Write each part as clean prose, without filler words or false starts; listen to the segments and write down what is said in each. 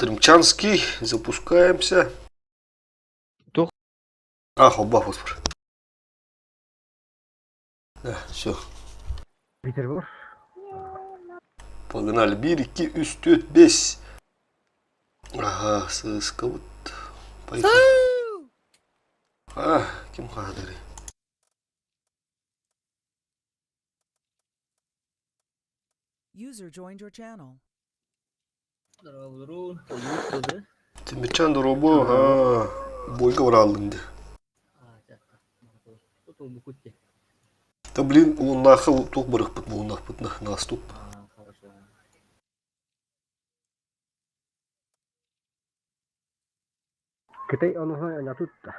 Стримчанский, запускаемся. Туох? А, холба фосфор. Да, все. Петербург. Погнали. 1, 2, 3, 4, 5. Ага, сыска вот. Поехали. А, ким хаадыры. User joined your channel. Тимирчан доробо, а, бойга бараллын ди. Да блин, уоннаахы туох барыхпыт буоннаахпыт наступ. Кытай онуһа анатутта.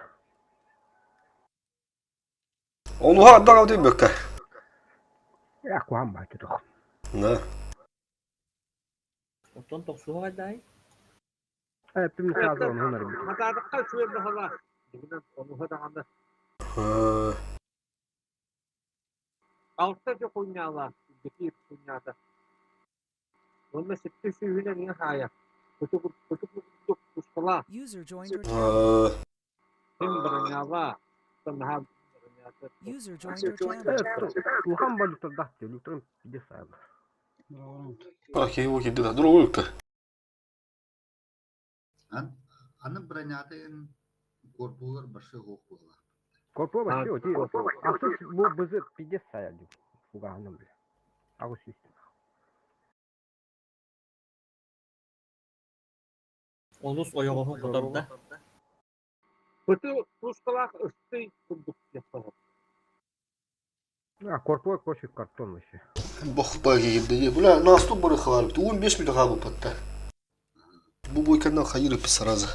Онуһа ардах аутин бөккэ. Э, куһаан баайты туох. На. Оттон тохсуһа хайдай? Э, пим сразу онуһун арбит. Хатаатахха үчүгэй баһала. Дигинэн онуһа даҕаны. Алта дьэ хунньаала, дьэкиир хунньаата. Уонна сэттэ сүүһүнэн иҥэ хаайа. Кутук курдук тускалаа. User joined your channel. Ким бронялаа. Наһаа бронята. User joined your channel. Улахан болуктардаах люкторун пиздец саайла. Окей, окей, да, другой юкта. Аны бронятын корпулар башы хоох буолар. Корпо вообще оти ахсыс бу бызы пиздец саайла. Фуганым бля. Агус систем. Олус ойоҕоһун хотордо. Быты тускалаах ыстый курдук дьахтар. А корпо короче картон вообще. Бох баги Бля, наступ бары халар. 15 минут хабы патта. Бу бой канал хайыры писараза.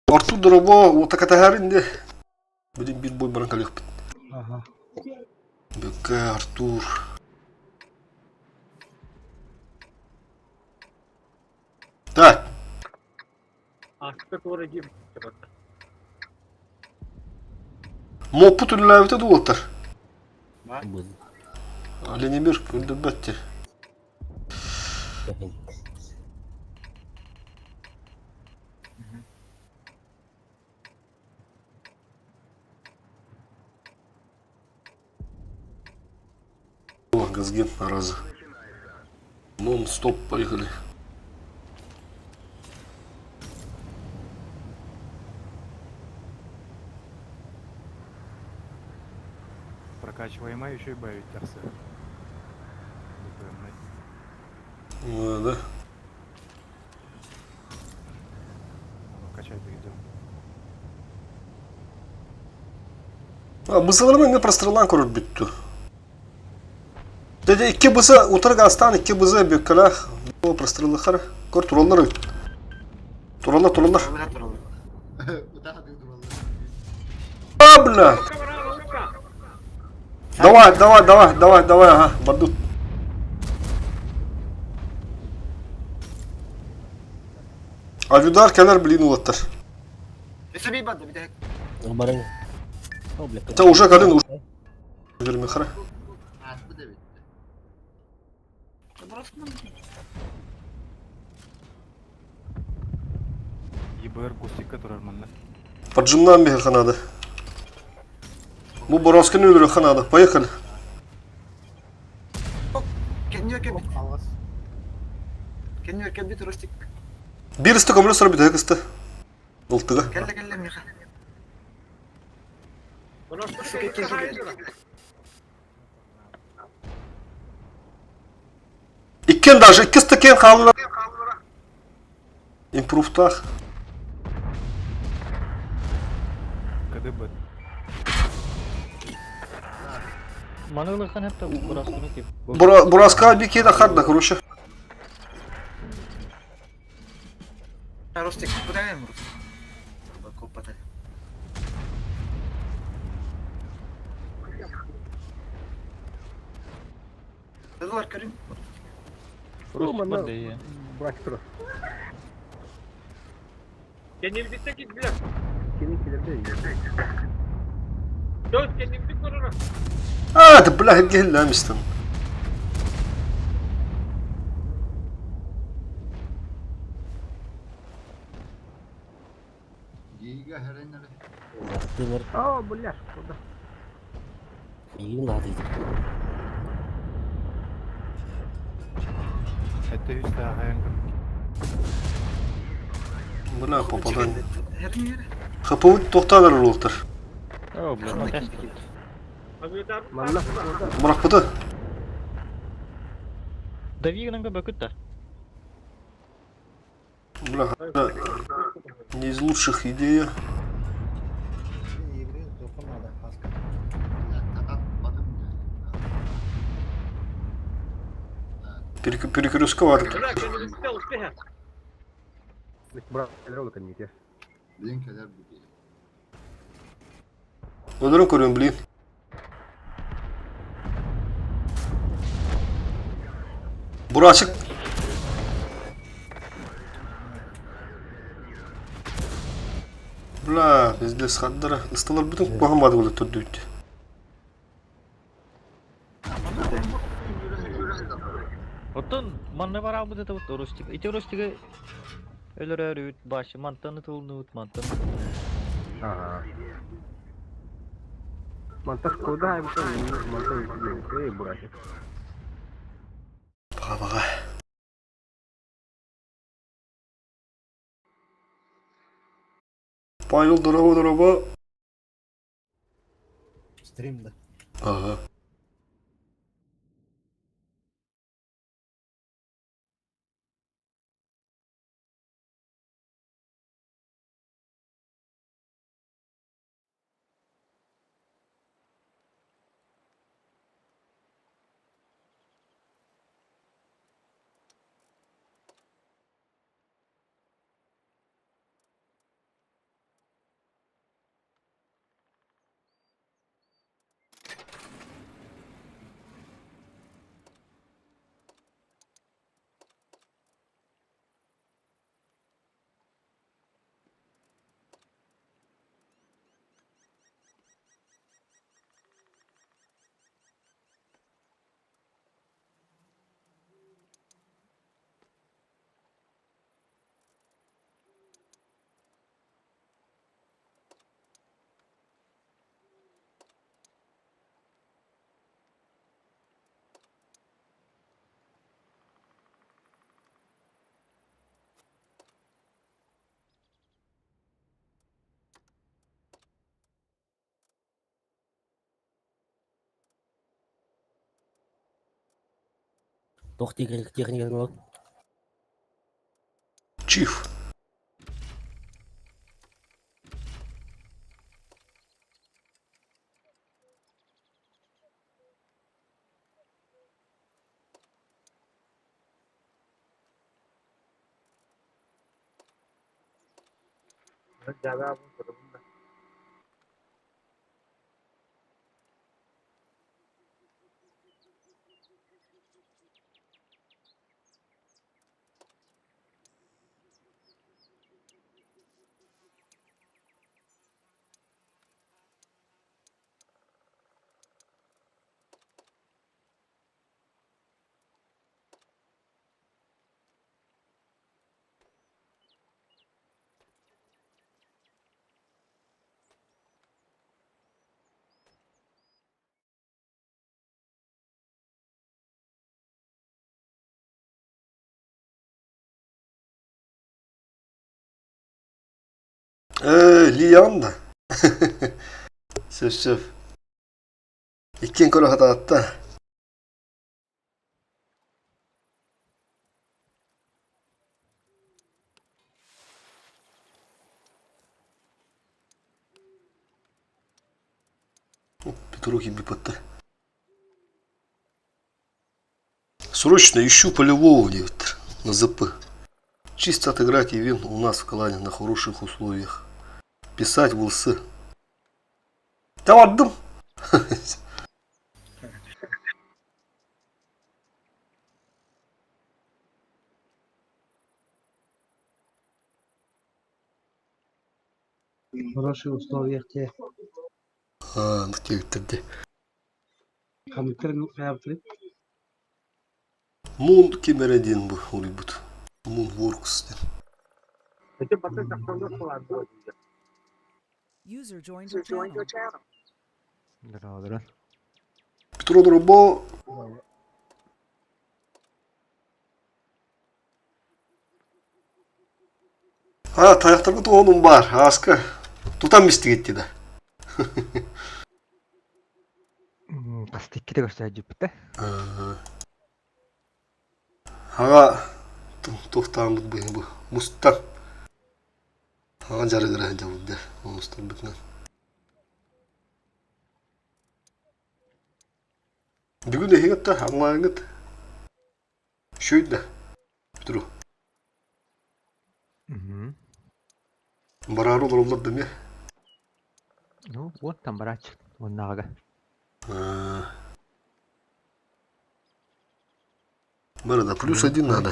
Артур Доробо, вот так атагарин Блин, бир бой баран калих. Ага. Бөккә Артур. Так, Аска туора дим. моппут үлэлээбитэ дуолтар. Ленимир көрдөрбөттө. О, Газген, раза. Нон-стоп, поехали. Прокачиваемая еще и бавить тахса. Ну, да. Качать идем. А, бысыларына не прострелан көрөр бүттү. Деде икки бысы утырык астан икки бызы бөккөлөх бу простреллахар көр тураллар. Тураллар, тураллар. Утаха дураллар. А, бля! Давай, давай, давай, давай, давай, ага, бардут. Авидар кэлэр блин улаттар. Это уже калин уже. Вермихара. Ааспыт эбит. ЕБР кустик, который манна. Поджимнан бихер надо. Бу Боровсканы өлөрөххө надо. Поехали. Бир исті көмілі сұрап бүйтіп кысты. Былтыға. Иккен даже, икки стакен қалылар. Импруфтах. КДБ. Манылыхан хеп та бураскыны кип. Бураска бикеда харда, короче. Ростик, куда я ему? Копата. Доллар көрүн. Ну, Ростик бар да Брать тур. Кенилбитте кидилер. Кенин келерде. Дön kendimizi koruruz. А, да бля, гелләмистен. Биигэ хэрэн эрэ. О, бля, куда? Это үс тааһайан Бля, попадание. Хэрин эрэ. ХПУ тохтаанар уолтар. О, бля, Ханна матас киирдэ? тут. Манна куда? Бырахпыта. Дави гынанга бөкүт да. Бля, да, не из лучших идея. Татат батым. Перекрестка бар. Брат, ролика не те. Билин кэлэр бу Өлөрөн көрүөн, блин. Бурачык. Бля, пиздец, хаддара. Ысталар бүтүн куһаҕан баады буолар төрдүүттэ. Оттон манна бараабыт это вот Ростик. Ити Ростига өлөрөөрүт башы мантан ытылныбыт мантан. Ага. Монтаж куда? Монтаж эй, братик. Баҕа-баҕа. Павел, дороба, дороба. Стрим, да. Ага. Туох техникатын ылан? Чиф. Лиан да. Сөп сөп. Иккиэн көрө хатаатта. Петрук ебипатта. Срочно ищу полевого диэбиттэр на ЗП. Чисто отыграть ивент у нас в клане на хороших условиях. Писать в ЛС. Да бардым. В хороших условиях те. Аа, диэбиттэр дии. Компьютер хайабытый? Мун ким эрэ диэн бу уруйбут. Moonworks диэн. Ити бата тахсаллар буолан. User joined your channel. Здорово, Петро Дробо. А, тайахтарбыт уолум баар, ааска. Тутан мистигит да. Хастыкките көрсөөдьүппүтэ. Аҕа туохтааммыт быһыы бу мустан аҕа дьарыгыра сылдьабыт да мустарбытынан. Бүгүн эһигит да онлайҥҥыт үчүгэй да Петру. Бараары олороллор да эмиэ. Ну, вот там барач уоннааҕыга. Бары да плюс один надо.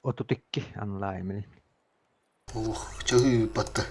32 онлайн мин. Ох, чаһыы ыыппатта.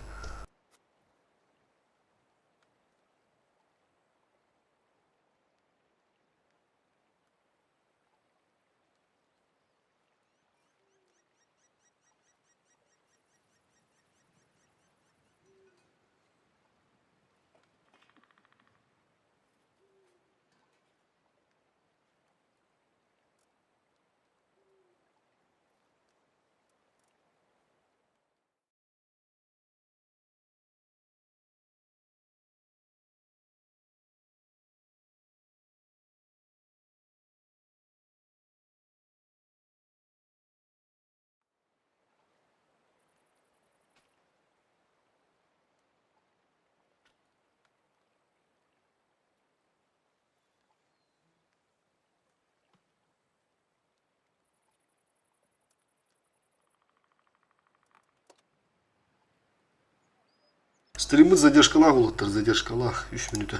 Стриммыт задержкалаах улуттар, задержкалаах үс мүнүүтэ.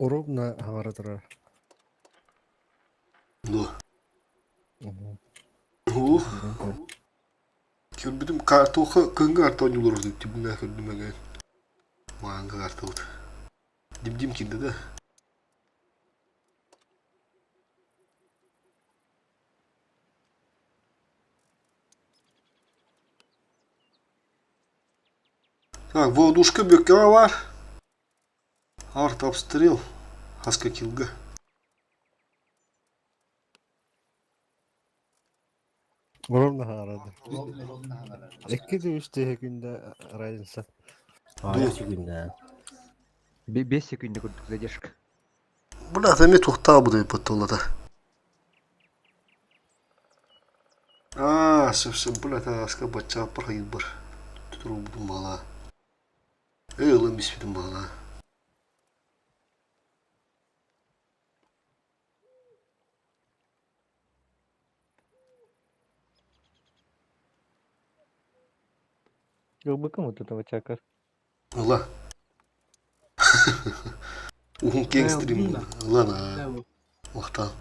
Ровно хаҥара турар. Дуо? Ух. Көрбүтүм туохха кыһыҥҥы карта оонньуулар ордук дибинэ көрдүм эгэ. Маанга картабыт. Дим-дим киирдэ да. Так, воодушка бүккэҕэ баар. Арт-обстрел хаска килга. Ровно хаҥарады. Икки да үс күндэ разница. Дуо? Секунда. 5 секунда курдук задержка. Бля, эмиэ туохтаабыт ыйыппыт Аа, сөп-сөп, бля, тааска баччааппар хайыырбар туруорбутум баҕалаа. Эй, ылан биспитим баҕалаа. Ылбыккын вот этого чакар. Ыла. Уһун киэҥ стрим буолла. Ылан аа. Махтал.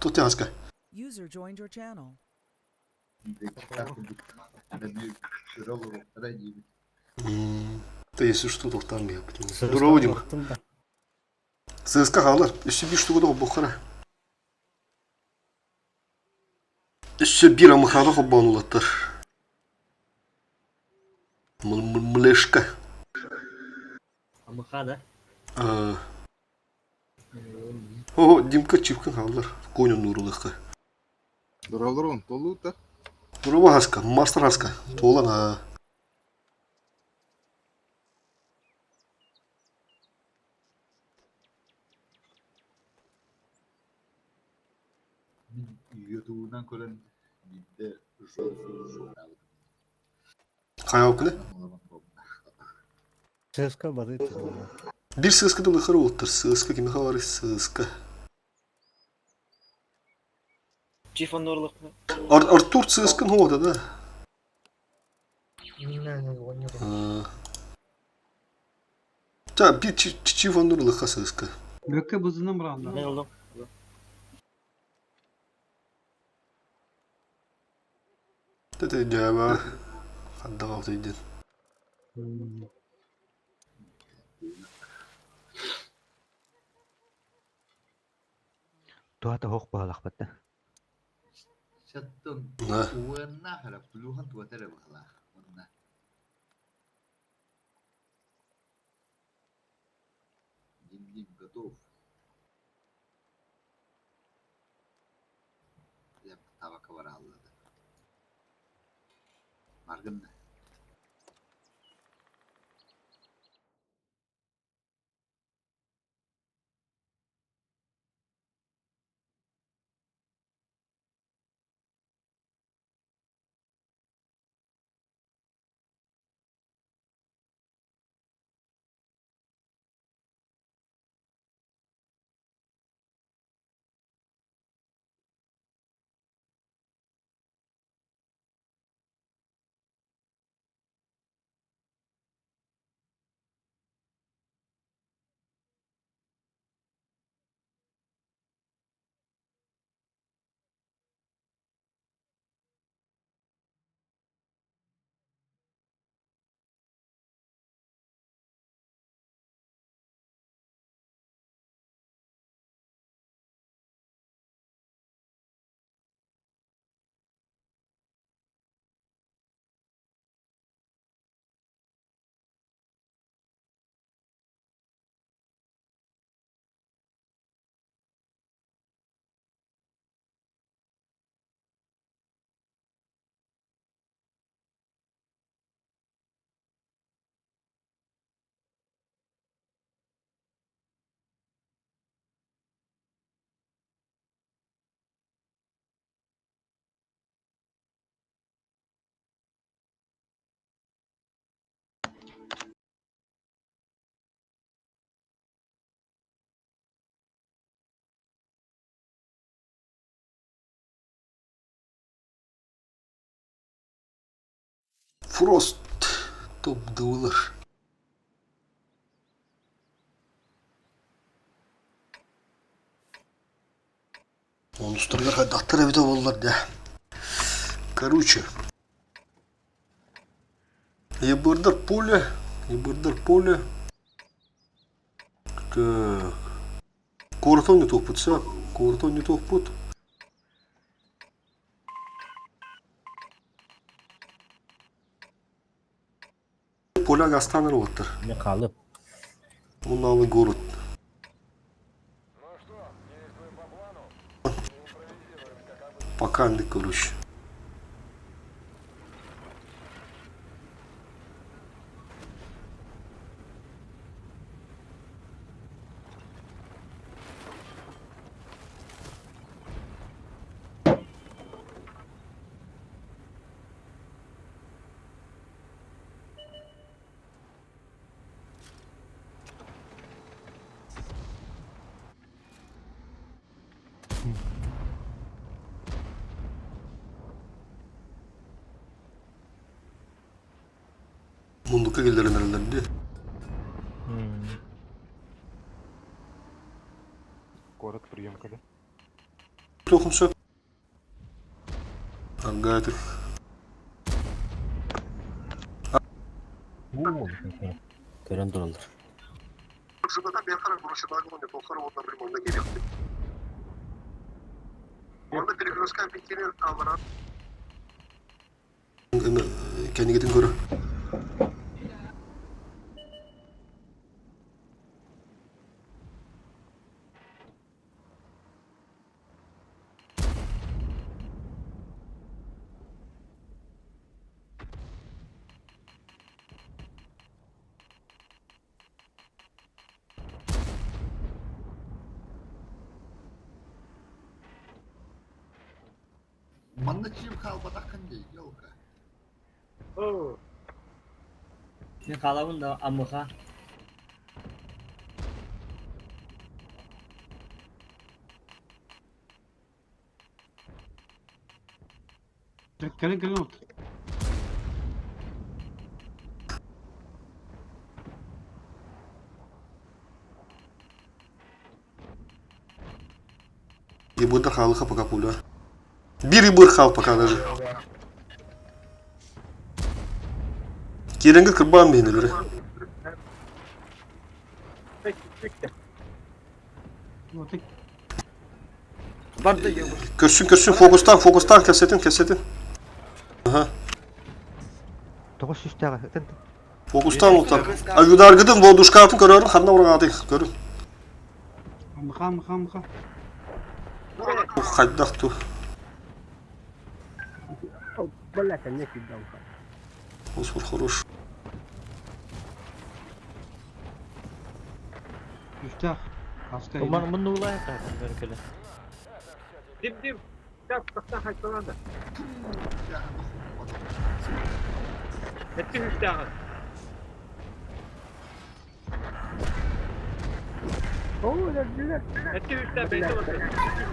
Тут тяжко. User joined your channel. Да если что, то там я. Здорово, Дима. ЦСКА хаалар. Өссө биир штука холбуоххара. Өссө биир амыхаана холбоон улаттар. Млешка. Амыха, да? О, Димка чипкин хаалар. Коню нуурулыхха. Здорово, толута. Здорово, Хаска. Мастер Хаска. Туолан аа. Мин ютубунан көрөн биирдэ Хайаабыккыны? ЦСКА бары Биир сыаска да лыхар уолаттар. Сыаска кимиэхэ баарый? Сыаска. Артур Цыскын хода, да? Та, биир Чифоннур лыха сыска. Бөккө бузунан бұранда. Ne oldu? Тете дьээбэ. Хайдах өйдөн. Туһата суох быһалаахпыт да. Сеттон Да. уоннаах эрэ плюһун туота эрэ быһалаах уонна Дим-дим готов. Табака барааллады. Баргын да. Фрост топ дылар. Онустарыгар хайдахтар эбитэ буоллар да. Короче, Ебырдар поле, ебырдар поле. Так. Куоратон не туохпут сөп. Куоратон не туохпут. Поля гастаныр уоттар. Не қалып. Муналы город. Пока не короче. Мундука киллэрэн эрэллэр дии. Город приемка, да? Туохун сөп. Аргаатыр. Көрөн тураллар. Кэннигитин көрө. Манна чиим хаалбатаххын дии, елка. Мин хаалабын да аммыха. Кэлин кэлин от. Ебырдар хаалыха пока пуля. Бир ебыр хаал пока даже. Киирэҥҥит кырбаан биһинилэри. Көрсүн көрсүн фокустаан фокустаан кэпсэтин кэпсэтин. Аха. Тоҕус сүүстээҕи ытын. Фокустаан уктар. Аюдаргытын воздушкатын көрөрүн ханна ураҕаатый көрүн. Мха мха мха. Хайдах ту. Блять, а не кидал. Фосфор хорош. Үстээх. Хаска Ман муннулай таһын бөркөлө. Дим дим. Так, тахта хайсаланда. Эtti үстәҕин. О, өлөрдүлэр. Эtti үстә бэйте барда.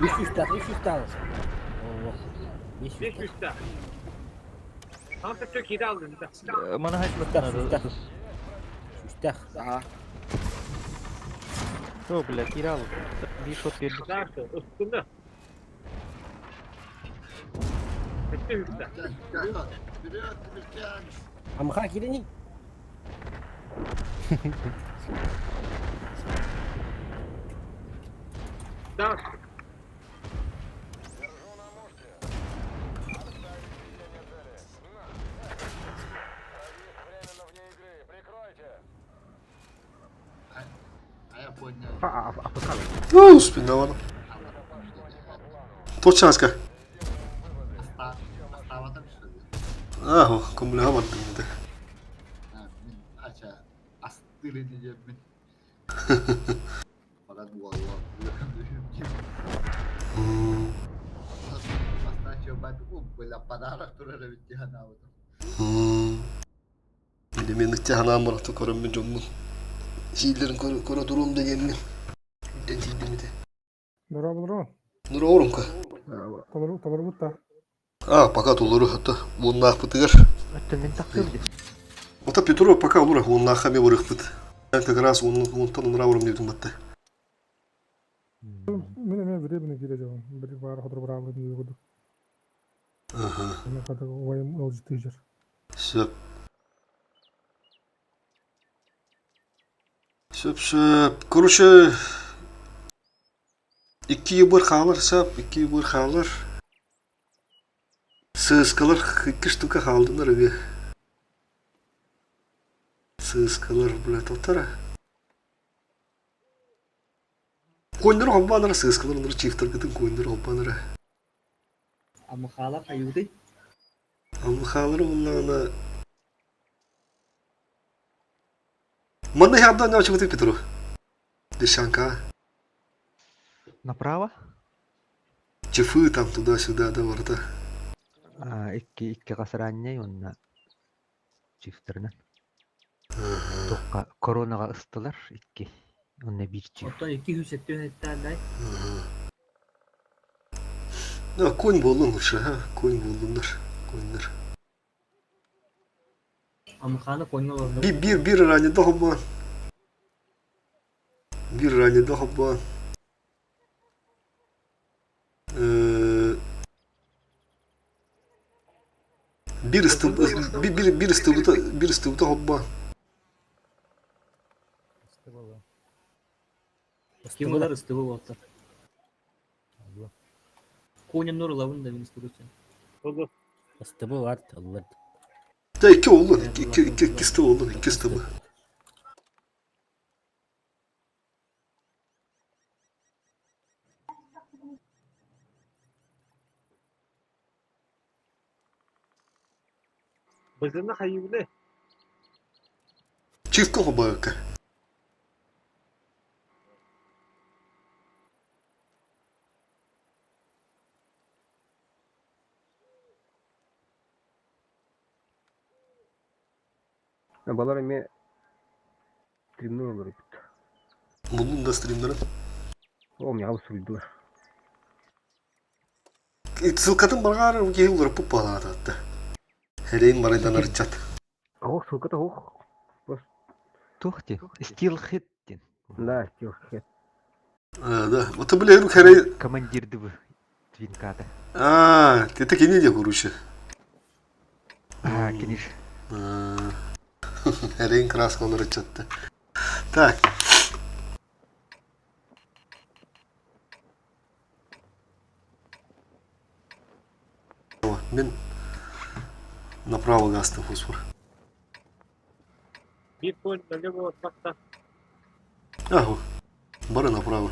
Үс үстээх, үс үстээх. Олох. Үс Беш үстээх. үстә. Там төттө кире алдын да. Маны хайтлаттан Үстээх. Үстээх. О, бля, кире ал. Bir шот берди. Дальше, ыстыны. Эtti үстә. Вперед, Тимирчан! Амха кирени. Дальше. А я понял. А, а, а, Ну, спина Точаска. Оставатым что ли? Ахо, комляга бардым да. А, мин ача астырын диэммин. Факат буолла. Бастачы бат у бля подарок турар эбит диэн аабытым. Или мен ыттяханаан барахта көрөммүн дьоммун. Сииллэрин көрө туруом да диэммин. Дэн тиийдим ити. Дорооболору. Нура Толору толорбут да. А, пока толору, хата уоннаахпытыгар. Оттон мин тахсыам дии. Ота Петров пока олора уоннаахха эмиэ барыахпыт. Как раз онтон ыныраа барым диэбитим батта. Мин эмиэ временно киирэ дьабын. Били баар хотор быраабын диye курдук. Ага. Мен хата убайым ыалдьыттыы Сөп. Сөп, сөп. Короче, икки ебыр хаалар сап, икки ебыр хаалар. Сыыскалар икки штука хаалдынар эбиэ. Сыыскалар, бля, тоттара. Куоннары холбоонара сыыскалар оннор чифтаргытын куоннары холбоонара. Амыхаалар хайыыбытый? Амыхаалары буоллаҕына Манна иһэ очубутуй Петру. Дешанка. Направо? Чифы там туда-сюда да барыта. А, икки икки хасараанньай уонна чифтеринэн. Туохха коронаҕа ыстылар икки уонна биир чиф. Оттон икки сүүс сэттэ дай. Да, конь буоллун лучше, а? Конь буоллуннар. Коньнар. Амыхааны коньга олордум. Би бир бир ранее холбоон. Бир ранее холбоон. Бир ыстыб бир бир ыстыбыта бир ыстыбыта холбоон. Ким ылар ыстыбы буолта. Коням ылабын да мин ыстыбы Ыстыбы бар, ыллар. Да икки оллун, икки икки икки икки ыстыбы оллун, икки ыстыбы. Бызыны хайыыбыны. Чифка холбоокка. Балар эмиэ стримнер олорбут. Буллун да стримнерин. О, миэхэ суруйдулар. Ссылкатын баргаар киһи уларыппыт буолаататта. Херейин барайдан арычат. Ох, ссылката ох. Туох дии? Стилхит диэн. Да, стилхит. А, да. Вот бля, херей... Командирдыбы твинката. А, это кини де короче. А, киниш. Эрэйин краскалары ыччатты. Так. Мин направо гастым фосфор. Биир конь налево отпакта. Ага. Бары направо.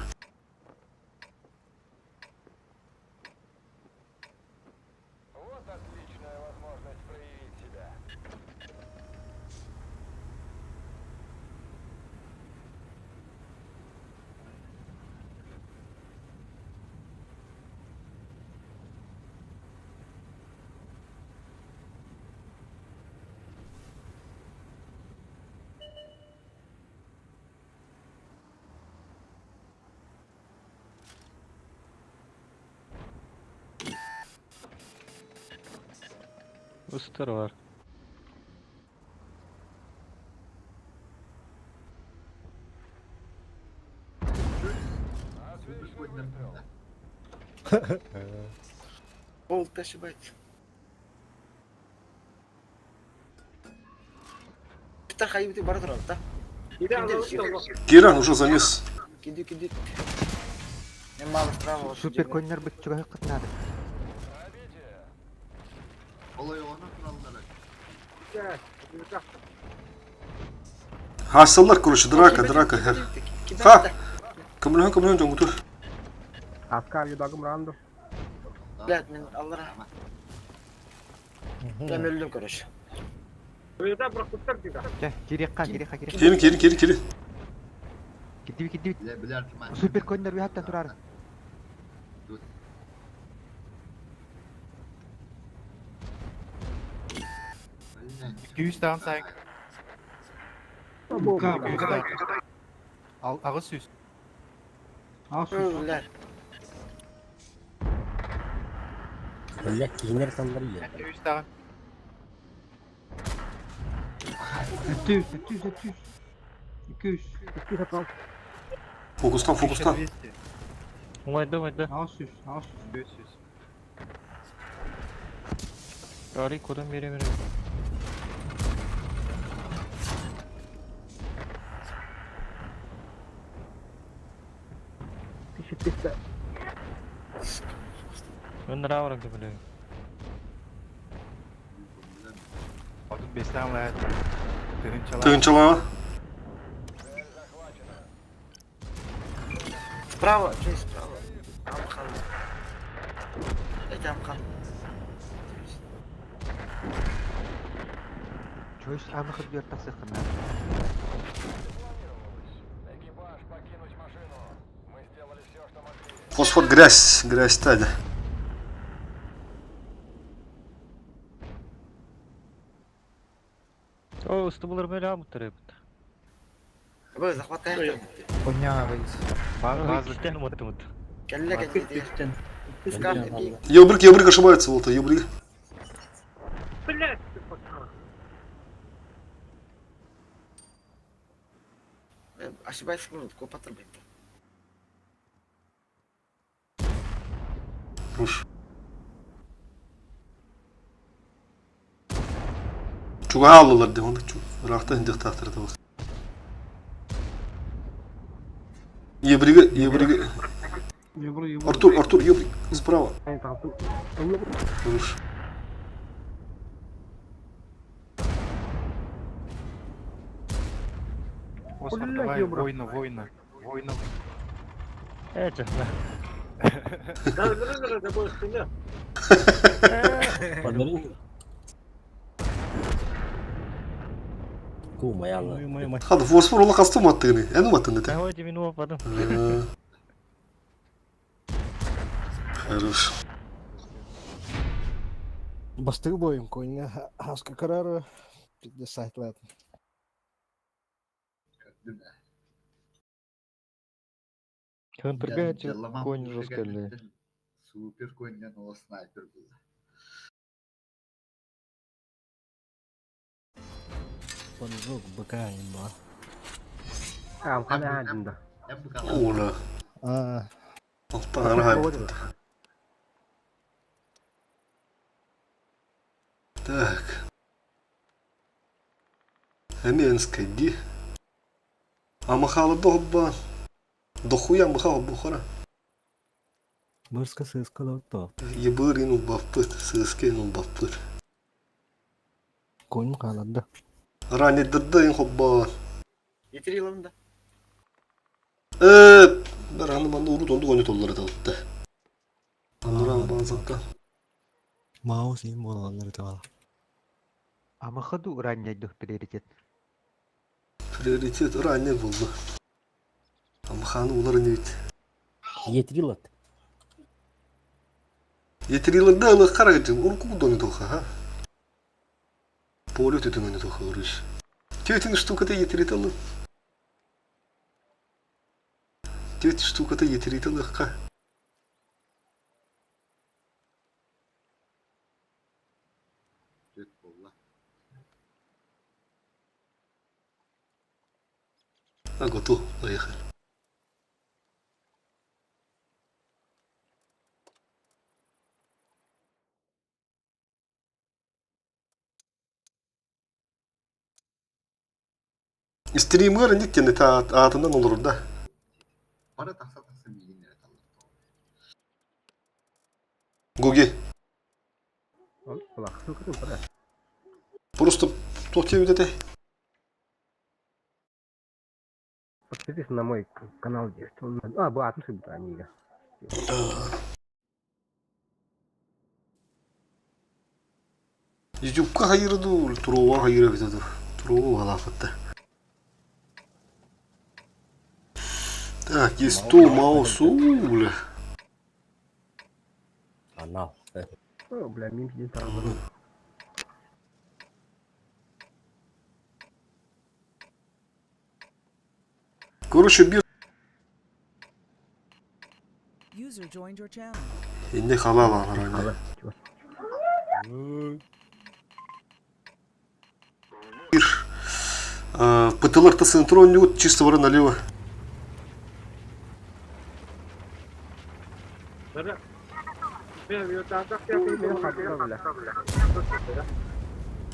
Ыстар var. Болт ошибается. Питер хайбити бара турар да. Киран уже замес. Киди киди. Мен мало справа. Супер коннор бит чугаһы кытнады. Олай оны тураллары. Хасаллар, короче, драка, драка. Ха! Көмөлөһөн көмөлөһөн дьоҥҥутур. Аска юдагым ранду. Блядь, мен аллара. Мен өлдүм, короче. Чэ, кириэххэ, кириэххэ, кириэххэ. Киирин, киирин, киирин, киирин. Кирдибит, кирдибит. Биле билер ким Супер коннор үһэттэн турар. Күүс таҕан сайын. Аҕыс сүүс. Блядь. Бля, киинер саллар иер. Күүс таҕан. 700, 700, 700. 200, 260. Фокустан, фокустан. 200. Умайда, умайда. 600, 600. 500. Арый кодон бере бере. Тысяча триста. Мен нраврак деп билем. Отут бестен лайт. Тыһынчалаах. Тыһынчалааҕа. Справа, что справа? Амхан. Это Амхан. Чойс аны хырдыар тахсыаххына. Фосфор грязь, грязь тада. О, ыстыбылар бэлэ амыттар эбит. Вы захватаем. База. Иккистен уматтымыт. Кэллэ кэллэ. Үстен. Ёбрик, Ёбрик ошибается, вот, Ёбрик. Блядь, ты пацан. Ошибаюсь, ну, копатыр бит. Руш. Чугаалылар де оны ыраахта индихтаахтар да Ебриги, Ебриги. Артур, Артур, Ебрик, справа. Руш. Осмар, давай, война, война. Война. Ээ, чахна. Да, да, да, да, больше нет. Подари. Кумаялла. Хады фосфор ола кастым аттыгыны. Эн уматтын это. Давайте мин уападым. Хорош. Бастыгы бойым койна хаска карары 50 лет. Хантырга конь жестко Супер конь, но снайпер был. Поджог быка имба. Амхан аадында. Ола. А, Алтан Так. Эмиэ НСКД. Амахаларда хоббаан. Дохуя амаха хоббухара. Бырска сыыска олорто. Ебырин улбаппыт, сыыска ин улбаппыт. Конь хааларда. Раннердерда ин хоббаан. Итирилам да. Э, бараны манна урут оннук ойнотоллор этэ Ануран баазатта. Маус им буолаллар этэ Амахаду ранняйду приоритет. Приоритет ранее булду. Амаханы улар инибит. Етрилат. Етриларда ылы харагы урку дону тоха, ха? Поле түтүңөнү тоха урыш. Тетин штуката етриталы. Тет штуката етриталыхка. Түт буолла. А готов, поехали. Стример инник аатынан олорор да. Бары тахса-тахса миигин эрэ таллар. Гуги. Просто туох диэбит этэй? Подпишись на мой канал, А, бу атын сылбыта анига. Ютубка хайыры дуу, Туруоҕа хайыыр эбитэ дуу. Туруоҕу уһалааппыт Так, есть то маус, бля. Анал. О, бля, мин пиздец сразу. Короче, бир User joined your channel. Инне халал аңыраны. Бир ПТЛР центрон чисто вара налево.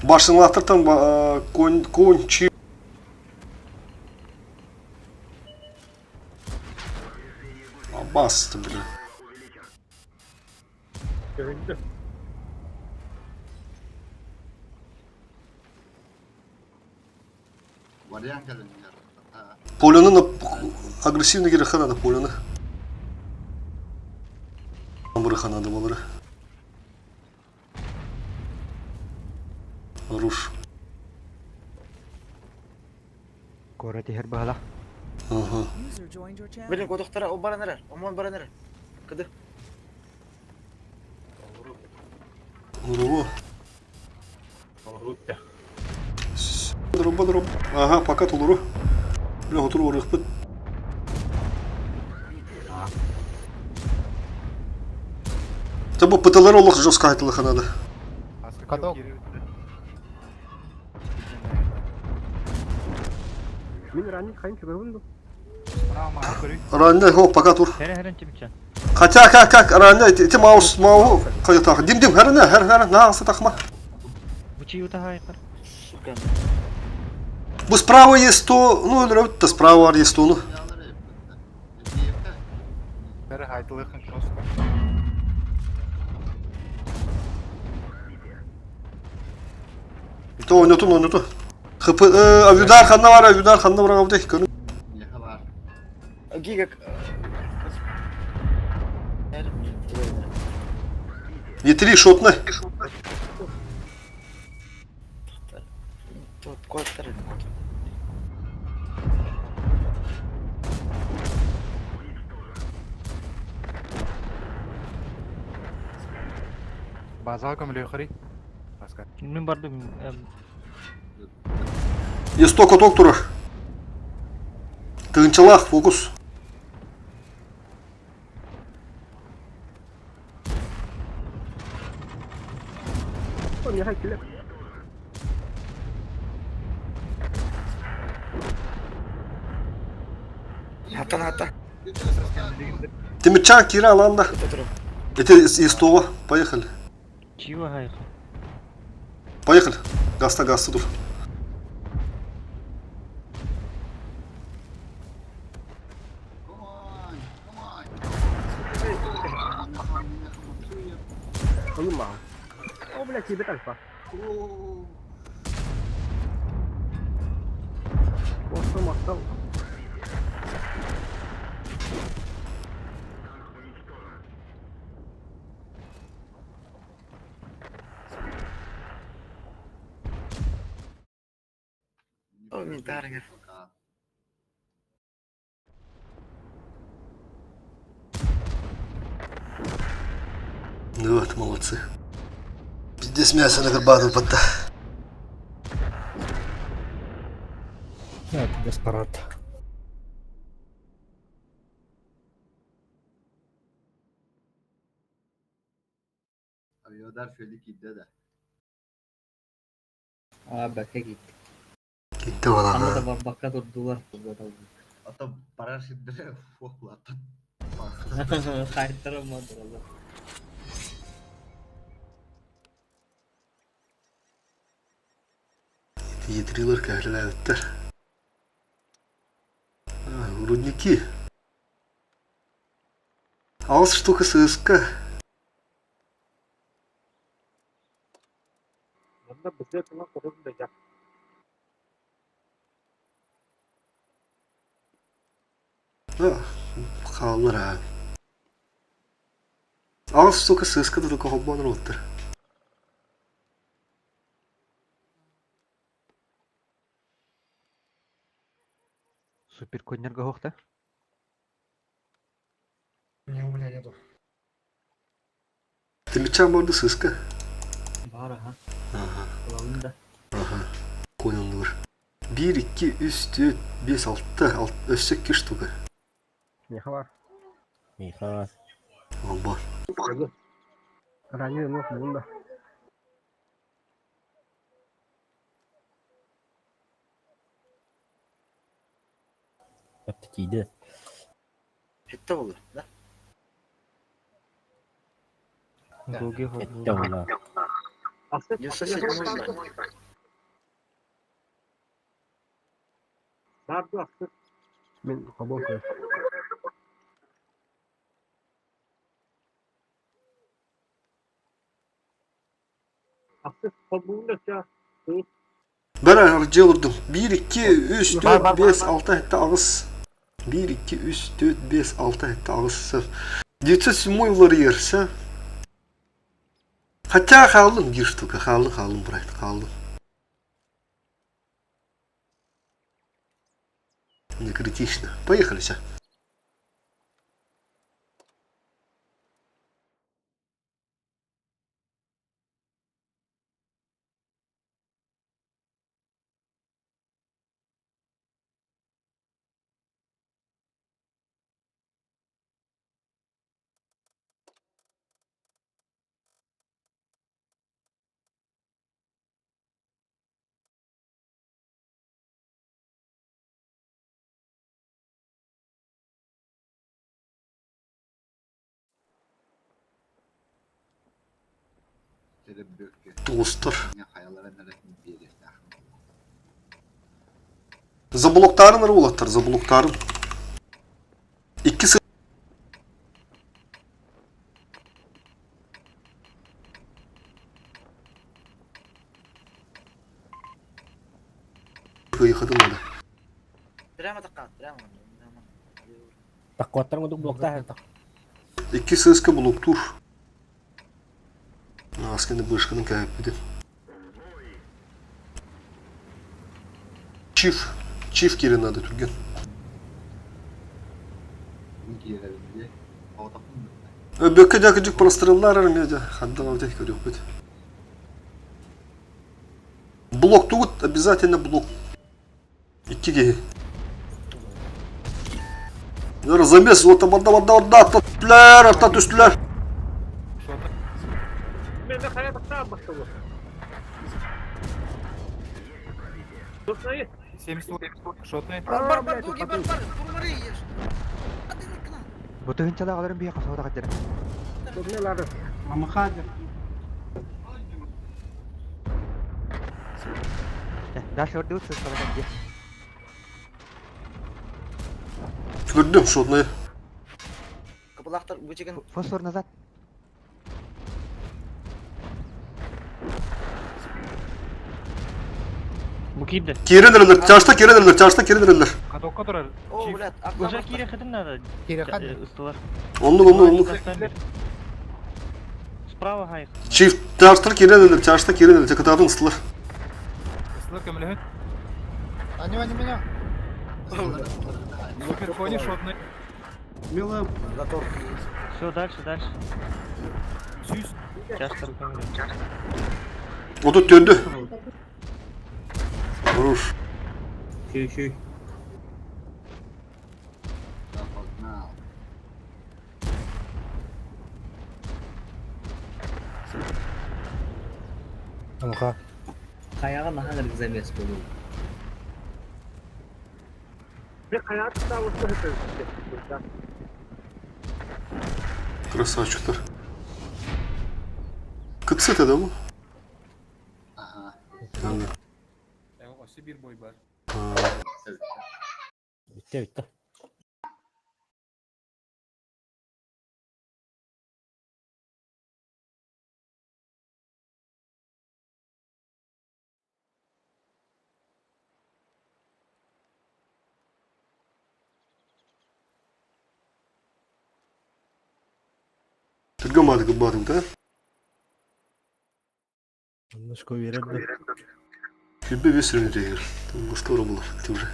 Башыңлатыр там конь конь чи Абас, бля. Вариант кэлэн Полены агрессивно керек надо полены. Надо балары. Руш. Кора тихер баhala. Ага. Блин, кодохтара, о баран эрэр, омон баран эрэр. Кыды. Нуру. Дроба, дроба. Ага, пока тулуру. Бля, отуру орыхпыт. Табу ПТЛР олох жестко айтылыха надо. Каток. Мин ранник хайын чугайбын Ранне, хо, пока тур. Хәрен хәрен тимчен. Хотя как как ранне, ти маус мау кайытах. Дим дим хәрне, хәр хәр на тахма. Бу чиюта хайкар. Сука. Бу справа есть то, ну, это справа есть то, ну. Бәрі айтылықын жестко. То, ойноту, ойноту. ХП, авюдар ханна бар, авюдар ханна бар, авдек, көрүн. Гига. Не три шотны. Тут коттер. Базал көмөлөөхөри. Баска. Мин бардым. Есть то каток турар. Тыгынчалах, фокус. О, мне хай келек. Хаттан хатта. Тимирчан, Кира, Аланда. Это из того. Поехали. Чего хайкар? Поехали. Гаста, гаста тур. Ылын маған. О, бля, тебе альфа. Костом мактал. Пока. Ну вот, молодцы. Пиздец мясо на горбату подда. Это беспарат. Авиадар шöyle киирдэ да. Аа бэкэ киирдэ. Киирдэ буолан Ханна да барбакка турдулар. Ото барар сирдэрэ фуоклаатан. Хайттара мадыралар. Ядрилар кэһэлээбиттэр. Рудники. Аҕыс штука сыыска. Манна быдыа тылан хотун да дьах. Хааллар аа. Аҕыс штука сыыска да только холбоон уруоттар. Супер коннерга хоқта. Не, у меня нету. Тимичан барды сыыска. Баар аха. Ага. Ылабын да. Ага. Коньоннуур. Биир, икки, үс, түөрт, биэс, алта, өссө икки штука. Миэхэ бар. Миха. Алба. Ранее нос булда. Тиийдэ. Хетте болду, да? Гоги Этте буолла. 97 Барды ахсыс. Мин хобон көр. Ахсыс холбуун да ча. Бара ардьы олордум. Биир, икки, үс, түөрт, биэс, алта, сэттэ, аҕыс. Биир, икки, үс, түөрт, биэс, алта, сэттэ, аҕыс, сөп. 907 уларыйар, сөп. Хотя хааллым биир штука, хааллым, хааллым, брат, хааллым. Не критично. Поехали, все. Туустар. Заблоктарын уолаттар, заблоктарын. Икки сыл кыйхатын надо. Прямо такка, прямо. Таккуаттар курдук блоктаах Икки сыыска блоктуур. Асканы бышканы кээппитин. Чиф. Чиф киирэн надо түргэн. Бөккө дьакыдьык простреллар медиа хандан өтө көрүөхпүт. Блоктугут обязательно блок. Икки киһи. Замес ота барда барда барда аттылар арта түстүлэр. Мен хайа тахтаа бастылы. Дурнайы. 70 шотный. Бар бар бар, дуги бар бар, турмары ешь. Бутыгынчала аларын бия касабата каддера. Шотный Мамахадыр. Дальше ордук сыскала кадде. Көрдүм шотный. Лахтар бычыгын. Фосфор назад. Бу киирдэ. Киирэн эрэллэр, чашта киирэн эрэллэр, чашта киирэн эрэллэр. Катокка турар. О, блядь, Уже киириэххитин надо. Киириэххэ Ыстылар. Оннук, оннук, оннук. Справа хайх. Чиф, чаштар киирэн эрэллэр, чашта киирэн эрэллэр, кытаатын ыстылар. Ыстылар көмөлөһүн. Они, они меня. Супер кони шотный. Мила. Готов. Все, дальше, дальше. Сүүс. Чаштар көмөлөһүн. Отут төнді. Хорош. Шүй шүй. Да, погнал. Анха. Хайаҕа наһаа ынырык замес буолуо. Bir hayatı sağlıklı hep Красавчиктар. КЦ да bu? Ага. Өссө биир бой бар. Bitti bitti. Түргө мадыгы бадың да? Немножко уверен. Күбе бес рүнү дегер. Скоро булар уже.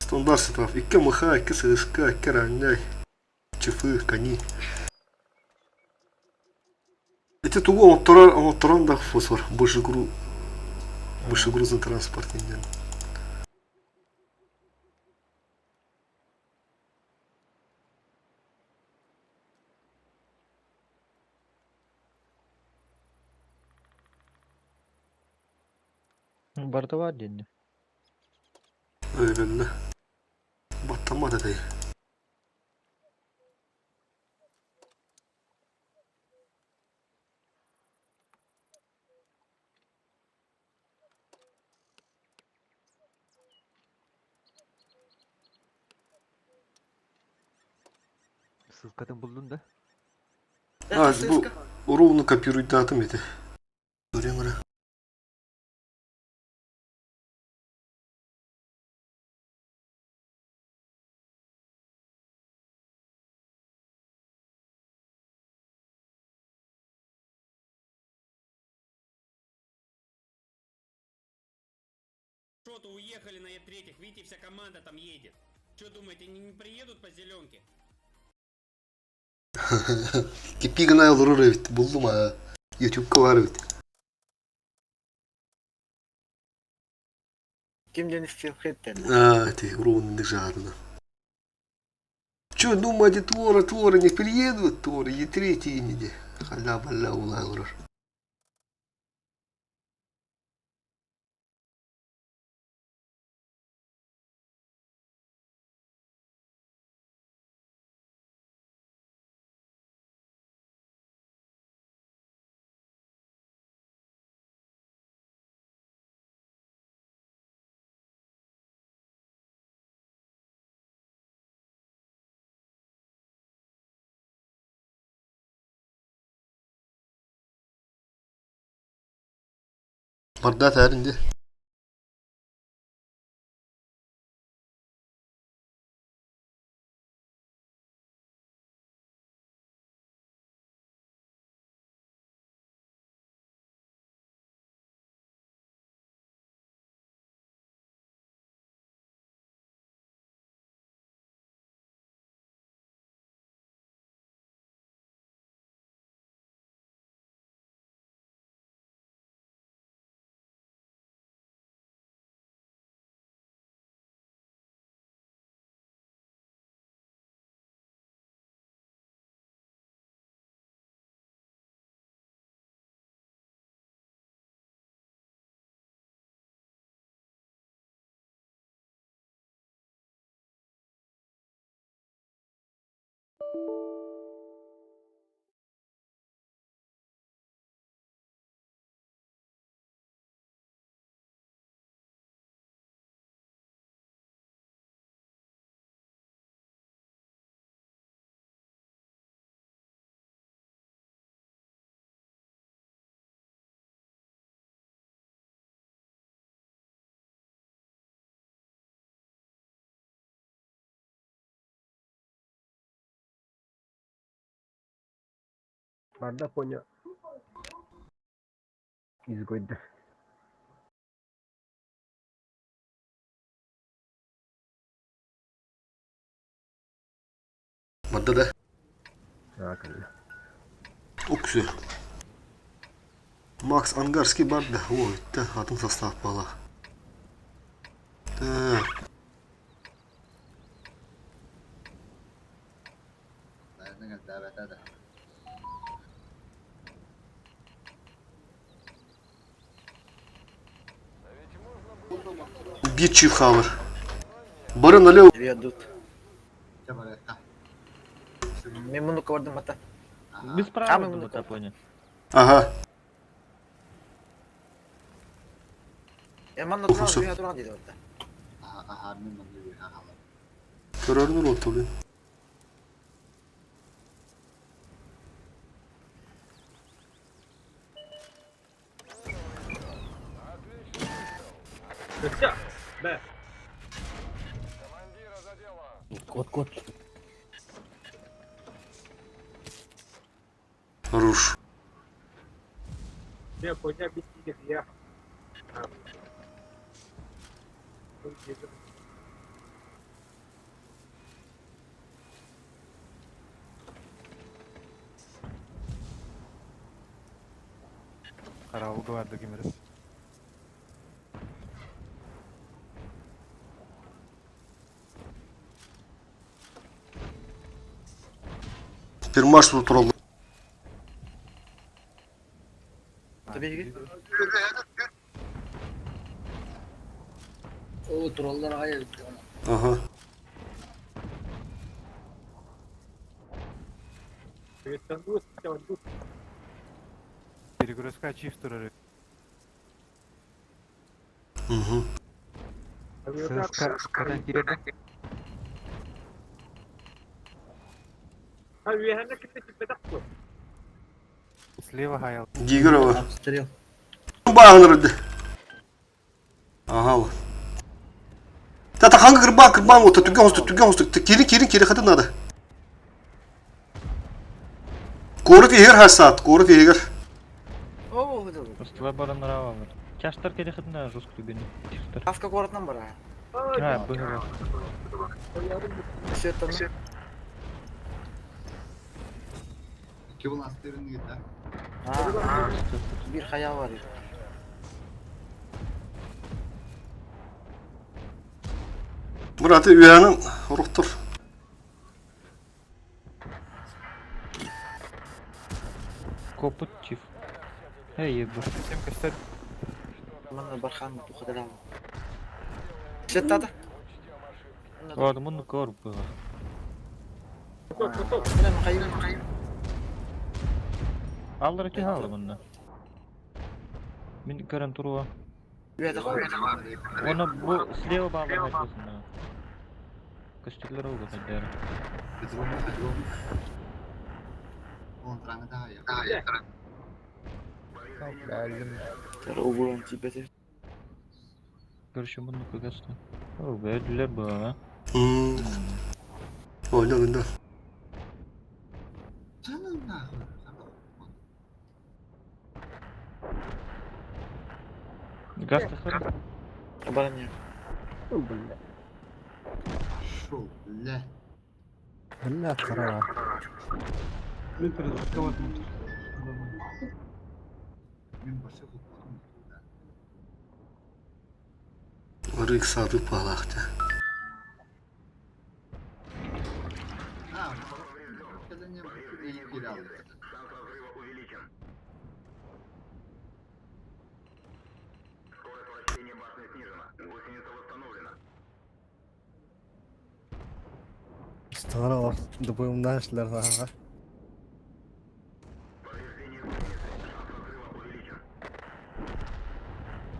Стандарт сетап. 2 МХ, 2 ССК, 2 ранняй. Чифы, кони. Эти тугу оҥотторон да фосфор. Больше гру... Больше грузный транспорт. Инен. Барда бар дедdi. Öyle. Баттама да Ссылкатын булдун да. А, бу ровно копирует датум это. Время. Что-то уехали на Е3, видите, вся команда там едет. Что думаете, они не приедут по зеленке? Кипигна олорор эбит. Булдум а. Ютубка бар эбит. Ким ден стилхеттен. А, ты ровно не жадно. Че, думаете, твора, твора не приедут, твора, Е3 не Халя баля ула олорор. Барда тәрінде. Барда поня. Изгойда. Барда да. А, конечно. Оксу. Макс Ангарский барда. Ой, та атын состав бала. Так. Бит Чифхаммер. Бары налево. Ведут. Мен мунука бардым ата. Без права думаю, понял. Ага. Манна туран, үйе туран дейді орда. Көрөрүн уроту блин. Б. Кот, кот. Хорош. Я понял, без я. Караулга барды кимер. Пермаш туралы. Табиги. О, тураллар ағай. Ага. Перегрузка чиф турары. Угу. Сыска катан кирерде. Слева хаял. Дигрова. Обстрел. Багнерді. Ага. вот. Та та ханга кырбан кырбан вот түгөн хостук түгөн хостук кири кири кири хаты надо. Корот егер хасат, корот егер. О, выдал. Просто бара нрава. Чаштар келехетна жестко любени. Чаштар. Авка городнан бара. А, было. Все это. Bir hayal var. Браты үйәнін ұрықтыр. Копыт чиф. Эй, ебу. Всем костер. Манна бархан тухадалам. Все это. Ладно, мунну кор было. Аллар ки халы мунна. Мин көрөн туруа. Оны бу слева балдар айтылсын. Көстүклөр oldu kadar. Görüşüm bunu көгөстү. О, бөдүлөр бу, а. Ойна ойна. Газ тахар. Баран Бля. Шел, бля. Бля, хара. Рык сады палахта. Стара добавим ага.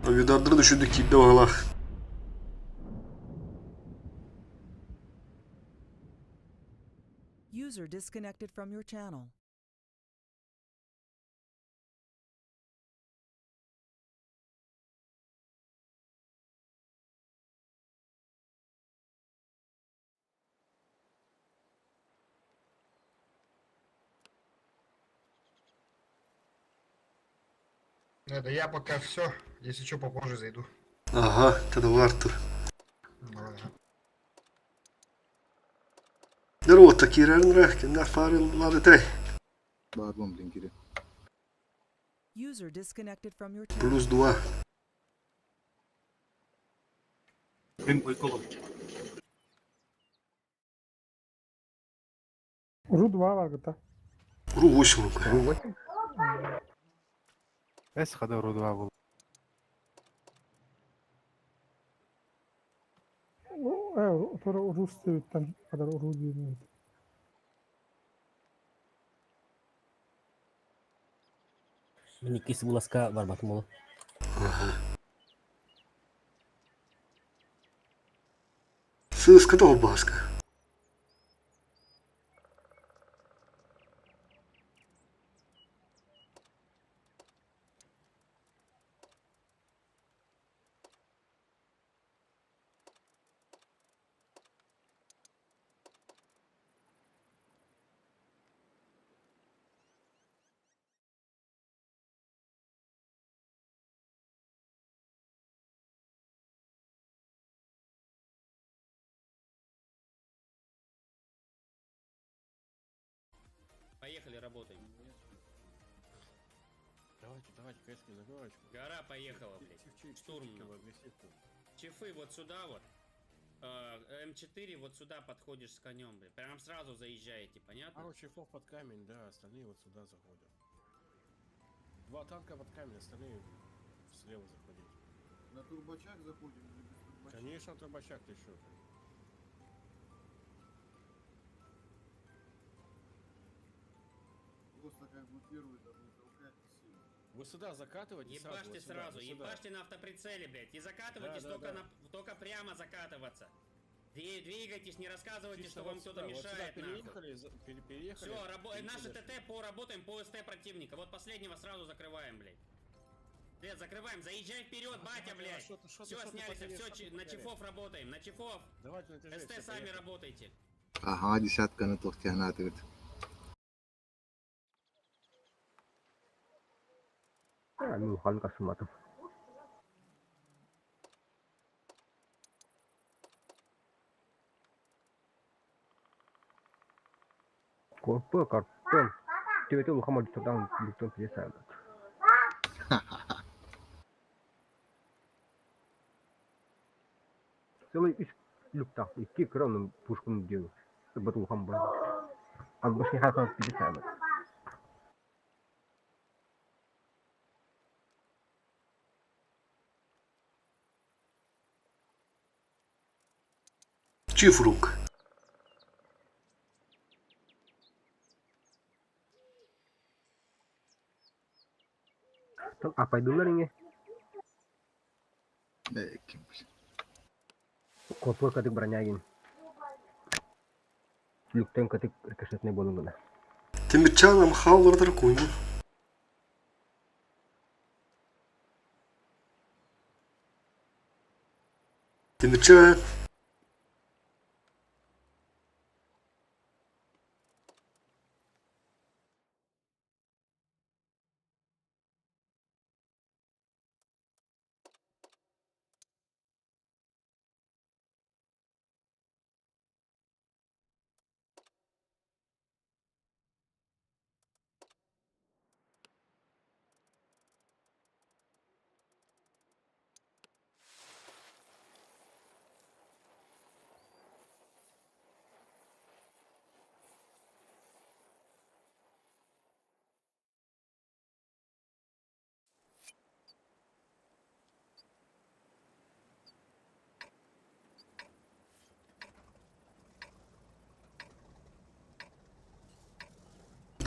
Авидардыры düşürdük ki de bağlak. User disconnected from your channel. Это я пока все. Если что, попозже зайду. Ага, тогда Артур. Давай. Здорово, такие на фары лады Баарбын блин кири. User disconnected from your channel. Плюс два. Ру-2 варгыта. Ру 8 рука. Ру-8? Эс хада ру 2 был. Тура Рус диэбиттэн хадar Ру диэн эбит. Мин иккис буласка барбатым ол. Ага. Сыска толбаска. Поехали, работаем. Давайте, давайте, кэски закрывайте. Гора поехала, блядь. Штурм. Чифы вот сюда вот. М4 вот сюда подходишь с конем, блядь. Прям сразу заезжаете, понятно? Пару чифов под камень, да, остальные вот сюда заходят. Два танка под камень, остальные слева заходите. На турбачах заходим или без турбача? Конечно, турбачак ты еще. Просто как бы первый там не толкать сильно. Вы сюда закатывайте сразу, Ебашьте вот сюда, сразу, вот сюда. ебашьте на автоприцеле, блядь. И закатывайтесь Да, да, только, да. На, только прямо закатываться. Двигайтесь, не рассказывайте, Чисто что вот вам кто-то сюда, вот сюда мешает, нахуй. переехали, переехали. Все, перейти наши дошли. ТТ по работаем по СТ противника. Вот последнего сразу закрываем, блядь. Блядь, закрываем, заезжай вперед, батя, давай, блядь. шо ты, шо ты, Все, шо ты снялись, потеряешь, все, шо ты на потеряешь? чифов работаем, на чифов. Давайте на тяжелее, СТ все, сами поехали. работайте. Ага, десятка на тохтягнаты. А, ну, ханка суматов. Корпы, картон. Тебе улахама турдан люктон пьеса. Целый үс люктах, икки кроном пушкун делаю. Батулхам бар. А больше не хасан пьеса. Чиф рук. Апайдылар иңе. Корпы катык бронягин. Люктен катык рикошетный болунгана. Тимирчаном хаулардар куйму. Тимирчан.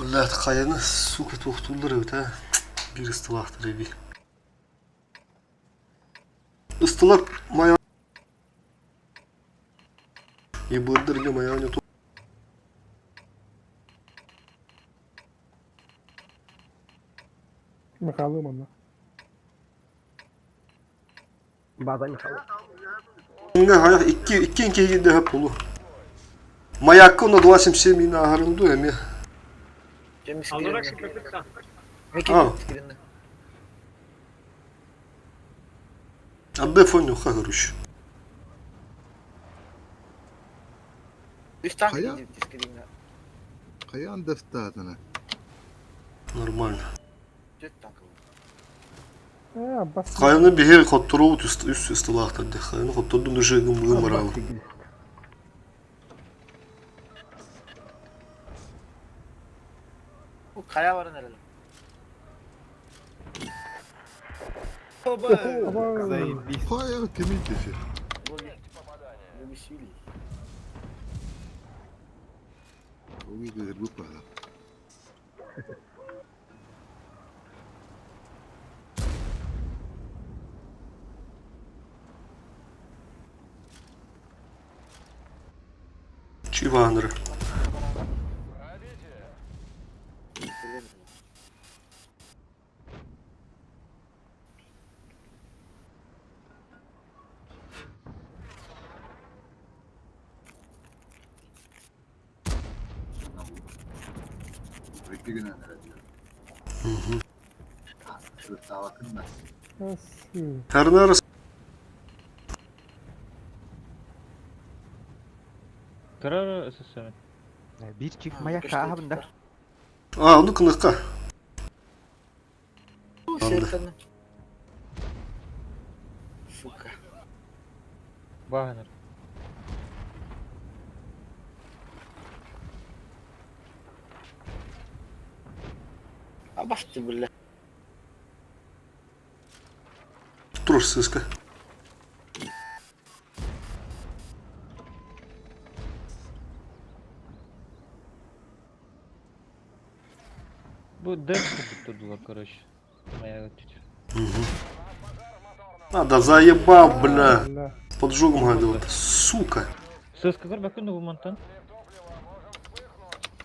Блядь, хайаны, сука, туохтууллар эбит, а. Биир ыстылаахтар эбии. Ыстылар моя... Ебырдыр моя не Михайло манна. База Михайло. Ҥа икки икки киһи пулу. Маякка на 277 мина аһарынду эми. А. А фоню короче. Үс танк Хайа? дискрина. Хайаан дафтаатана. Нормально. Төрт танк. Э, бас. Хайаны биһи хотторуут үс ыстылаахтар Хайаны хоттордун уже гым баралы. Бу хайа баран эрэлэ. Оба! Заебись. Хайа кимий десе. Бу бисили. Уйдер бу пала. Чиванры. Тарнарыс Кырар СССР. Бир чиф маяк аһабында. А, ну кыныкка. Сертаны. Сука. Вагнер. Абасты бля. Тур сыска. Бу дэн курдук короче. Моя чуть. Угу. А, да заебал, бля. Поджогом гадил. Сука. Сыска көр бакын бу мантан.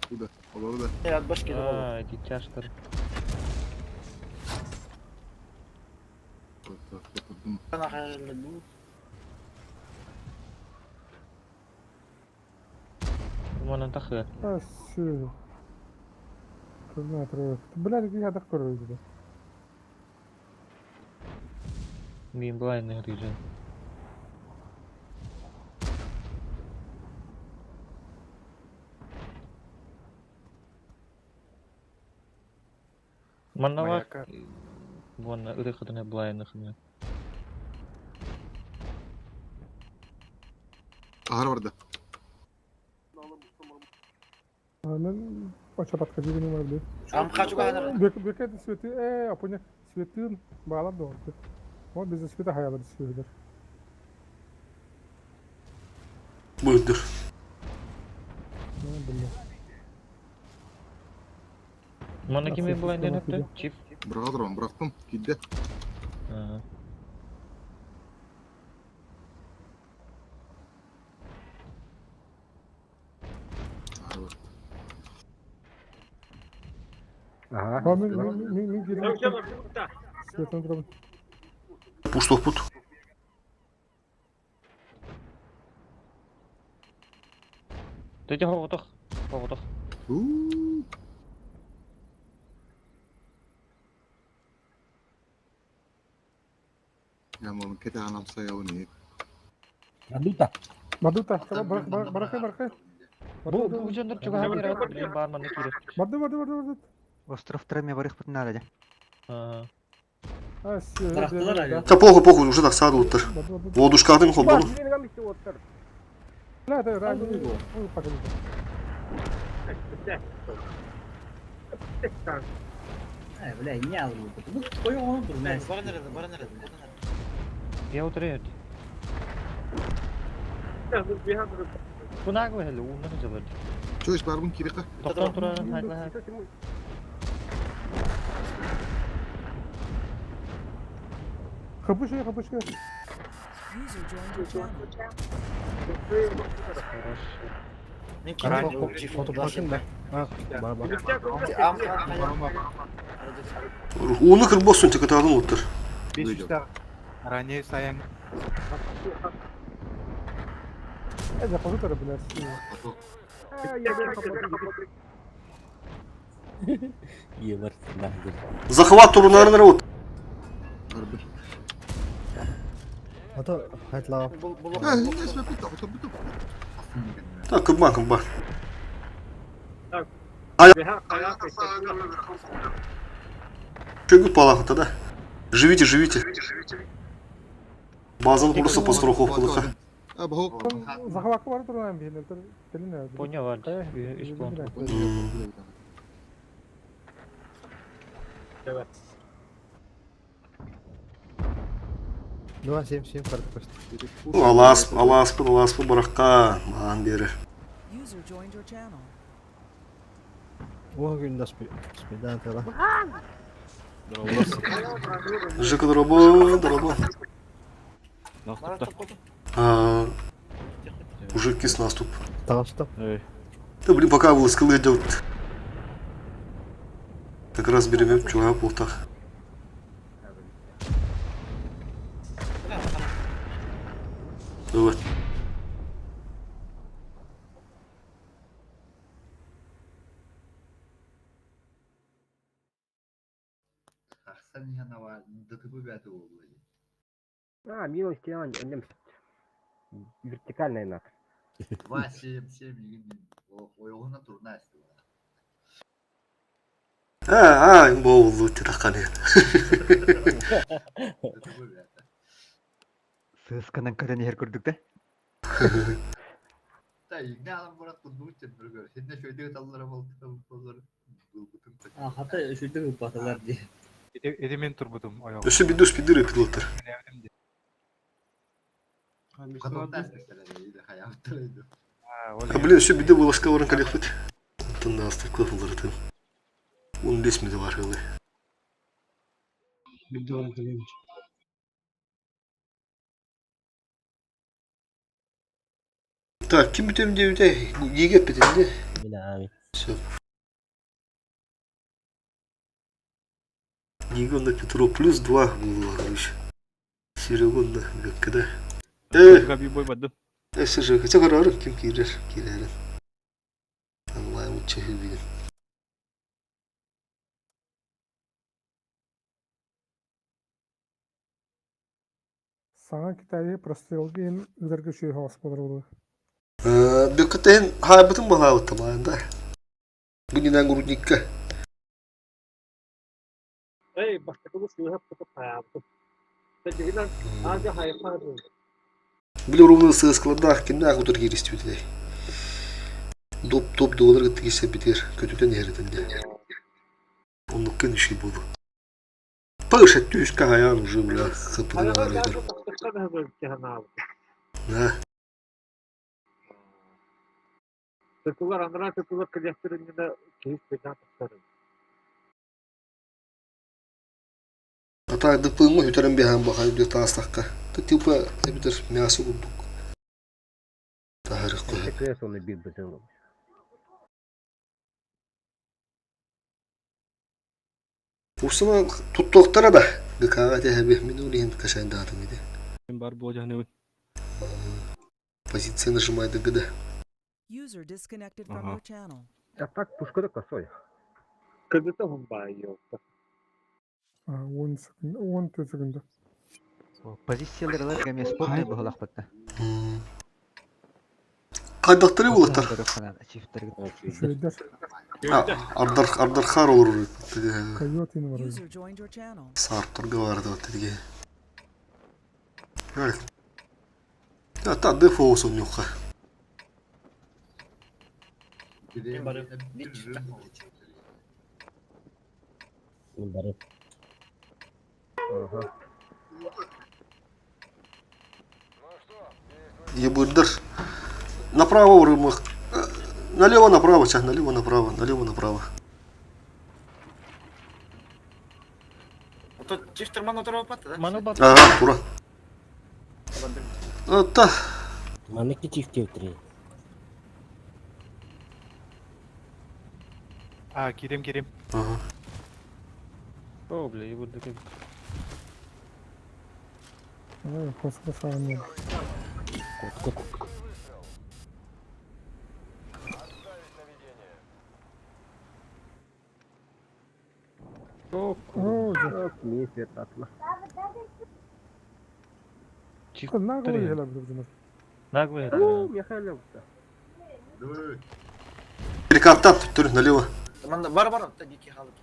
Куда? Олорда. Э, от башки А, эти тяжкар. Манан тахы. Спасибо. Бля, я так көрөйдү. Мин былай грижен. Маннава Вон ырыхытына былайныхына. Ахар барда. Мен очапатка дигени бар бит. Ам хочу ганар. Бек бек светы э апоня светын балар да орды. О биз света хаялар светлер. Быдыр. Мана кими былай нерепте? Чиф. Быраға бырақтым, кидде. Ага. Мен мен мен кирдим. Светын турам. Пуштох пут. Тетя хоготох. Хоготох. Я молым кете анам саяуни. Мадута. Мадута, баракай, баракай. Бу бу жандыр чуга хабер бар манны кире. Барды, барды, барды, барды. Остров Треме барых надо. Ага. Да похуй, похуй, уже так саду уттар. Водушкатын хобону. Ла, да, да, пока. Э, бля, не алып. Бу коё оны тур мен. Бара nerede? Бара nerede? Я утырыт. Кунаг хеле унны жылыр. Чөш барбын кирика. Токтон турарын хайла. Хапышка, хапышка. User joined your channel. Хорош. Уны кырбоссун текатадын уттар. Ранее саян. Э, захожу тогда, блядь. Ебар, Захват турунарын вот. Ото хайтлаа. Так, кымбан, кымбан. Чөгүт палахыта да. Живите, живите. Базаны просто по страховкалыха. Захватка бар турган биһинер телин Понял, үс пункт. Два семь семь фарт Ну, алаас, алааспын, алааспын барахха, маан берер. User joined your channel. О күн да спидан тала. Жека дорабо, дорабо. А, уже кис наступ. Таҕыста. Да блин, пока был скиллы идет. Как раз берем чуга полтах. Вот. Ахсан иһэн ДТП бэйэтэ буолла дии. А, милость энем вертикальная нах. 2-7-7 игин ойоҕуна турна А, а, болду тираканы. ДТП бэйэтэ. Сысканан көрөн иһэр курдук да. Та игне алан барат курдук чембергөр. Синне шөйдө таллара болталар булбутун. А, хата үчүдүк ыппатылар дии. Эти мен турбутум ойоҕум. Өссө бидус пидыры пилоттар. А блин, все биде было сковорон колехпыт. Тында астып кылфылдырытын. 15 минут бар хылы. Так, ким бүтем дебите? Егеп битенде. Мин Все. Гигонда Петро плюс 2 было, короче. Серегонда когда. Э, же, хотя карары ким кирер, кирер. Онлайн лучше виден. Саҥа Китайы прострелга иһин ыытарга үчүгэй соҕус буолар буолуо. Бүккүтэн хаайбытын балаабыттам да. Бу нинан грудникка. Эй, бастакы сыыһа тутуп хаябытым. Тәдигинен аага хайпаа Били ровно сыскладах кимнээх утар кииристибитий. Доп топ доллар кытта битер көтүтэн иһэритинде. Оннуккен үчүй буолу. Пыш түскэ хаян уже бля хапыдын арыйдар. Да. Тытылар анараа тытылар кэлиэхтэриннэ киһи спинаа тахсарын. А так дыппыҥҥа үтэрэн биһэн баха үрдүк таастахха. Ты типа эбитер мясо курдук. Таһарых көһө. Кыас оны бир бытын. Урсана туттуохтара да ГК-га тэһэби мин улиһин кашайдаатым иди. Бар буолдьаһыныбын. Позиция нажимай ДГД. User disconnected from your channel. А так пушка да косой. Кыдыта хумбаа йоопта. 10 секунд, 14 секунда. Позициялар гаме спорт баһалахпатта. Хайдахтары булаттар. Үчүгэйдэр. Ардар ардархар olur. Койот ини бар. User joined your channel. Сарптарга барды тиге. Та та дефолт нюха. Мин бары. Ага. Ебырдыр. Направо урымых. Налево направо, чах, налево направо, налево направо. Ага, тура. Та. Маннык чиф тептри. А, кирем кирем. Ага. О, бля, ебурдык. Ой, хоско саҕан Кот кот. О, Оо, дьэ. Мне свет атла. Наглый иһэлэр. Наглый Уу, Михаил бұта. Перекаттан, түр, налево. Манна бар бар, та дики халык.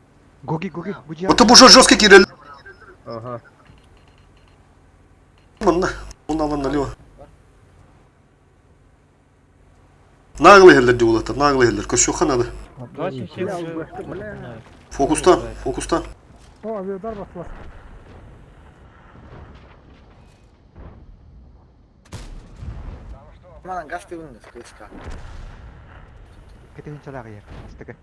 Гоги, Гоги, бу Вот это уже жесткий кирилл. Ага. Манна, он алан налево. Наглый иһэлэр диулата, наглый иһэлэр. Көшөөххө надо. 277 Бля, уже. убашты, бля. Фокустан, фокустан. О, авиадар бахтылар. Манан газ тыгын кыска. Кетен чалағы ер. Астыгы.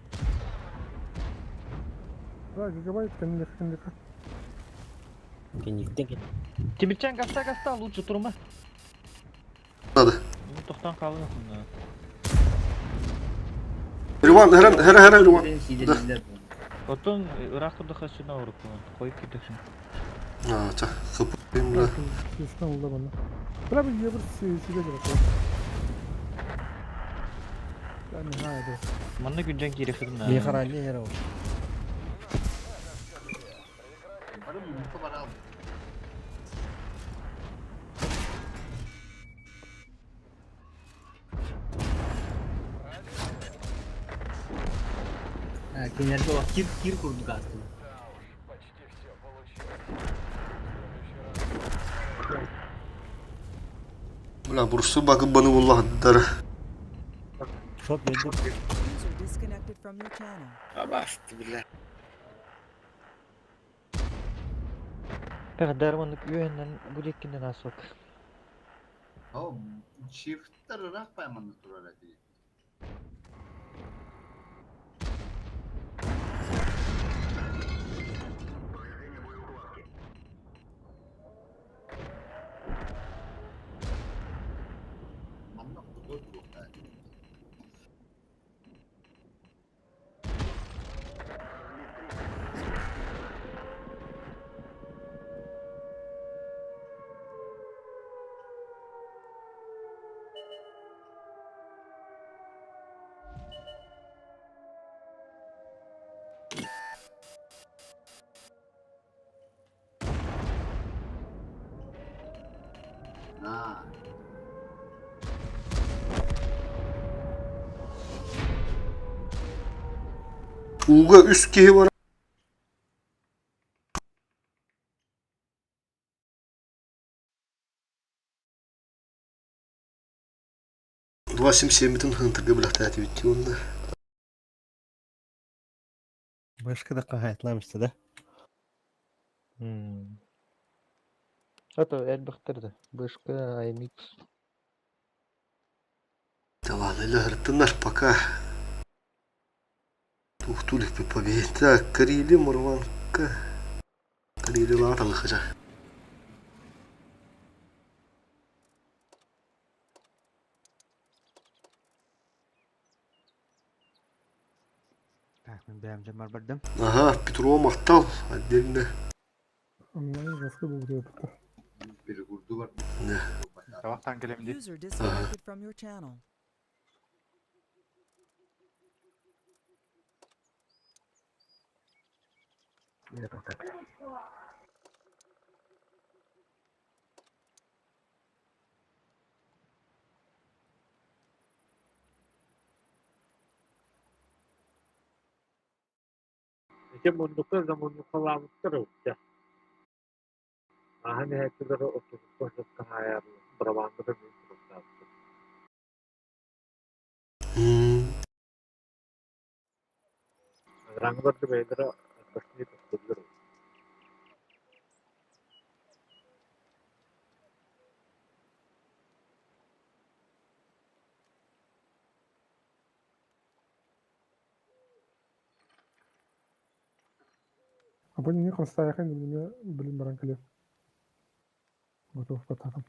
Да, гигабайт кенлек кенлек. Кенниктен Тимирчан гаста гаста лучше турма. Надо. Ну тохтан калын. Риван, хәрән, хәрән, хәрән, Риван. Да. Оттон ыраах турдаха сүнө оруп. Койуп кирдексин. А, ча, хып, бля. Сестен улда бана. Бля, bir ебір сиге керек. Я не знаю, да. Манна күнжен кирехин. Не харани хера. Бары мука бар алды. Кинерге олар кир кир курдук астын. Бля, бурсы багы баны уллаһдар. Шот берди. User disconnected from your channel. Абасты, бля. Пер дарманнык үйеннен булеккинен асок. О, чифтер ырах пайманны турар әти. Манна кудо турук. На. Уга үс киһи бар. Два семь семь битин хынтырга билахтаати битти онна. Башка да кахайтламышты да. Это элбэхтер да. Бышка IMX. Да ладно, ләһәртеннәр пока. Тухтулик победит. Так, Карели Марванка. Карели латалы хажа. Так, мен бәм жамар бардым. Ага, Петро мактал отдельно. Онлайн жестко был деп. Перегурду бар. Да. Табақтан келем дейді. User disconnected from your channel. Ити мундука за мундукалаабыттар ылча. Ахан эһэттилэр отузукка хаайар барабааннары мин туруктаабыттар. Раңларды бэйдара башни тустуллар. А бу не констаяхын билме билим баран келе. Готов потатам.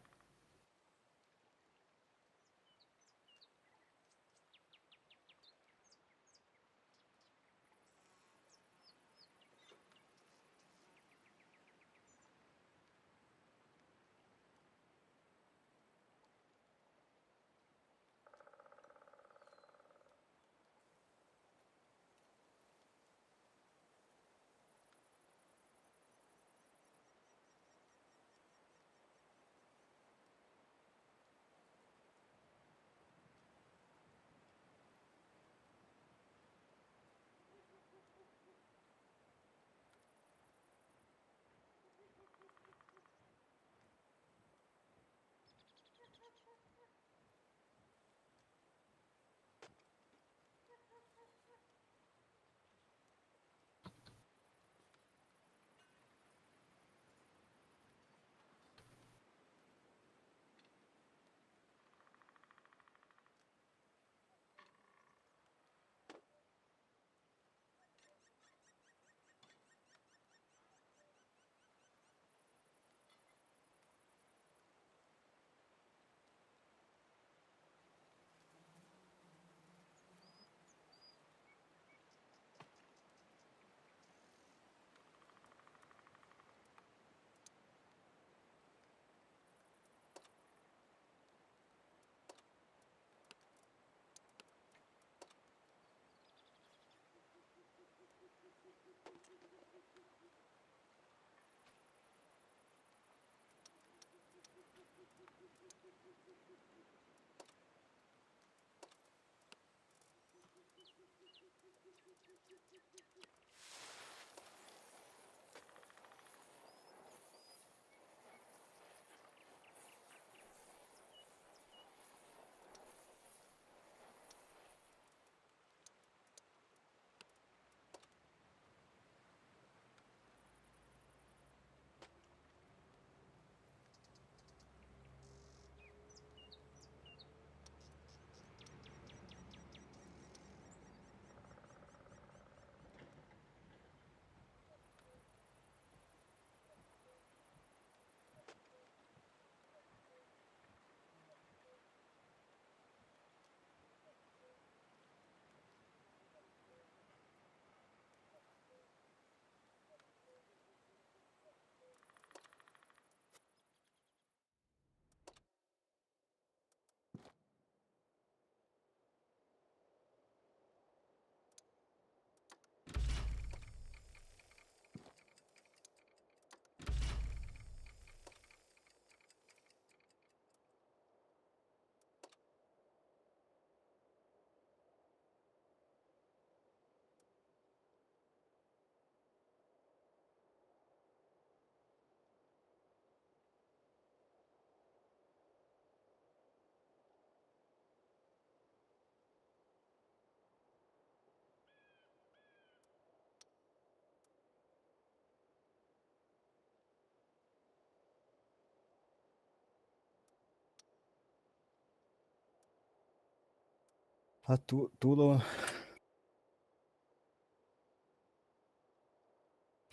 А ту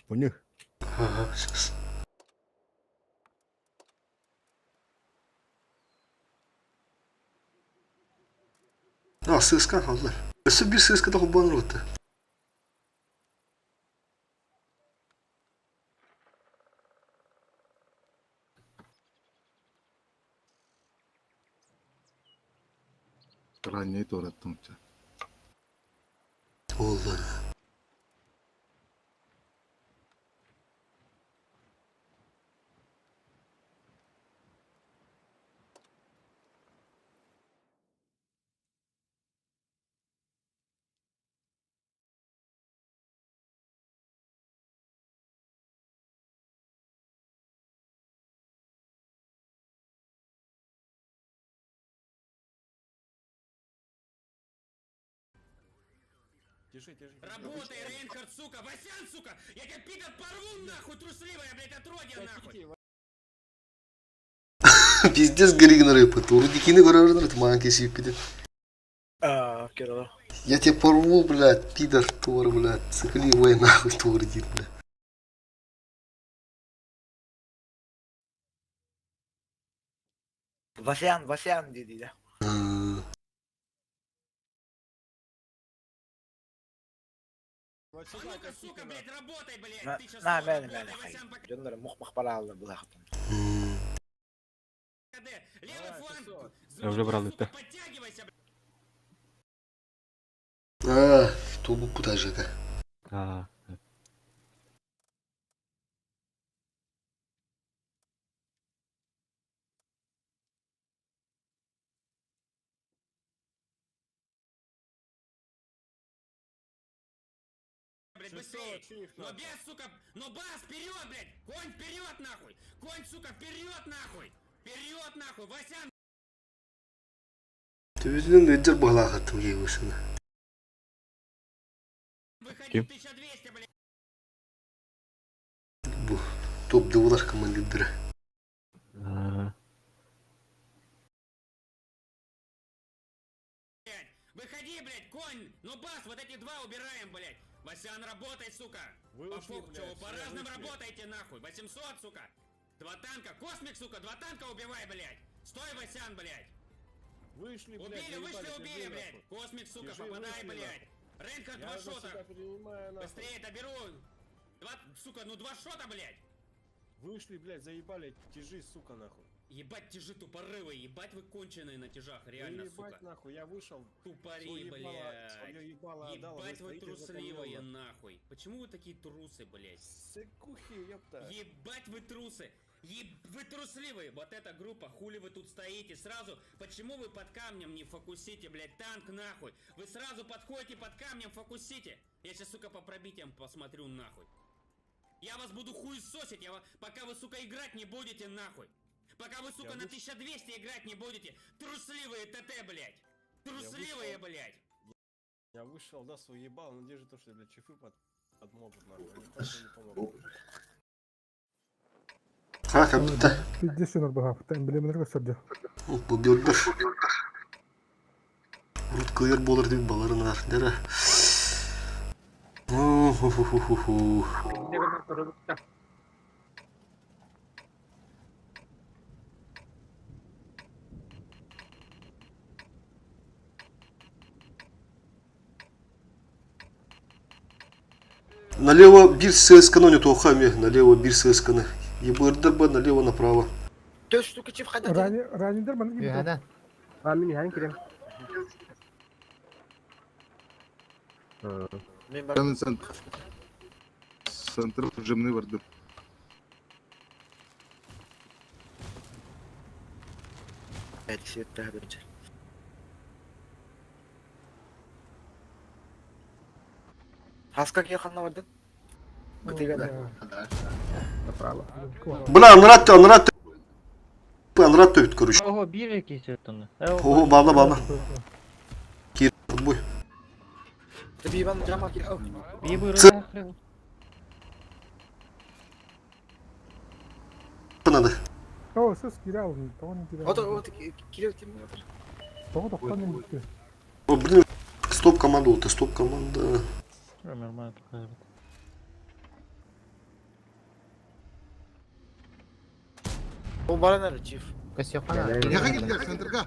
Понял? Ага, сейчас. А, сыска аллар. Өссө биир сыска да холбоон ылбыта. Ранее туораттым ча. Олла. Тише, тише. Работай, Рейнхард, сука! Васян, сука! Я тебя, пидор, порву нахуй, трусливая, блядь, отродье, нахуй! Пиздец горигнер ыпыт. Урудикини көрөрүн маан кесип Аа, керало. Я тебя порву, блядь, пидор, тур, блядь, цикливый нахуй тур, дит, блядь. Васян, Васян диди да. Вот А сюда, ну-ка, косите, сука, нахуй. блядь, работай, блядь! На, Ты сейчас на, работай, мэне, мэне, хай. Васян, пока Дьоннор мух-мах бараалла булахтан. КД! Левый Давай, фланг! 600. Я уже брал Сука, это. подтягивайся, блядь! А, тубу путажика. А, Блядь, 600, быстрее! чиф, Но нахуй. без, сука, но бас, вперед, блядь! Конь вперед, нахуй! Конь, сука, вперед, нахуй! Вперед, нахуй! Васян, Төбөтүнэн ыдьар баһалаахаттым киһи выходи, 1200, блядь! Бу топ дыбылар командирдара. а, Выходи, блядь, конь! Ну бас, вот эти два убираем, блядь! Васян, работай, сука! По Вышли, фу, чё, вы блядь, по все, разным вышли. работаете, нахуй! 800, сука! Два танка, космик, сука, два танка убивай, блядь! Стой, Васян, блядь! Вышли, блядь, Убили, вышли, заебали, убили, держи, блядь! нахуй. Космик, сука, Держи, попадай, вышли, блядь! Рейнхард, Я два за себя шота! принимаю, нахуй. Быстрее, доберу! Два, сука, ну два шота, блядь! Вышли, блядь, заебали, тяжи, сука, нахуй. Ебать тяжи тупорылые, ебать вы конченые на тяжах, реально, Ебать, сука. нахуй, я вышел, Тупари, свое ебало, блядь. свое ебало отдал, а вы Ебать вы стоите за трусливые, камнем, нахуй. Почему вы такие трусы, блядь? Сыкухи, ёпта. Ебать вы трусы! Еб... Вы трусливые! Вот эта группа, хули вы тут стоите? Сразу, почему вы под камнем не фокусите, блядь, танк нахуй? Вы сразу подходите под камнем, фокусите! Я сейчас, сука, по пробитиям посмотрю нахуй. Я вас буду хуесосить, я пока вы, сука, играть не будете нахуй. Пока вы, сука, Я на выш- 1200 играть не будете. Трусливые ТТ, блядь! Трусливые, вышел. блядь! Я вышел, да, свое ебало, надежда то, что, блядь, чифы под... подмогут, нахуй. Они просто не помогут. Ха, капита. Пиздец, норбаха. Эмблемаларга сөрдө. Бу бюрдер. Урут кыйыр болар деп баларын ар. Ху-ху-ху-ху. Инне гынан көрөбүттэ. Налево бир ССК, но не тухами, налево бир ССК. Ебырдыр ба налево направо. Төс штука чиф хада. Рани ранидер маны кибит. А, мин иһэн кирем. Мен бар. Мен центр. Центр жемны бардым. Свет тахабырча. Хаска кия ханна бардын? Кытыга да. Направо. Бля, анратты, анратты. Анратты өт короче. Ого, бир кесет оны. Ого, бана, бана. Кир, отбой. Табибан жама кир. Би Ц- Надо. О, сөз кире алдым. Тоғын кире Отыр, отыр, кире тим отыр. Тоғы тоқтан не бітті. О, блин, Стоп команда это стоп команда. Нормально показывает. Бу баран эрэ чиф. Яха килдер, центрга.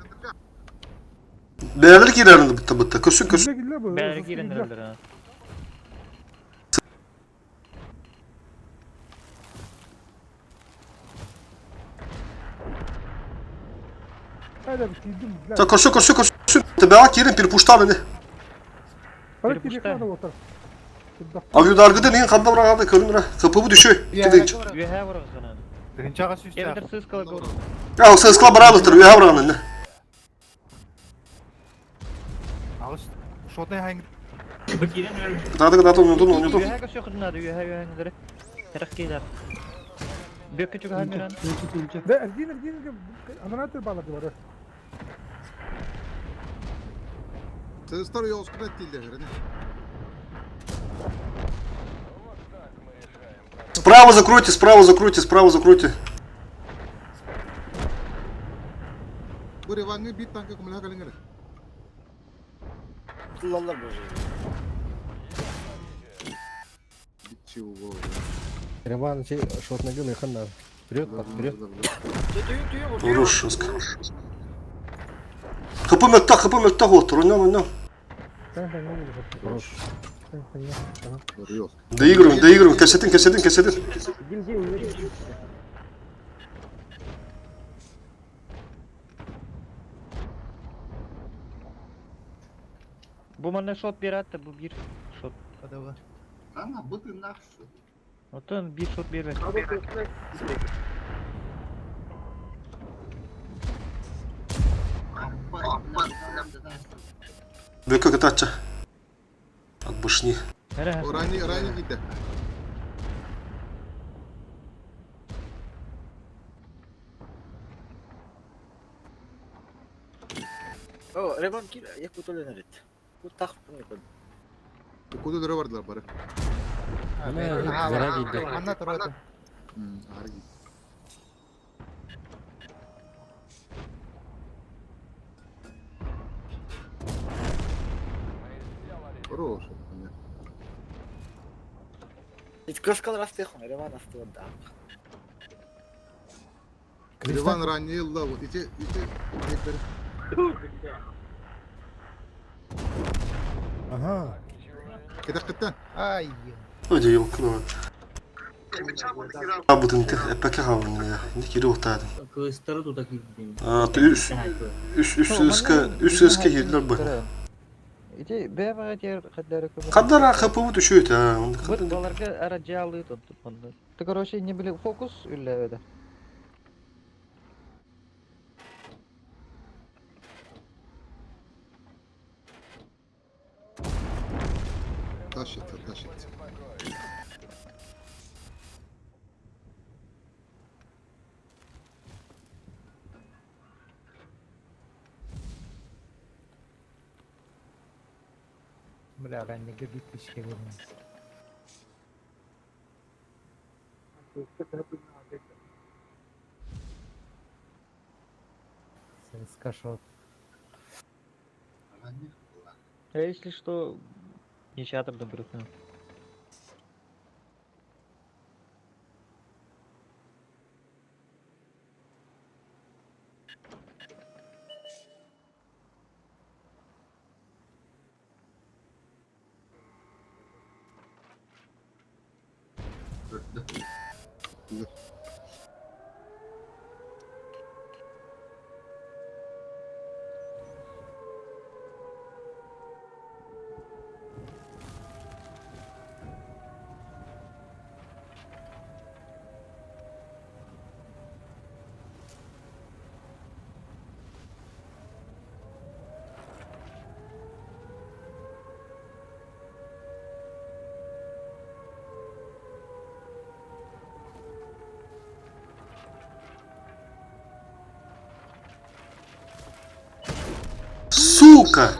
Бэйэлэр киирэрин бытта бытта. Көрсүн көрсүн. Киллэ киллэ бу. Бәрі кииреннерелер ha. Хайда киирдим. Так, көрсүн көрсүн көрсүн. Тебеға киирин перепуштал ини. Бары киирдик надо отар. Авюдаргыда neyin ханда бырагады көрүнүр. КПБ düşüyor. Кидинч. Үөһэ барахсана. Тыгынчаға сүүстә. Эбэтэр сыскала көр. Я сыскла баралыктыр, үһә барган инде. Агыс шотный хайын. Тады гына тон тон тон. Үөһэ көсө хытынады, үөһэ үөһэңдери. Терек кейдер. Бөккө чугаһан миран. Да, эргин эргин анаратыр балар бар. Сыстар yoğuzkuna ettiler. Справа закройте, справа закройте, справа закройте. Bu revanга bir tanka kumlaha kalingere. Тыллалар бу. Чего? Риван, шот нагыл, и ханна. Вперед, вперед. Хорош, жестко. ХП мөттә, ХП мөттә отыр, ойнам, ойнам. Хорош. Доигрываем, доигрываем, кассетин, кассетин, кассетин. Дим, дим, не Бу манна шот бератты, бу бир шот. Ана, быты нахшы. Отон бир шот бербет. Бөккө кытача. От башни. Рани, рани gitti. О, Реван кир, якутолен эрит. Бу тах пуны код. Kudu döre vardılar bari. Анна тұрады. Ağrı gitti. Хорош. Ит кыскал растыхон, Реван астыва да. Реван ранее ла вот эти эти Ага. Кета Ай. Ой, елкина. Абутын эпеке хавын я. Не кире отады. Кылыстары тута кирдим. А, ты үс үс үс үске үс үске кирдилер бу. Ити бэбага тер хәтләре күп. Кадара ХП düşüyor ha. Бу баларга ара жалы тут монда. Ты короче не биле фокус үлләбеде. Taş etti, taş etti. Бля, раннеге бит бишке көрүнү. Сыска шот. А если что, ничья там берут. Сука!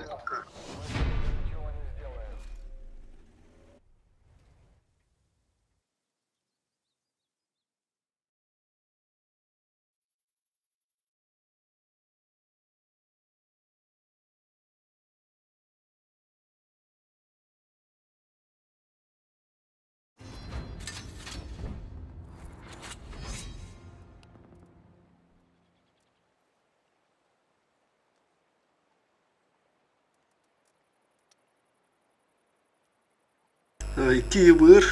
Икки ЕБР.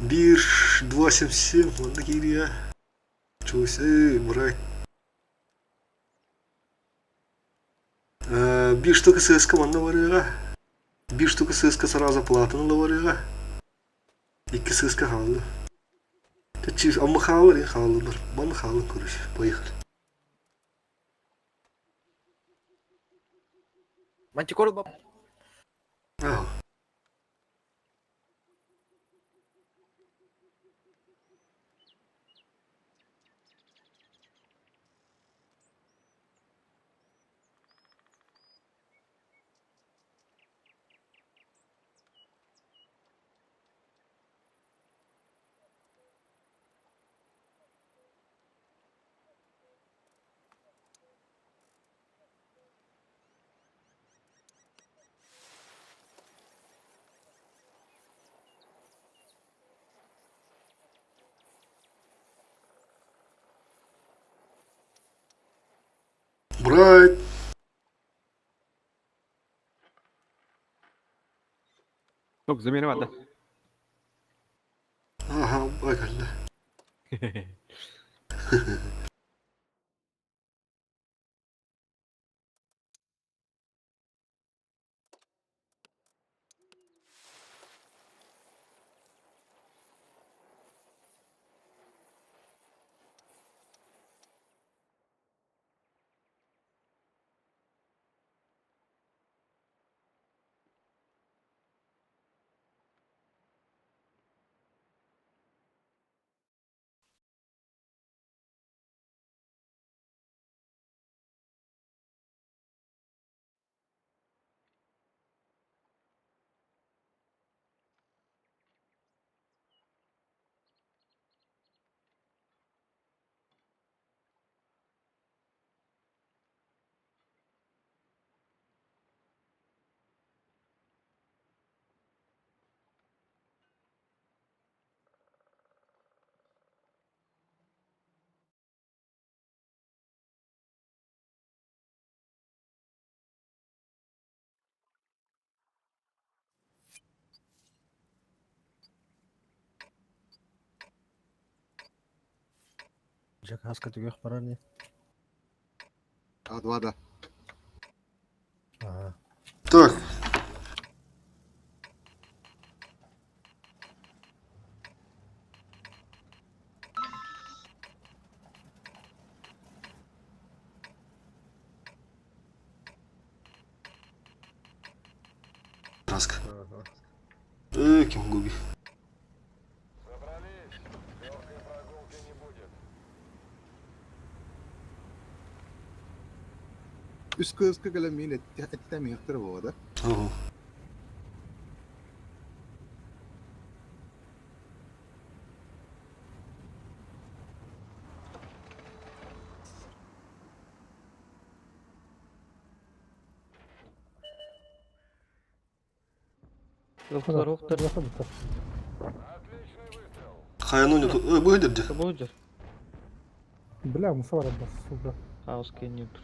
Биир, два, семь, семь. Манна киириэ. Чусе, брать. Биир штука ССК манна барыаҕа. Биир штука ССК сразу платаны ыла барыаҕа. Икки ССК хаалла. Амма хаалар, хааллылар. Манна хаалан көрүс. Поехали. Мантикор бап. Брать! Стоп, замена да. Ага, байкалла. Жак хаска түгэх барар не? А, два, да. Ага. Так. Краска. Ким губи. Үс кыыска кэлэн миин эттэ миэхтэр буолла да. Ого. Охтор, охтор. Хайаны не тут. Бу дерде. Будет. Бля, мусор бар, сука. Хаос кеннютр.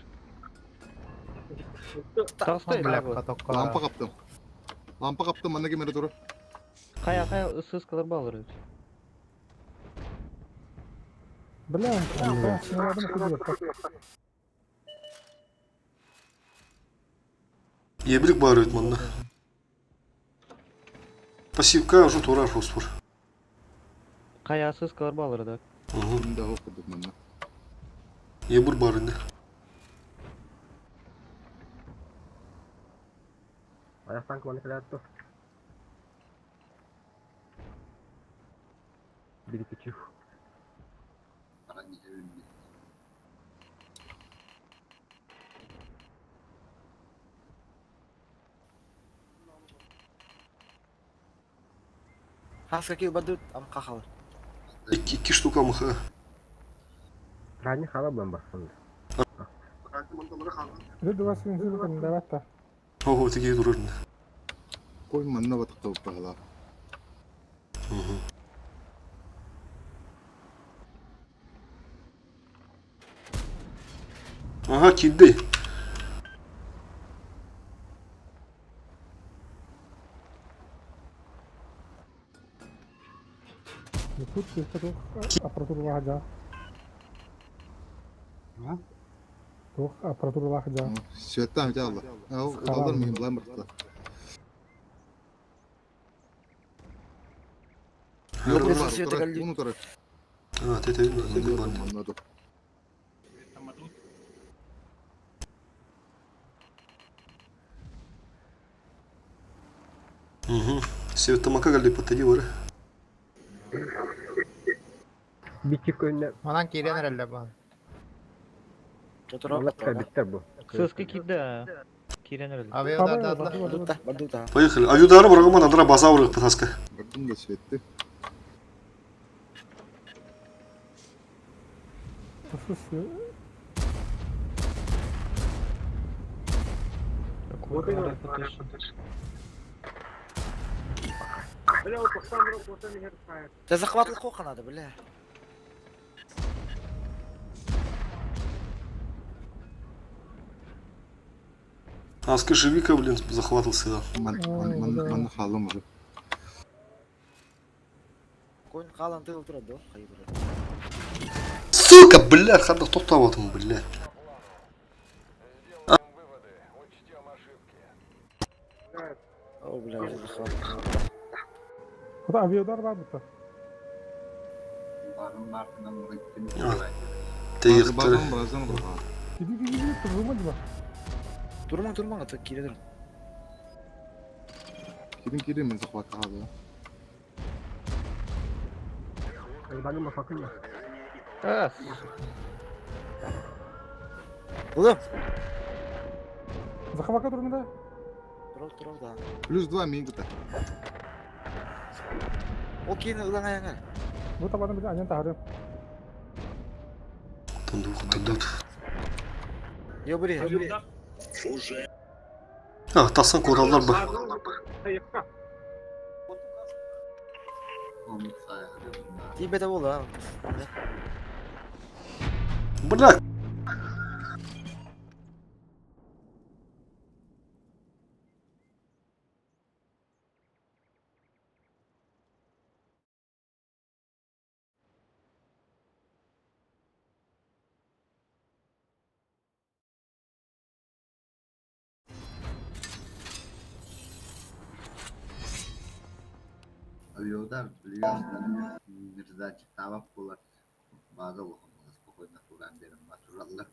Толстой Бля, вот. катокка. Лампа каптым. Лампа каптым, манна кемере туру. Хая, хая, сыскалар балыр. Бля, бля, сыналадым хуй Ебрик бар өт манна. Пассивка уже турар фосфор. Хая, сыскалар балыр да. Угу. Да, курдук манна. Ебур бар инде. Аяқ танк маны келеді. Бір кичу. Хаска кил бадут ам кахал. Икки, икки штука мха. Ранний хала бомба. Бір два семь семь давай та. Ого, тиги турар инде. Кой манна батыкта баһала. Угу. Ага, киди. Тут аппаратуралаах дьаа. Туох аппаратуралаах дьаа. Светтан взяла. Алар мин бламырта. А, ты это видно, Угу. Светомака галли потади вары. Бичи көнне. Манан киирэн эрэллэр баан. Малакка биттер бу. Сыска киирдэ. Киирэн эрэллэр. Авиаудардаатылар. Поехали. Авиудары барагыман адра база урых патаска. Бардым да светти. Ты захватыл кока надо, бля. А скажи, Вика, блин, захватился, да. Ман ман ман халым уже. Конь қалан тығыл тұрады, қайы тұрады. Сука, бля, ханда тоқтап бля. О, бля, уже захват. Куда авиаудар бар бутта. Ты Базан базан. Киди киди киди турма диба. Турмаң, турмаң, ата кире тұрын. Кирин кирин мен захват алды. Улым. Захватка турмада. Турал, турал, да. Плюс 2 минута. Ол кейін ылаң аяңа. Бу табаны бит анан тахары. Тундук, тундук. Йо, бери. Уже. А, тасан кораллар бар. Тибете болды, а. Бля. Авиаудар biliyorsun Mirza Çıtavap bular. Bazı olsun спокойно туран берем батураллар.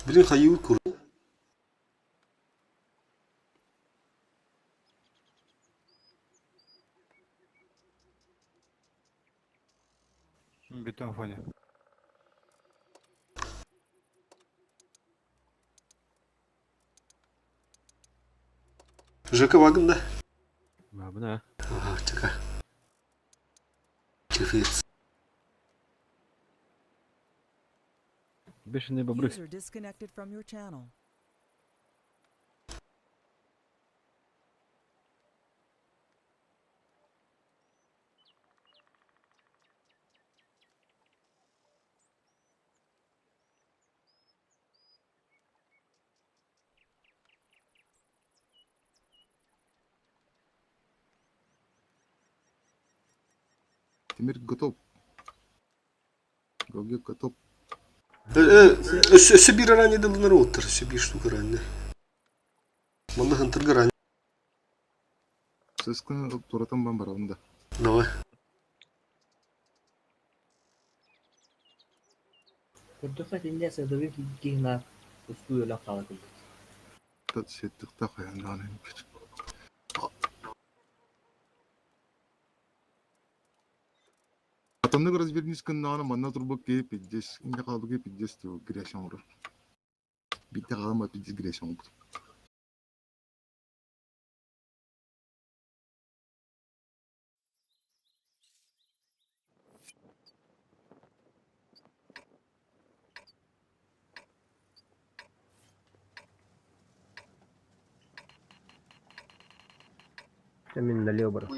Блин, хаю кур. Бетон фоне. ЖК вагон, да? Бабна. Ага, чека. Чефиц. Бешеные бобры. User disconnected from your channel. Тимир готов. Гоги готов. Өссө бир ранее дылыныр оттыр, өссө бир штука ранее. Манда хантырга ранее. Сыскын туратан бан баралым да. Давай. Көрдөхө тинде сыдыбы кихна усту өлө кала кылды. Та сеттик та каяндан. Атомнык развернись күннаны манна турбук ки пиздец. Инде калбы ки пиздец ту грязь оңру. Битте калма пиздец грязь оңру. Мин налево бар.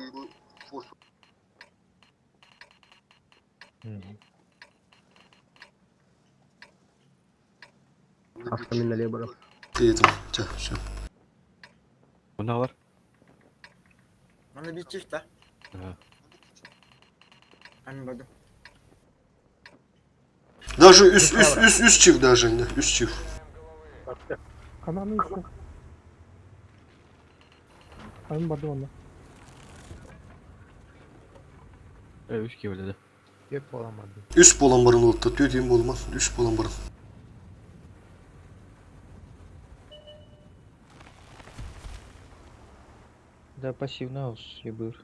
Автомин налево барар. Ты это, ча, все. Мына бар. Манна биир чифт да. Ага. Аны бардым. Даже үс, үс, үс, үс чиф даже, не, үс чиф. Кананы еще. Аны барды онна. Э, үс киһи Кеп болан барды. Үс болан барын олыпты, төтем болман, үс болан барын. Да, пассивный аус, ебыр.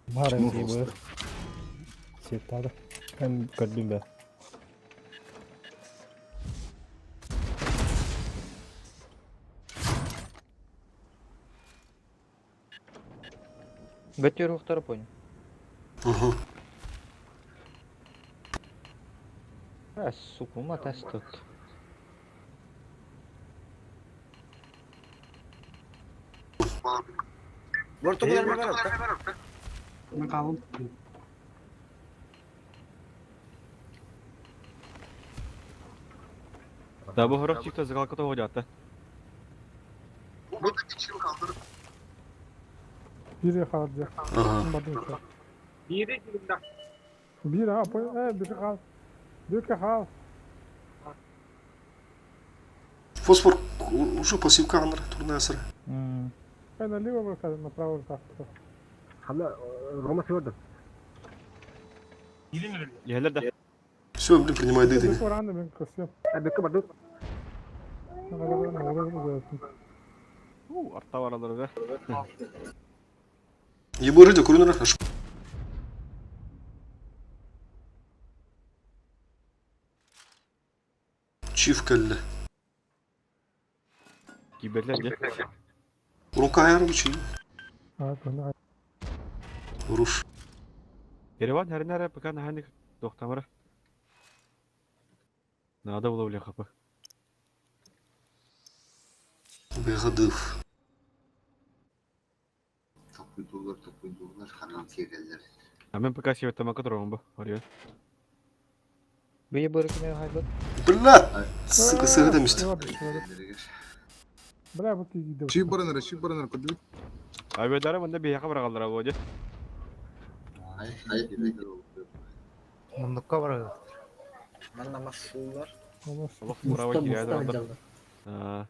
Бар Ну, ебыр. Сеттады. Мен көрдүм бе. Бөтер ухтар понял. Угу. А, сука, матас тут. Бортугулар ма бар? Мен қалым. Да, бу хорох чифта зыгалка того жатта. Biri kaldı. Ага. Барды еще. Биири килинна. Bir ha, по, э, bir kal. Bir kal. Фосфор уже пассивка аныр, турная сыры. Э, налево рука, направо рука. Хана Рома Федор. Елер да. Все, блин, принимай дыды. Бек оранды мен көсөм. Бекке барды. У, арта баралар да. Ебыры да көрінір, аш. Чиф кәлі. Киберлер де. Рука айыры чи. А, кына. Руш. Ереван хәрнәре пока наханик доктамара. Надо было бля хапа. Бегадыв. Токуйдулар, токуйдулар, ханан сиэрэллэр. А мен пока себе тамака турам бу. Орион. Бу ебыр кеме хайбат. Бля! Сука, сыгыда мист. Бля, бу киди. Чип баран эрэ, чип баран эрэ, көрдүбүт. Абедары мында бияка баргалар бу де. Ай, ай, Мундукка баралар. Манна масулар. Аллах мурава кирәде анда. А,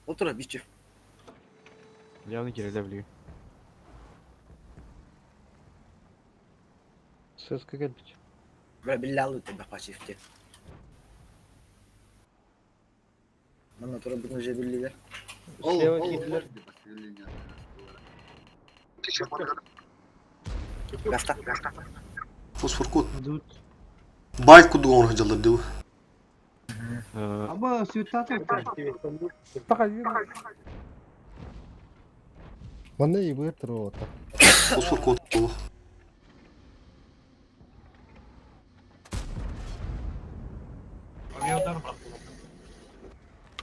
Отура биир чифт. явно кирәле билген. Сыска келбит. Бля, биллалы тебе пассивте. Манна тура бүгүн же биллилер. Слева кидлер. Гаста. Фосфор код. Байт куду он хаджалар дeu. Аба светата. Така yürü. Манна ебыр туруп ота. Фосфор код.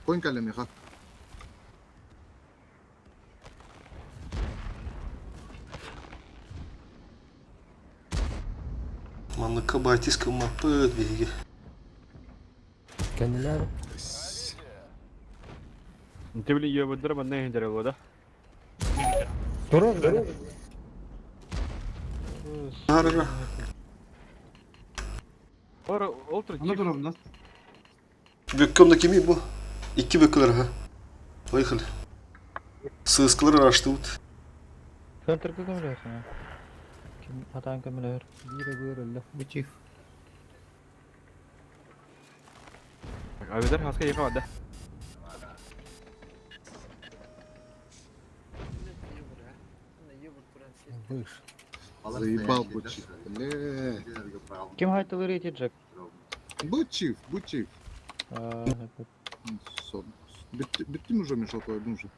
Конь кэллэ миэхэ. Манныка байтиска маппыт биһиги. Кәниләр. Ты блин ебедер мында хендер бу да. Турар. Арара. Ор олтур Аны турам да. Бөккөм да кими бу? Икки бөккөлөр ха. Поехали. Сыскалар аштыбыт. Центр көмөлөр. Ким атан көмөлөр. Бире бир Бу чиф. Абедер хаска яка да. Выш. Заебал Бучив. Бля. Ким хайтылыр эти Джек? Бучив, Бучив. А, Бүттүм уже мешок койдум уже.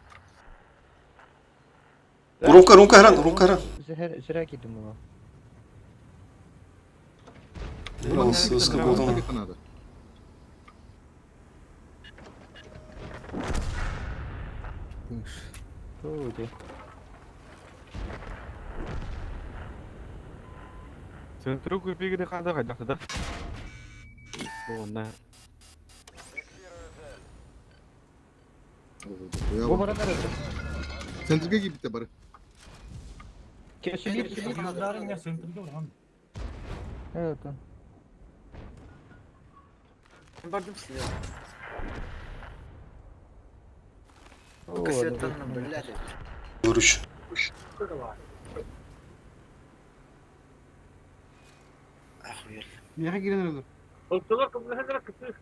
Румка, румка харан, румка харан. Зря зря кидим его. Бля, сыска кодон. Надо. Выш. Туди. Центру купигри хада хайдахтыда. Онна. Бу баран эрэ. Центрге киирбитэ бары. Evet. Бардым силер. Кассетаны, блядь. Выручу. Охуел. Меха кирен ölür. Oltular кымныһын кытыы.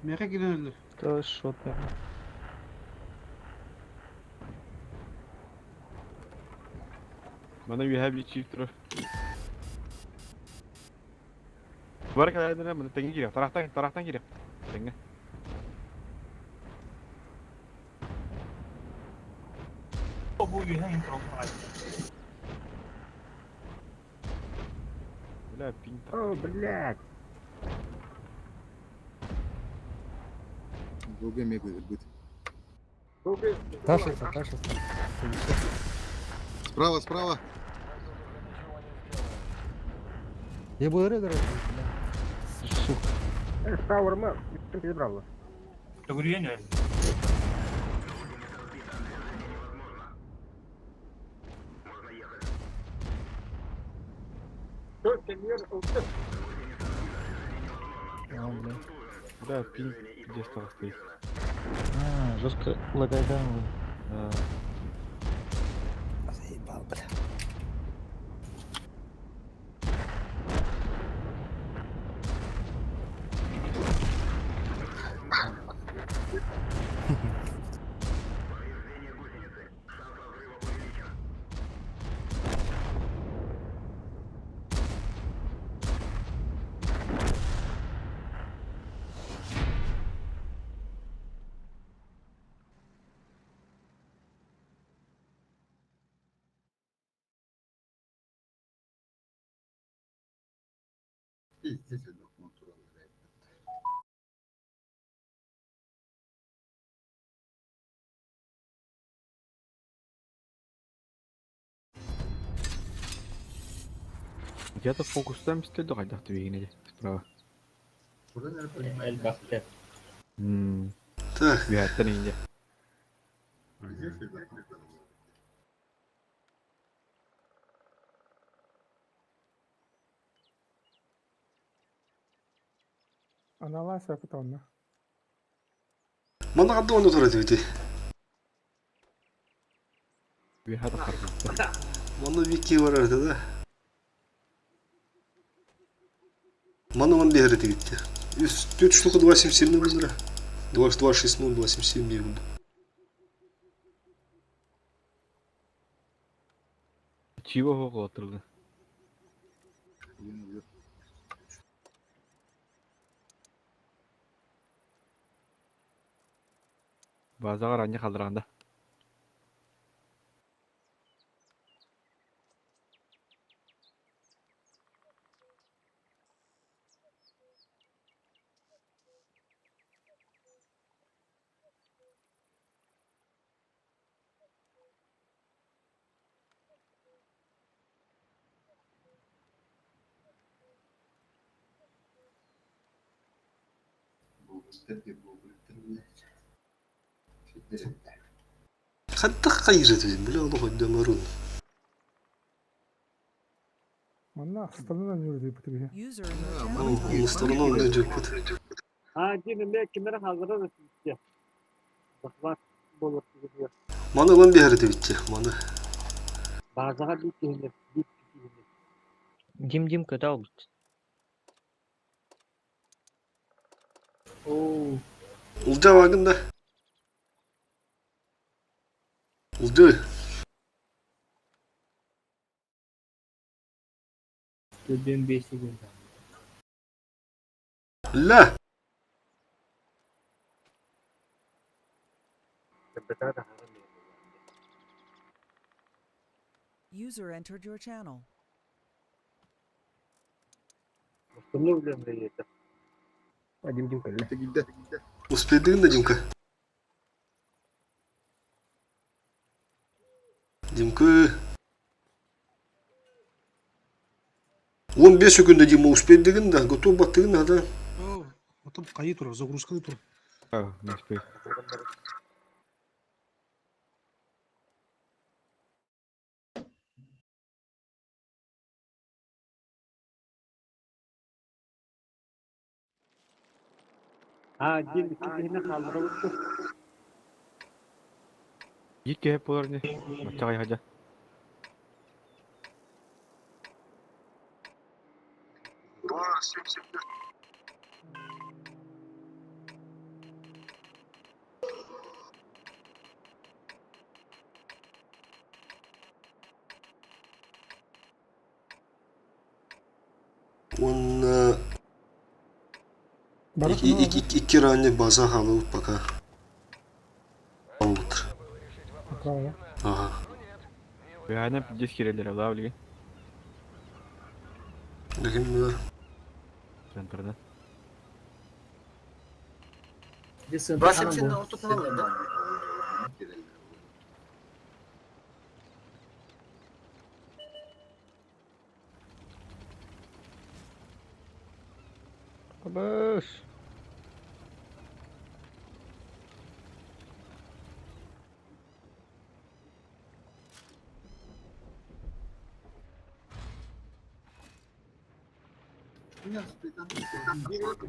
Меха кирен ölür. То шо ты? Мана үһә bir чип турар. Бар калайдына мына теңге кирәк. Тарахтан тарахтан кирәк. Теңге. Бля, пинг. О, блядь. Долго мегу будет. Ташится, ташится. Справа, справа. Я буду рыгать. Сука. Справа ма, перебрал. Бля, пинг где стал стоит. А, жестко лагает, да? Да. Заебал, бля. Пиздец, это контур. Где-то фокустан пистолет хайдах түбегине справа. Куда, наверное, понимаете? Элбахте. Мм. Так. Үһәттен инде. Пиздец, это контур. Аналас yapıt онна. Мана қанды оны тұрады өте. Үһәт харбы. Мана вики бар әрді да. Мана ван бері дегітті. Төрт штука 277 бұзыра. 260 277 бегунду. Чиво хоғылатырды. Базаға ранне қалдырғанда. Бугултер, бугултер, блядь. Қаттақ қайыр еді, біле олы қойды марун. Манна астана нүрдүй бутуге. User in your channel. Устарына оны жүк бұд. А, дин ме кимер хазыры да сизге. Бахват болор сизге. Мана ван бері дегітті. Мана. Базага бит киһинер, бит киһинер. Дим-дим катал. Оу. Улжа вагында. Улжа. Төбем 5 секунд. Ля. User entered your channel. Дим Димка, Успедың да, Димка? Димка. 15 секунда Дима успейдигин да, готов баттыгын да, да. Потом кайы турар, загрузкалы турар. Не успей. А, диэн икки киһини хаалларабыт дуо? Биир киһи буолар ини. Баччаҕай хадьа. Уонна икки ранний база хаалыбыт пока. Албыт. Ага. Бэҕэһээ пиздец киирэллэрэ лаа билигин. Билигин билэр. Центрда. Басым сен ортотуналар да. Абыш.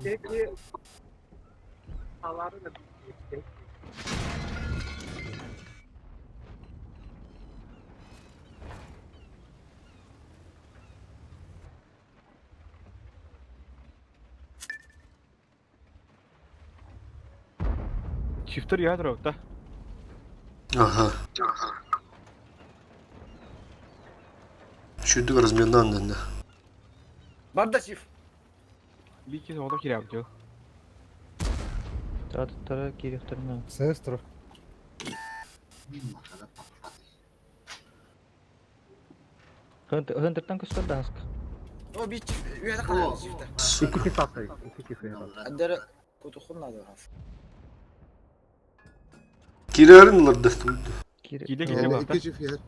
Peki алары да Чифтер ядро, да? Ага. Чудо разминан да. Барда чиф. Биир киһи оҕото киирээбит дьыл. Тааттара киириэхтэринэ. Сестра. Хантертан көстөр да хаска. О биир чиф үөһэ хаалар чифтер. Икки чиф аттай, икки чиф үөһэ. Андера кутухун надо хас. Киирэрин ылар да. Киирдэ киирдэ Икки чиф иһэр.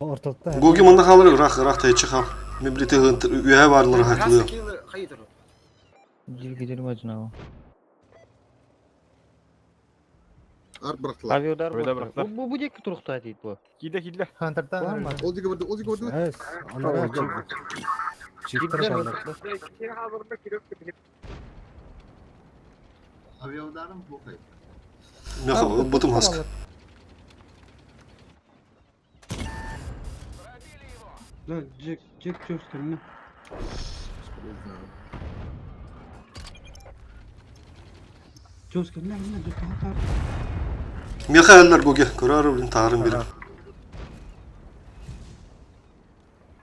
Ортотта. Гоги манна хаалар ыраах ыраах тайчы хаал. Мен билете үөһэ баарлар хатылы. Диргидер мажнау. Арт бырахтылар. Авиадар Авиадар бырахтылар. Бу бу диэки туруктаа дейт бу. Киирдэ киирдэ. Хантертан. Ол диэки барды, ол диэки барды. Эс, анара чифтер Киирдилер. Авиаударым бухай. Мен ботум хаска. Да, Джек, Джек чөстөрүнө. Чөстөрүнө, мына Джек тахтар. Михаил Гоги, көрөр блин таарым бир.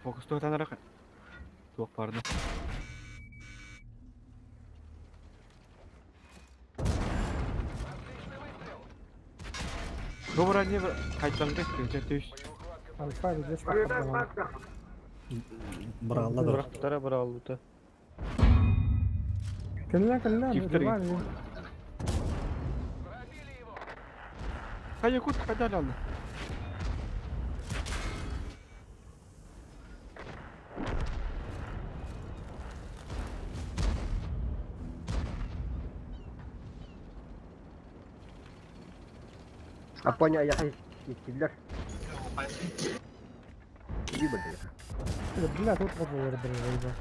Фокусту танара. Туох баарына. Добра не кайтанды күнчә төш. Альфа видишь, пока. Бралла да. Бырахтара быраллыта. Кэллэ, кэллэ, Чифтер. нормально. Хайа кут кадал алды. Апоня я иккилер. Иди барды. Бля, тут вот было блин.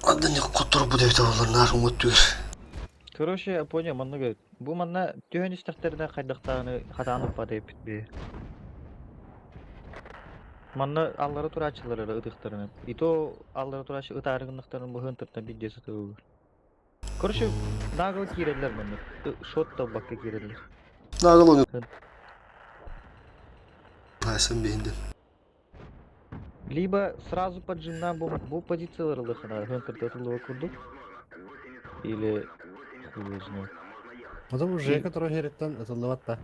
Аддан котор бу деп олар нар умут түгер. Короче, я понял, манна говорит. Бу манна түһэн истэхтеринэ хайдахтааны хатаан уппа дейпит би. Манна аллара тураачылар ытыктарына. И то аллара тураачы ытаарыгынныктарын быһын тыртан бидде сытыгы. Короче, нагыл кииреллер манна. Шот бакка кииреллер. Нагыл оны. Хайсан бейинде. Либо сразу поджимна бу, бу позициялар ылыхына хынтырда тылыва курдук. Или хуй его знает. Потом уже который хереттен атыллыбатта.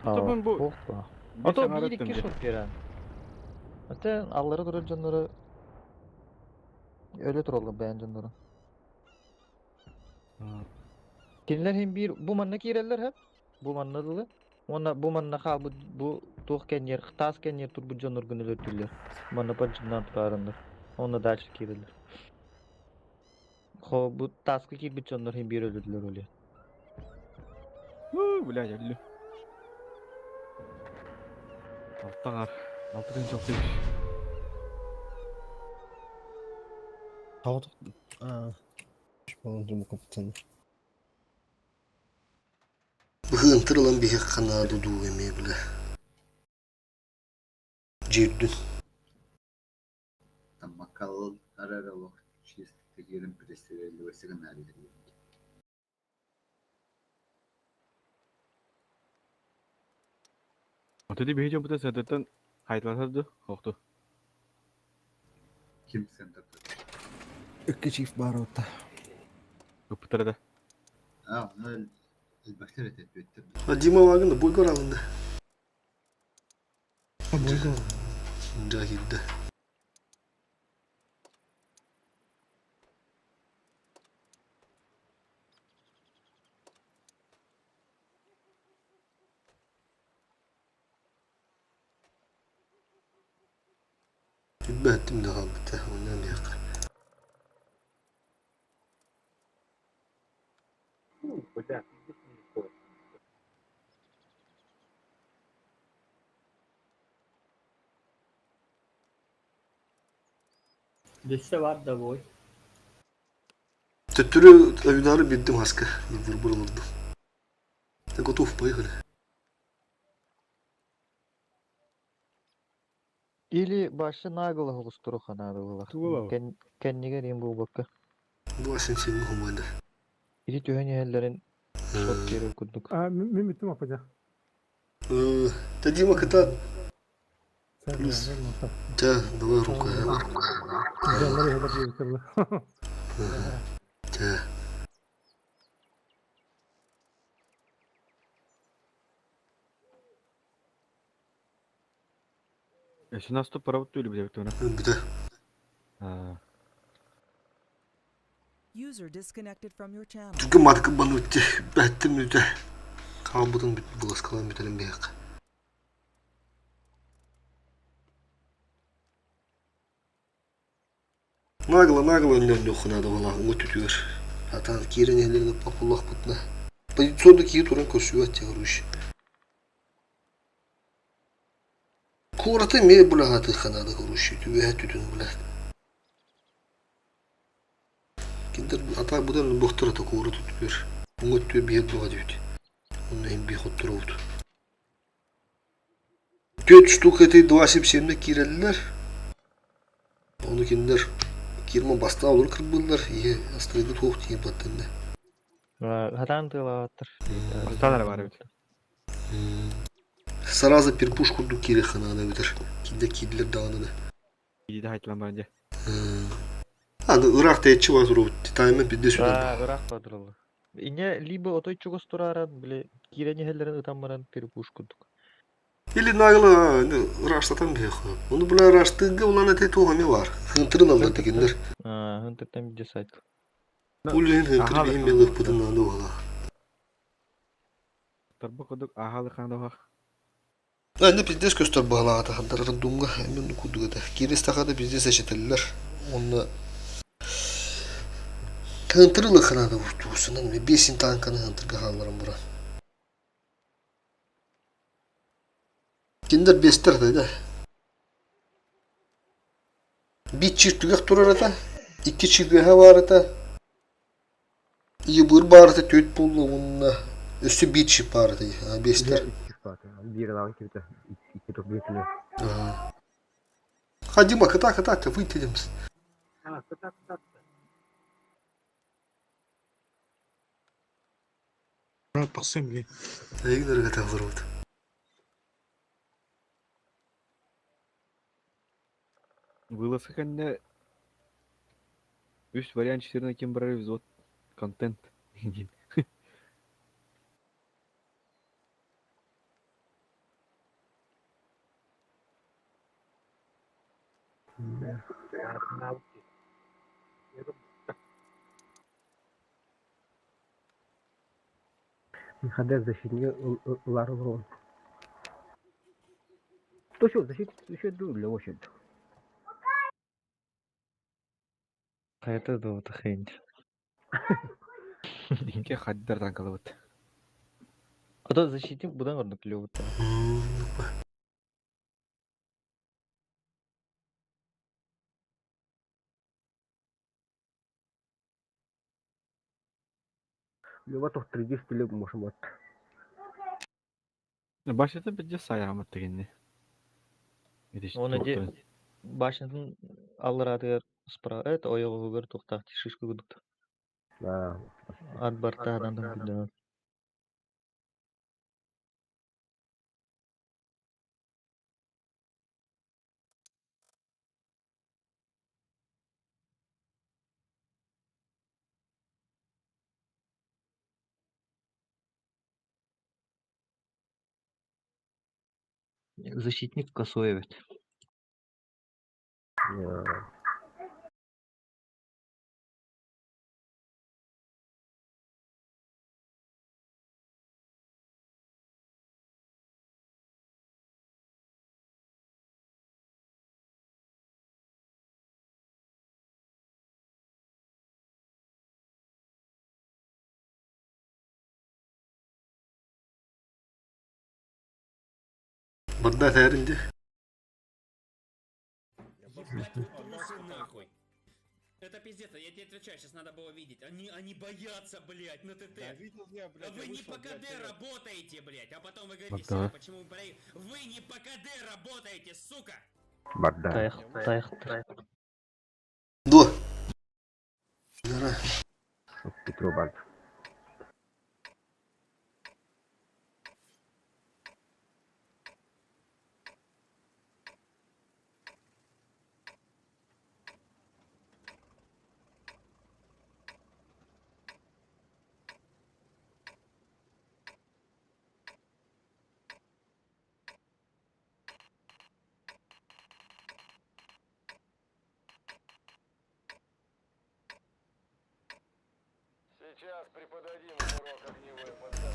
А, бу- бу- Опа. А то Бир бир икки шот берен. Ата аллары турар жоннору өлө тураллар бэйэн жоннору. Кинилер хем бир бу манна кииреллер хеп. Бу манна дылы. Уонна бу манна хаалбыт бу туох кэнниэр таас кэнниэр турбут дьонноргун өлөрдүлэр. Манна поджигнаан тураарыннар. Онно дальше киирэллэр. Хо бу тааска киирбит дьоннор иһин биир өлөрдүлэр оле. Уу, блядь, өллүм. Алта аҥар. Алта тыһыынча алта үс. Тоҕо Быһыынтыр ылан биһиэххэ наада дуу эмиэ бile. Дьиирдүн. Таммаккалар эрэ олох чисто киирэн пристрелливайся гынаары Ото ди биһи дьоммутун сырдыттан хайдалатар ду, охту. Ким центрда? Икки чиф баар уотта. Ыппыттара да. А, ну элбэхтэр этэ түөттэр. А Дима Вагна бойгор алынды. Бойгор. Да, киирдэ. Билбэттим да хаалбыта, онно эмиэхэ. Фу, бля, пиздец мне стоит. Дөссө бар да бой. Төттөрү Авидары биэрдим хаска, выбор олордум. Ты готов, поехали. Или башы наголо оҕустуруха наада буолар. Тугу Кэннигэр им буолбакка. 2,77 хомойда. Ити түһэн иһэллэрин шот биэрэр курдук. А, мин бүттүм аппадьа. Та Дима кытаат. Плюс. Да, давай рука. Дьоннор иһэлэр диэбиттэр була. Да. Өссө наступ барабыт дуу или бүтэ Бүтэ. Аа. User disconnected from your channel. Түргэн матыкы баны бүтте. Бәттим бүтэ. Хаалбытын бүт буласкалан бүтэрин биһиэхэ. Нагло, нагло өннөннүөххэ наада буолаа уҥа түтүгэр. Атаан киирэн иһэллэрин ыппаппыллахпытына. Позиционно киһи туран көрсүбэт дьэ короче. Куораты эмиэ булаһаатыахха наада короче түбэһэ түтүн бля. Кинилэр атаа быдан буохтар ата куорат өттүгэр. Уҥа өттүгэр биһиэт буола диэбит. Онно иһин биир хотторобут. Түөрт штука эти 2,77 киирэллэр. Ону кинилэр кирма бастаан олору кырбыыллар, ийэ астарыгы туох тиийэн баттанна. Хатаан тыалаабаттар. Бастаан эрэ баар эбит. Сразу перпуш курдук киириэххэ наада эбитэр. Кинилэр киирдилэр даҕаны да. Иди хайтылан баран дьэ. Аны ыраах тэйиччи бара турабыт. Таймын пиздец сүтэр. Да, ыраах бардыраллар. Иньэ либо отой чугас турааран, били киирэн иһэллэрин ытан баран перепуш курдук. Или нагло ыраастатан биһиэхэ. Ону бля ыраастыырга улан эти туох эмиэ баар. Хынтырын аллар дигиннэр. Хынтыртан видео сайт. Ол иһин хынтыр биһин мелыхпытын наада буолаа. Тарба курдук аһаалы хаануһах. Аны пиздец көстөр баһылаата хандарарын думга эмин курдук этэ. Кииристэхэ да пиздец эчэтэллэр. Онно хынтыры лыханаада туусунан бесин танканы хынтырга хаалларан баран. Кинилэр биэстэр этэ да. Биир чир түгэх турар этэ, икки чир үөһэ баар этэ, Ийэ баар этэ түөрт буолла уонна өссө биир чип баар этэ биэстэр. Биир ылаан кибитэ икки тух биир Ха, Дима, кыта, кыта, выйти А, кыта, кыта. Тахсым дии. Эйигин өргөтө олорбут. Вылазка кэннэ үс вариант четырна ким барар взвод контент диэн. Михаил защитник ылар олорон. То что, защитник еще для очень. Хайата да вот хрень. Инке хаддар танкалыбыт. А то защитник будан ордук клёвый. Лева тох 3 стиле можем от. Башнята пиздец сайрамат дегенни. Оны де башнятын алларатыгар справа это ойоҕугар туохтаах шишка курдук. Да. Ат бартаадан күннээн. Защитник косой эбит. Барда тэринди. Ебать вы трусы нахуй. Это пиздец, я тебе отвечаю, сейчас надо было видеть. Они боятся, блядь, на ТТ. Да видел я, блядь, Вы я не вышел, по блядь, КД я- работаете, блядь, а потом вы говорите, Да. «Сука, почему вы проигрываете?» Вы не по КД работаете, сука! Барда. Тайх, тайх, тайх. До. Нара. Петро Бард.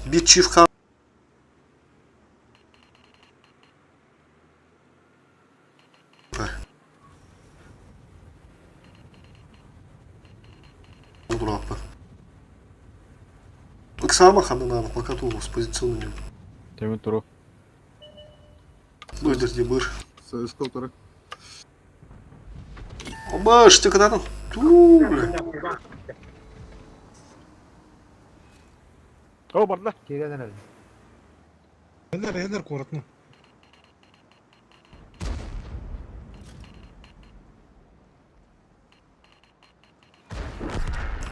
Бит чиф ха. Дурапа. Оксама ханана пока ту с позиционными. Темин туру. Ну, держи быр. Сколько Оба, что когда там? Ту, бля. О, барда. Кирен эрэ. Энер, энер коротно.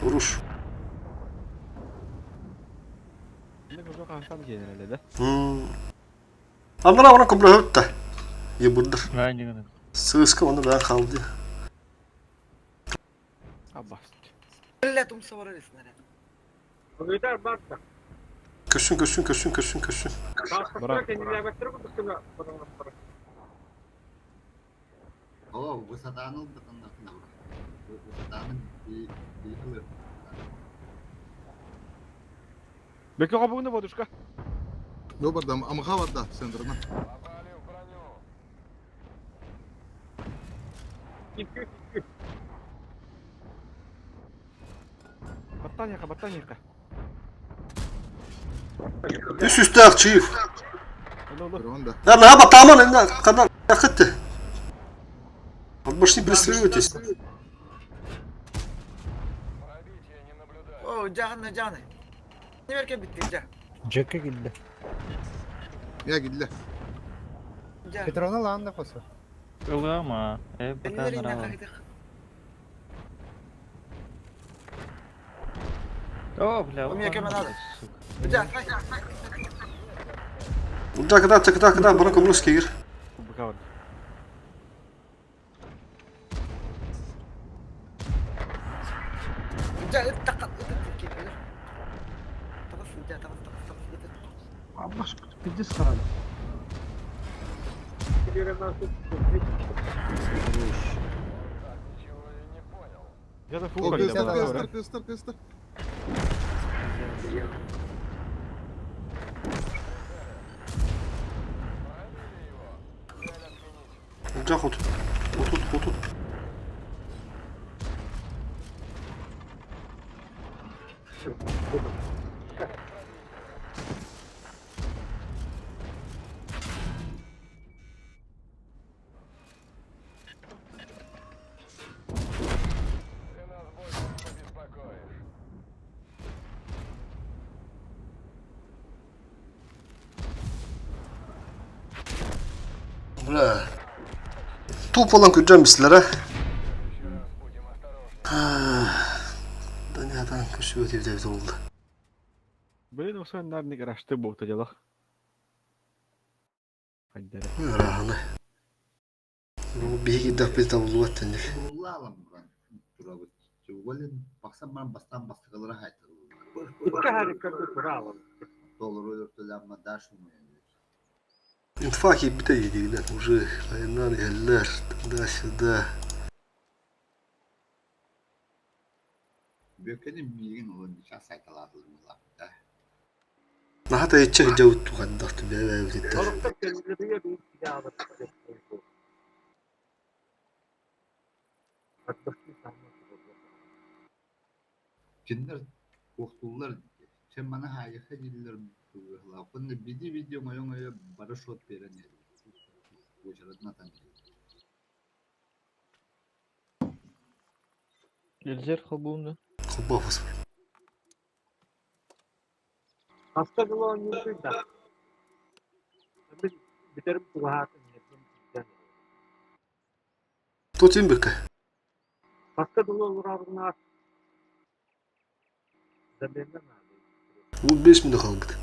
Руш. Не көзө кантан генерале да. Амра она комбрахутта. Ебурдыр. Правильно. Сыска оны да қалды. Абас. Блядь, умса барар снаряд. Öder barda. Көссүн, көссүн, көссүн, көссүн, көссүн. Бастыра кенилээбэттэр курдук гына О, высотаны ылбытын Высотаны би ылыр. Беке кабыгында бодушка. Ну барда, амха барда центрына. Баттан яка, баттан яка. Үс үстәк чиф. Ронда. Да, на батаман, на, когда хатты. От башни пристреливайтесь. О, жаны, жаны. Не беркен битти, жа. Джекке килде. Я гидле. Жа. Петрона лаанда коса. Ылама. Э, Энер инна кайдык. О, бля, У меня вот камера он, надо. сука. Жа, хай. Да, когда, когда, когда, баран коммунистский ир. Быка барда. Жа, тақат, Тагыс, жа, тагыс, тагыс, тагыс. Абаш, пиздец харады. Я да О, фука көстөр, гиде. көстөр, көстөр, көстөр. Жах отут. Отут, отут. Бля. Туполан күрдьэн бистилэр а. Да не атан көрсүбэт эбит буолла. Блин, осы нарник рашты болта делах. Хайдары. Ырааны. Бу биһиги да табыллыбат тэнник. Улаалам буран турабыт. Чуголин баксан баран бастан бастыкалара хайтарылар. Икки харикка туралым. Толору өртөләммә даш Инфа киирбитэ диигинэн уже айаннаан иһэллэр туда-сюда. Бүөккэни миигин ылан сейчас сайталаатылар буолаабыта. Наһаа тэйиччи сылдьабыт хайдах бэйэ-бэйэбититтэн. Соруктар кэллэригэр биир киһи аҕалар. Кинилэр туохтууллар чэ маны хаайыха дииллэр быһыылаах уонна биди-биди оҥойо-оҥойо бары шот биэрэн иһэллэр уочаратын атан Эльзер холбуунна. Холбообус. Хаста дылы оонньуурбуй да? Мин бүтэрим чугаһаатын иһэрдим Тутин быкка. Хаста дылы олорорунаар замена надо. Бу 5 минут хаалбыт.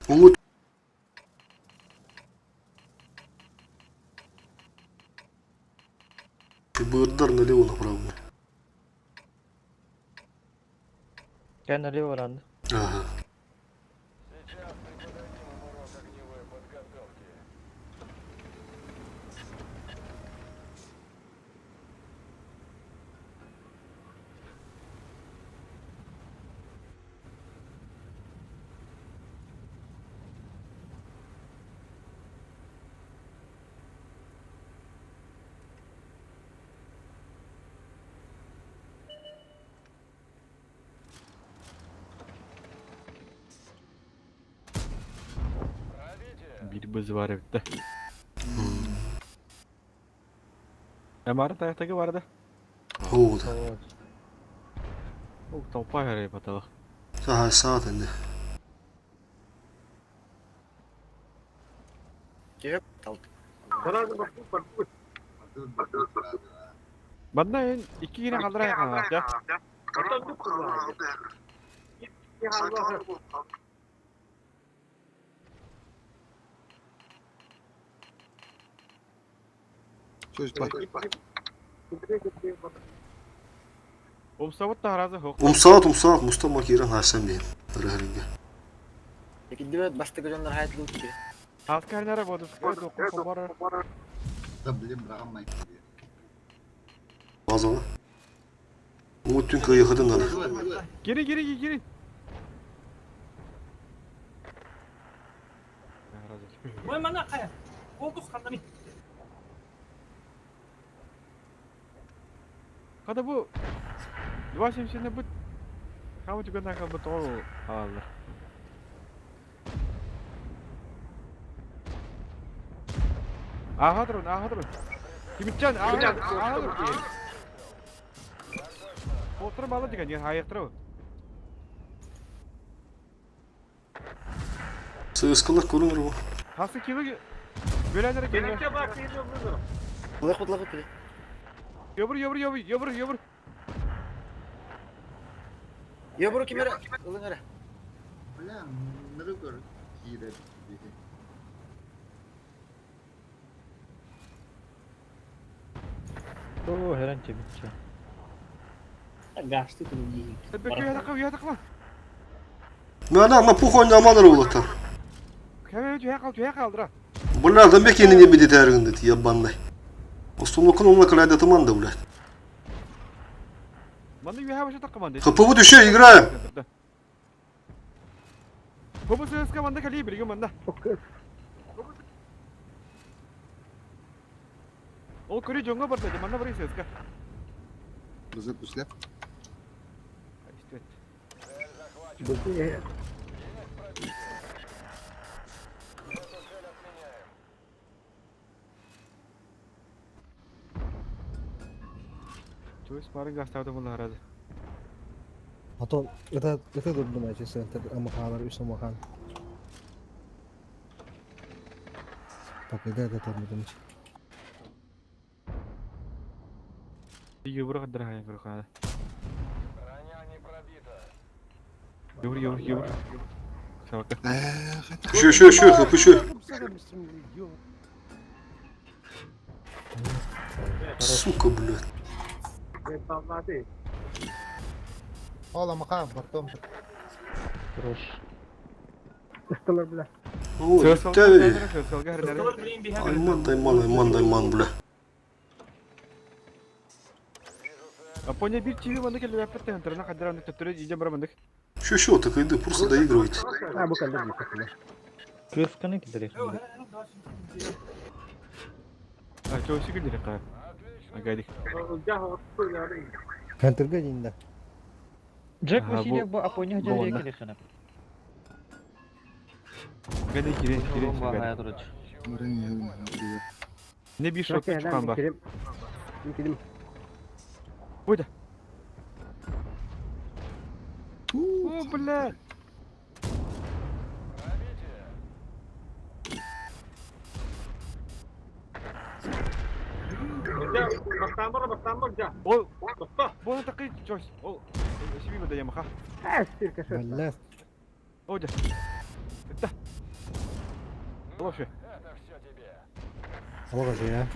Umut Быырдар налево направо. Кэн налево баранды. Ага. Биир бызыбар эбит да. Эмара таяқтағы бар да. Оуда. Ол толпа эрэ баталах. Саха саат энди. Киһи талды. Сразу бахту барбыт. Манна эн икки гине қалдыра яқалар, да? Потом дук куллаады. Умсабыт таһаразы хоқ. Умсаат, умсаат, Мустама киирэн хаасан биһин. Ырыһырга. Екинди бастыгы дьоннор хайт лутки. Хаска хэрнere бодускай доққа хобар. Да блин, брагам Базала. Umut tüm kıyı надо. Geri geri geri geri. Ой, мана қая. Фокус қандами. Kada bu 2.77 bu Kamu juga nak betul Allah. Aha durun, aha durun. Kimitcan, aha aha durun. Oturup alacak hani hayatları. Сыскалар көрүнөр бу. Хасы кило Бөләнер кило. Лыхут лыхут бile. Йобур йобур йобур йобур йобур. Йобуру кимере? Ылың эре. Бля, ныры көр киирэ Оо, херен чебитче. Гашты кunu дии. Бөкө На, на, похуй на манер улата. Түһэ қалдыра. Бля, да мекени не медит эргинди, ебаный. Установканы онна кляйда тыманда, блядь. Манна үһэ баша таққаманды. ХПВ еще играем. Бобу ССК манда кали билген манда. Ол көрі жоңға барса, манда бар ССК. Бызы пүслеп. Чуйс барын гастауды бұл арады. А то это тут думаете, центр Амахалар и Самахан. Так, это там думать. Юбра дорогая көрхана. Юр, юр, юр. Сабака. Еще, еще, еще, хп, еще. Сука, блядь. Ол Амахан, бортом. Хорош. Ыстылар, бля. Ой, тәве. Айман, тайман, айман, тайман, бля. Апоня bir чиви мандык келіп әппеттен интерна қадыр андык төттөрө жиже бар мандык. Еще, еще, так иди, просто доигрывайте. А, бу калды бля. Кысканы кидерек. А чоси кидерек ка. Агадик. Контрга дейін Джек Ага, Васильев бу- бу Апоня бу жәрия онда. келехана. Гади кире кире. Бага турыч. Не bir шок чукан бар. Кирим. Буйда. О, бля. Ол, бұны тақи, Чойс. Ол, себе бада ямаха. Бля. Оля. Это. Лофи. Алға же, я.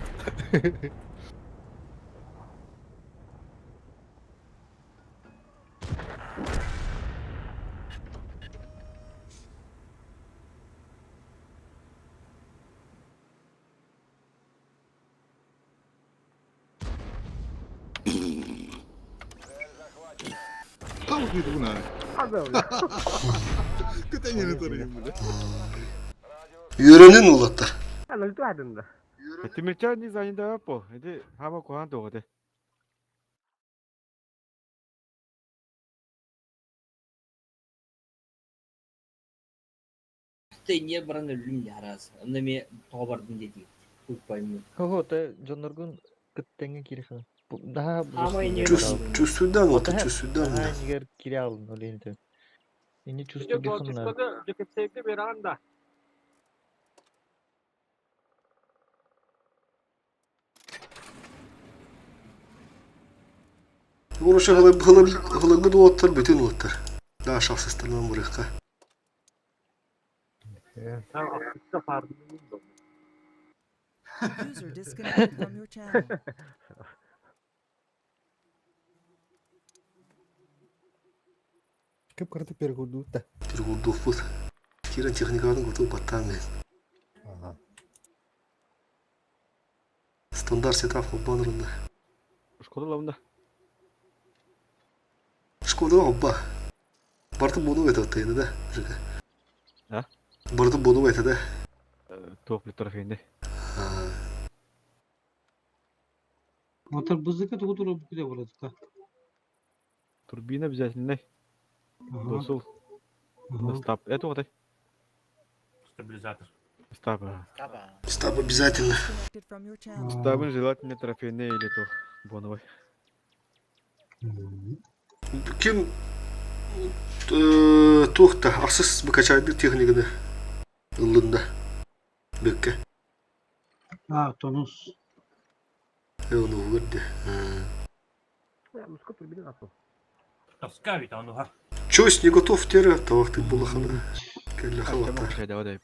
Там где на. Кытайны тарayım бля. Үйренин улатта. Ана, да. Тимирчан не занята по. Эти хама куан тоғыды. Ты не баран өлүм ярас. Онда ме тоғабардын деди. Куппаймын. Хо, те Джонноргун кыттеңе кирехана. Daha Чувствуйдан, вот чувствуйдан. Daha нигер кире алын, олейін Ini чувствую бихунна. Короче, гылыбы дуоттар, бүтін уоттар. Да, шахсыстардан бұрыққа. User disconnected from your channel. Кеп карты перегурду да. Перегурду пут. Киран техникадан готов баттан мен. Ага. Стандарт сетап баннерында. Шкода лавында. Шкода опа. Барты буну это тайны да, Жека. А? Барты буну это да. Тоқ біліп трофейінде. Мотор бызыка тугу тура бу киде болады да. Турбина обязательно. Досул. Стап. Это вот. Стабилизатор. Стап. Стап обязательно. Disconnected from your channel. Стабын желательно трофейный или то боновый. Ким тухта арсыз быкачайды техниканы ылында бекке. А, тонус. Оны көрді. Муска турбина ату. Таскавит, а ну ха. Чось не готов тере, тавахты булахана. Келле халаттар. Давай,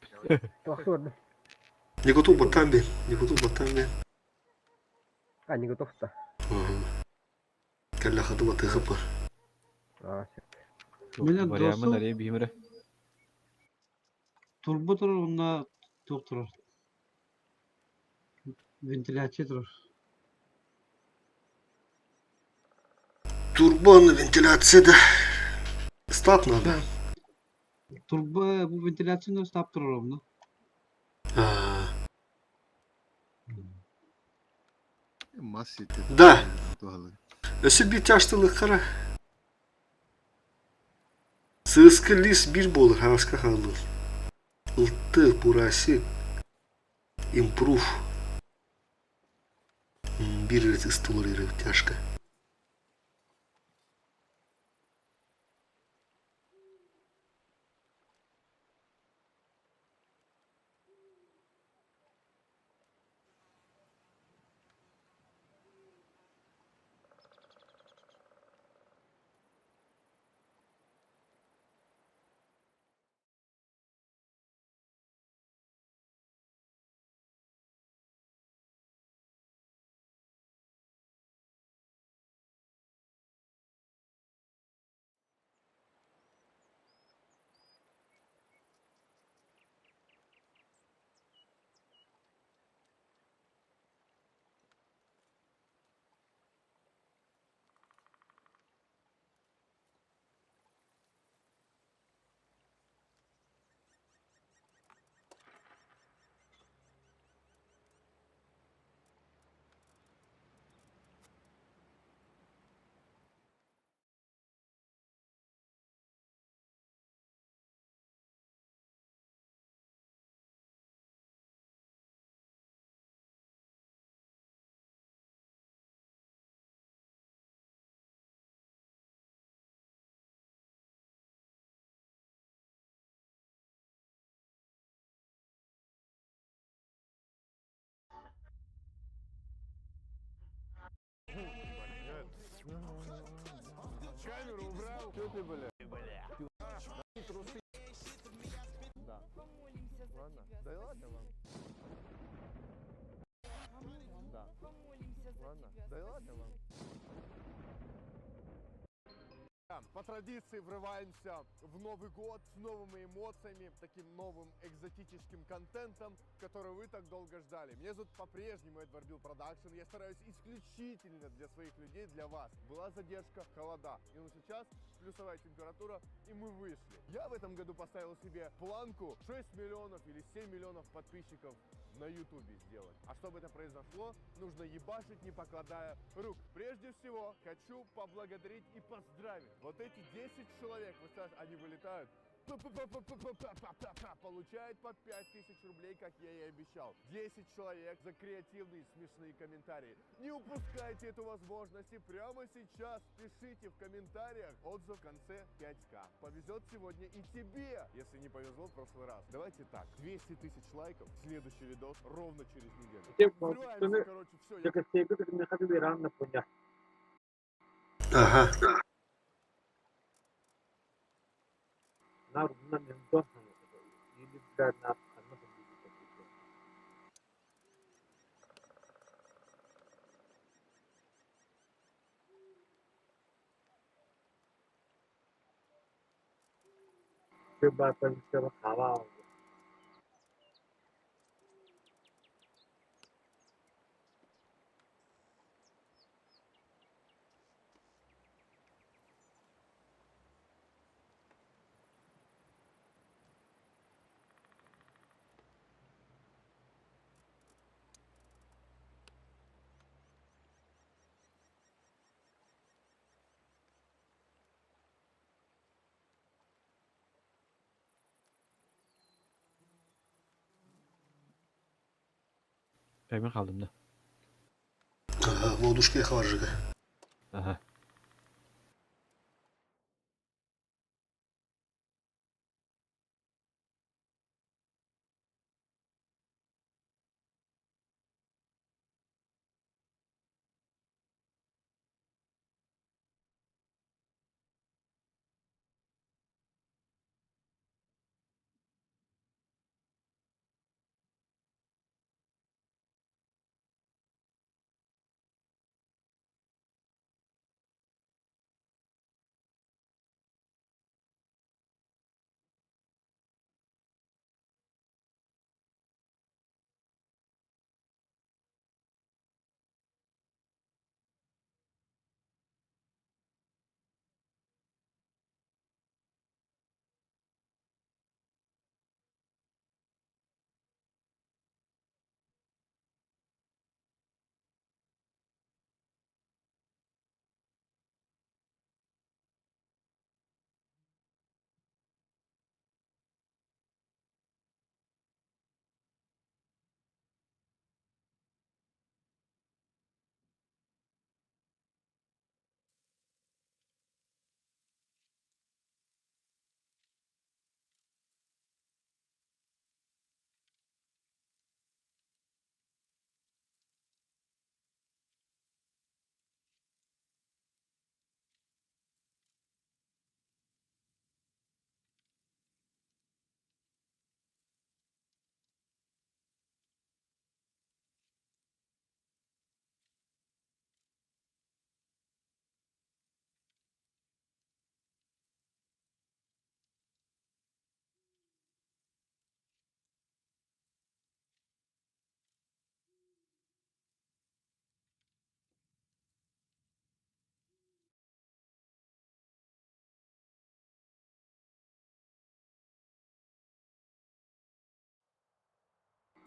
Не готов батамби, не готов батамби. А, не готов-то. Кэллэххэ батыхыппар. Мене Вариамын досу арей бихимере. турба турар уонна туох турар. Вентиляция турар. Турбон вентиляция да. Стап надо. Турба бу вентиляцияны стап турар онно. А, Мас сити. Да. Туһалы. Өссө биир чаштылык хара. Сыыска лис биир буолар, хаска хаалыр. Ылты, пураси, импрув. Биир ыстылыр тяжко. Камеру убрал. Чё ты, бля? Бля. Трусы. Да. Ладно. Да ладно вам. Да. Ладно. Да ладно вам. По традиции врываемся в Новый год с новыми эмоциями, таким новым экзотическим контентом, который вы так долго ждали. Меня зовут по-прежнему Эдвард Билл Продакшн. Я стараюсь исключительно для своих людей, для вас. Была задержка, холода. И вот сейчас плюсовая температура, и мы вышли. Я в этом году поставил себе планку 6 миллионов или 7 миллионов подписчиков на ютубе сделать. А чтобы это произошло, нужно ебашить, не покладая рук. Прежде всего, хочу поблагодарить и поздравить. Вот эти 10 человек, вот сейчас они вылетают, П-п-п-п-п-п-п-п-п, получает по 5000 рублей, как я и обещал. 10 человек за креативные смешные комментарии. Не упускайте эту возможность и прямо сейчас пишите в комментариях отзыв в конце 5К. Повезет сегодня и тебе, если не повезло в прошлый раз. Давайте так, 200 тысяч лайков, следующий видос ровно через неделю. Взрываемся, короче, все, я Ага. Ben kaldım da. Ага, Волдушка хаваржига. Ага.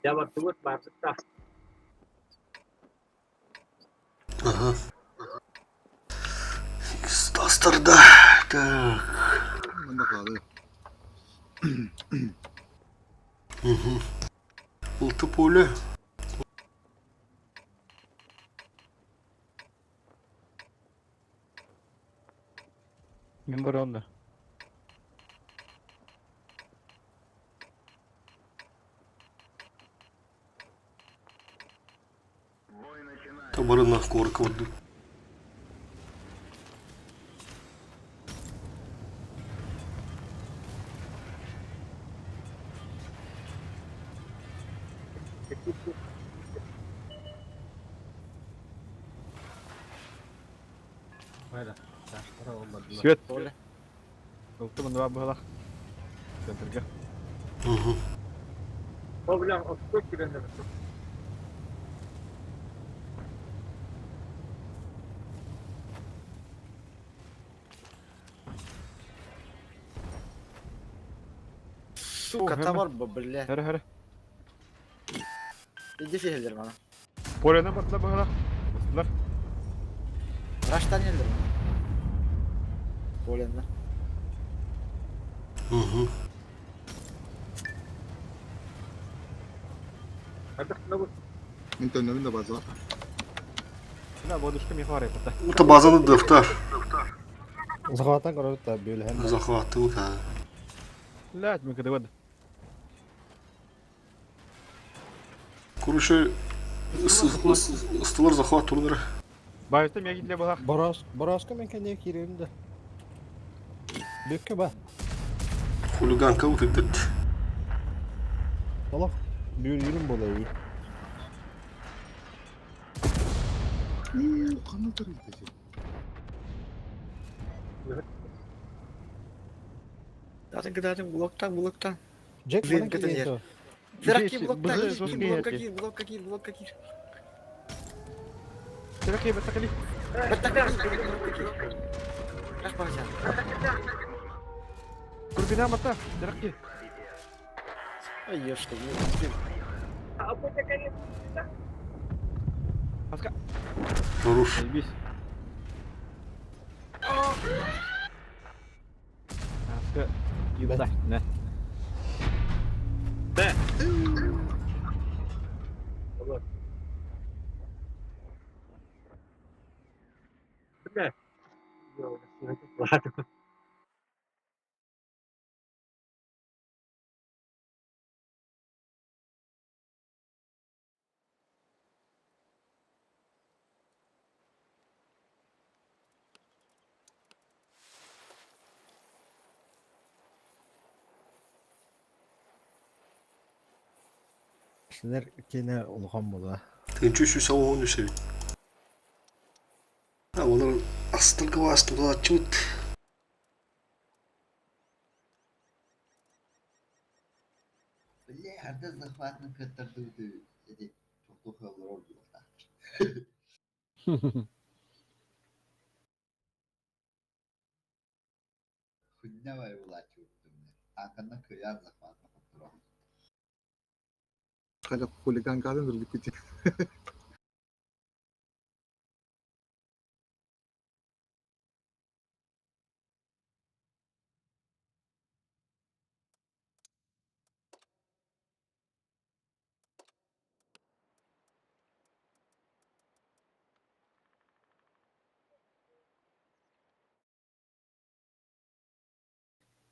Дьэ бардыбыт, бардык да. Ага. Стастарда. Так. Манна хаалыы. Угу. Улты поле. Мин барыам да. Табарына корка орду. Свет. Ылтым онно быһалах. Центрга. Угу. О, бля, отстой киреннер. Сука, товар бу, бля. Хәрі, хәрі. Иди фигелер мана. Полена батла быһалах. Бастылар. Раштан елдер мана. Поленна. Угу. Мин төннөбүн да база. Бля, бодушка мехе бар епата. Ута базаны дыфтар. Захватан көрөбүт да бөлөһөн. Захватывают, а. Блядь, мы когда вода. Короче, ыстылар захват турнира. Байыста меги для быһах. Борос, бороска мен кэннэ киирэрим да. Бүккэ ба. Хулиганка утыдыт. Олох бүлүүрүм буолай. Уу, ханна тарыйда Датын кыдатын блоктан, блоктан. Джек Блин, манан кытын киирэн ер. то. Сираки блоктан, Бызы, кир, жесткий блокка эти. кир, блокка кир, блокка кир. Сираки, батакали. Баттака кир, блокка кир. Рах база. Турбина мата. Сираки. Ай, ешка, Аска. Хорош. Заебись. Аска. Юлда. Не. Бля. Ладно. Кинилэр кинэ улахан буолуо. Тынчу сүүс он үс эбит. А олар астыргы астыргылааччыбыт. Бля, арда захватны кыттардыбыты эти тохтохолор ордуктаахтар. Хуннавай булааччыбыттым. Таанканна кыйаан захватны хотторон. Халя хулиганкадан үрдүккүт.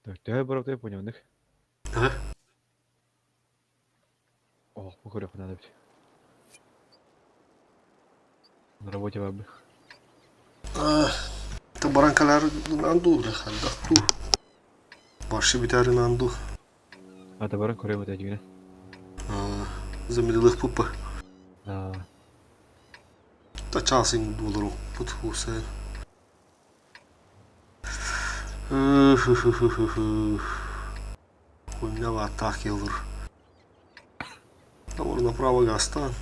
Так, ты брат, я понял, них. Ага. О, покурю, надо быть. На работе бабы. Та баранкалар нанду, хандакту. Баршы битәрі нанду. А ты баран курю, вот эти, Замедлых пупа. Да. Та часин доллару пут хусе. Хуйня атаки олар. Тавар направо гастан.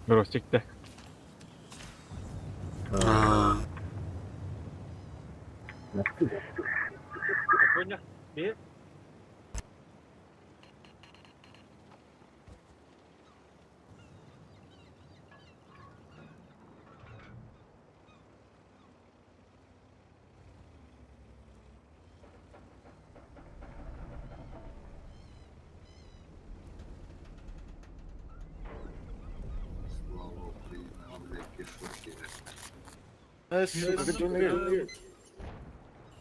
Ростик, да. А, Понял? Bir. Слава Украине, блядь, кишок Сука, дюны.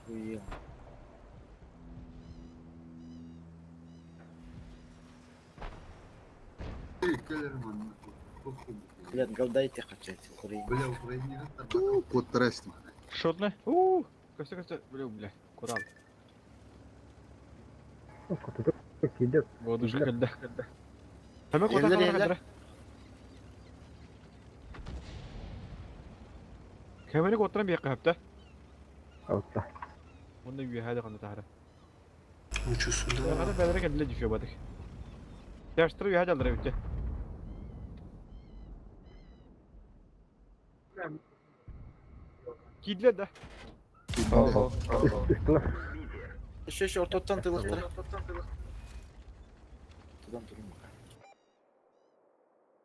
Хуел. Блядь, голдайте хотите, Украине. Бля, Украине Ту, кот тресни. Шотны. У, Костя, Костя, бля, бля, куда? Кидет. Бодушка кэллэ. Хэмэ кута Еллер, кала еллер. кэллэ. Хэмэни куттаран биэккэ хөптө. Алта. Онно үөһэ да тахара. Ничего сюда. Хата бэлэре кэллэ дьүфө бадык. Яштыры үөһэ жалдыра бүттэ. Кидле да. Еще еще ортоттан тылыктара. Тудан турун бака.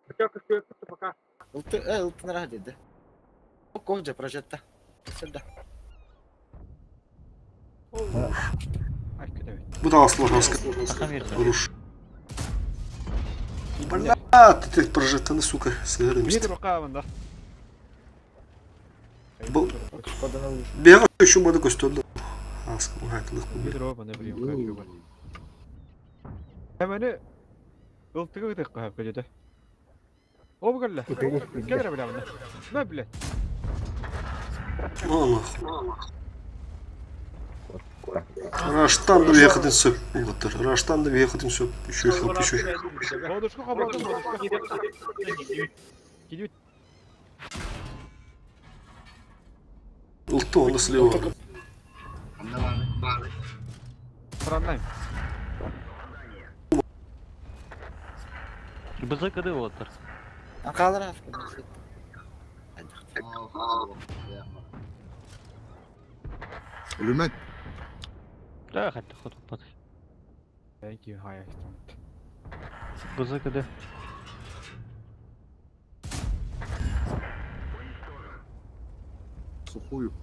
Бычак üstü пока. Ылты, ылтын раха деди. Ковжа прожетта. Сюда. Ай, көтөбүт. Бу да сложно. Руш. Бля, ты прожитаны, сука, сыграли. Биир бака да. Бу Бега еще мады көстөрдү. Аска махатлык бу. Биир роба не билим кайфы бар. Хэмэни ылтыгы гытык кахап көжөтө. О бу кэллэ. Кэлэрэ билэ мында. Мэ биле. Нахуй. Раштан да въехать сөп. Вот, Раштан да въехать сөп. Еще хөп, еще. Бодушка кабалдым, бодушка. Кидибит. Ылты оны слева. Тураннайм. БЗКД уолаттар. Анкалар Үлүмэн. Да, хотя ход упад. Thank you, hi. БЗКД. Сухую.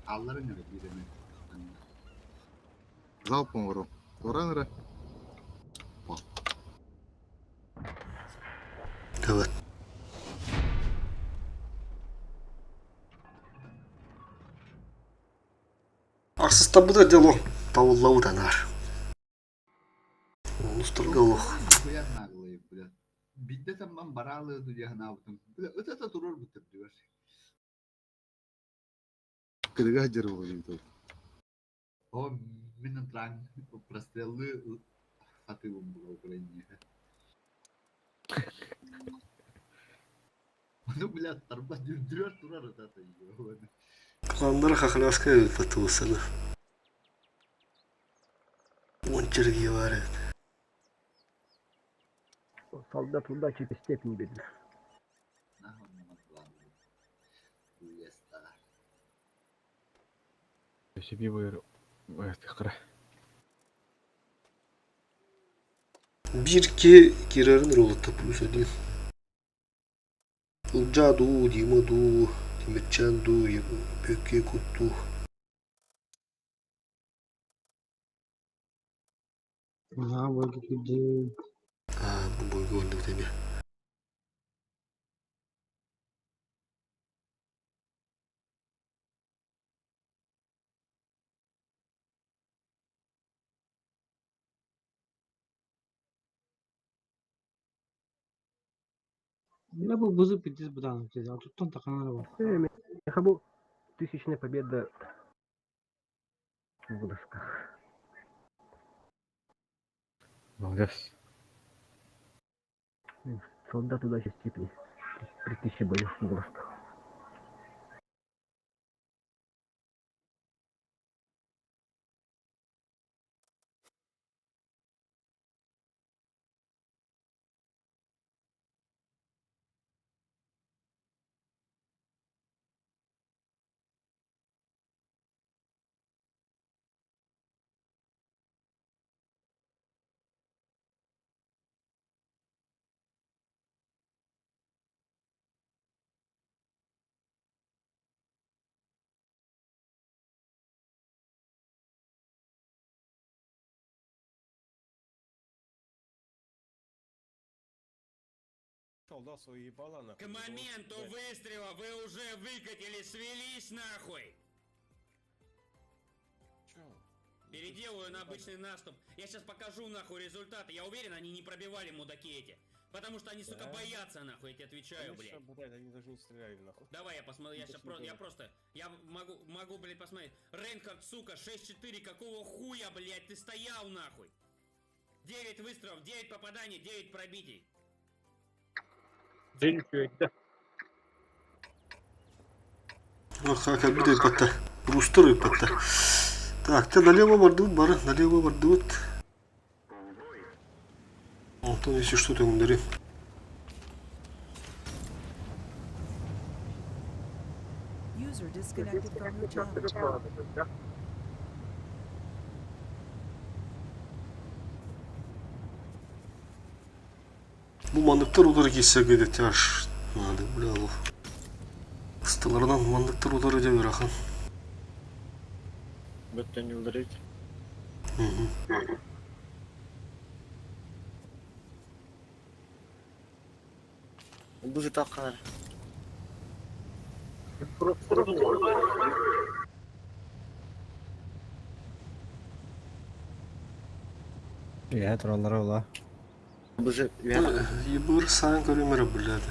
Алларын öyle bir Залпом ору. Торан эрэ. Давай. Арсыз табыда дело. Тавыллау данар. Онустургалох. Хуя наглые, блядь. Бидде таман баралы дуяхнаабытым. Бля, вот это турор бутыр дүйөр. Кырыга жер болду. О, мен тран прострелы хатыбым була Украине. Ну, блядь, тарба дүрдүрөр турар это ебаный. Пландар хахляска патусана. Ончерги бар. Солдат удачи степень бедный. Себе буйр. Кыра. Бирке кирерин роллата плюс один. Ылджа ду, Дима ду, Тимирчан ду, Бөкке кутту. Ага, бойга кирди. А, бу бойга өлдүк деме. Бля, бу бызы пиздец быдан. А туттан таканара бар. Мехабу тысячная победа в вылазках. Молодец. Солдат удачи степени. При тысяче боев в вылазках. Дал свое ебало, нахуй. К моменту выстрела вы уже выкатили, свелись нахуй! Чё? Переделаю на обычный наступ. Я сейчас покажу нахуй результаты. Я уверен, они не пробивали мудаки эти. Потому что они, сука, Да? боятся нахуй, я тебе отвечаю, Они блядь. ща, блядь, они даже не стреляли, нахуй. Давай я посмотрю, я Даже сейчас не про, я понял. просто, я могу, могу, блядь, посмотреть. Рейнхард, сука, 6-4, какого хуя, блядь, ты стоял нахуй? 9 выстрелов, 9 попаданий, 9 пробитий. Ох, как обида иппата. Рустер иппата. Так, ты налево бардыбыт, бары, налево бардыбыт. Антон, если что, ты умери. User disconnected from your channel. Бу манныктар утары киирсэргэ диэти аж надо, бля, олох. Ысталарынан манныктар утары дьэ ыарахан. Бөттөн юлдырыт. Мгм. Бу таққанар. Иә, тураллара ола. Бызы Ебыр сайын көрүмөрө блядь.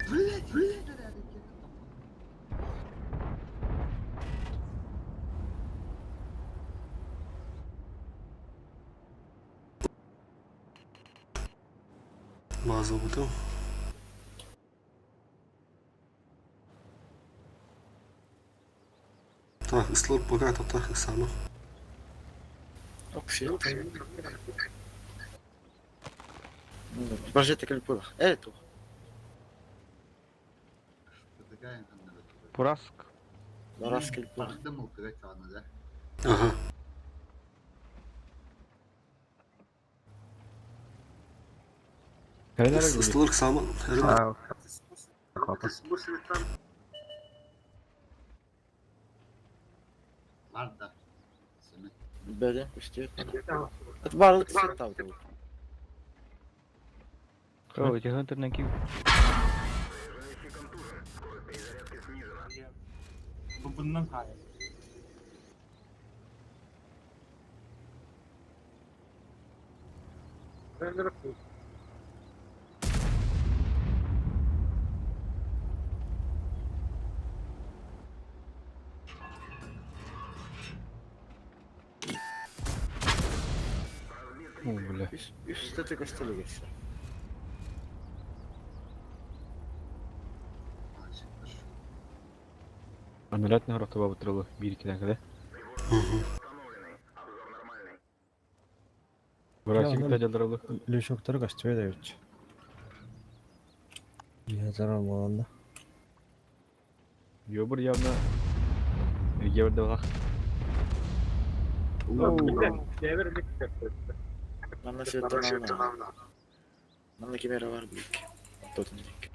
Блять, блять, База бутым. Так, ислар пока так само. Окси. Бажете калипула. Э, ту. Пураск. Барас калипула. Бардым ол кыра чаҕына да. Ага. Ыстылар сама. Бар да. Сэмэ. Бәле, үстү. Барлык сет табды. О, эти хантернан ким. Bundan hayır. О, бля. Үс төтө көстөлү geçti. Аналят на ротоба бутырылы бир килен кede. Бурасик да жалдырылы. Лүшөктөр көстүбөй да үч. Иә, зарар болғанда. Йобур явно Геберде балах. Манна светтан ална. Манна кемера бар билик. Тотун билик.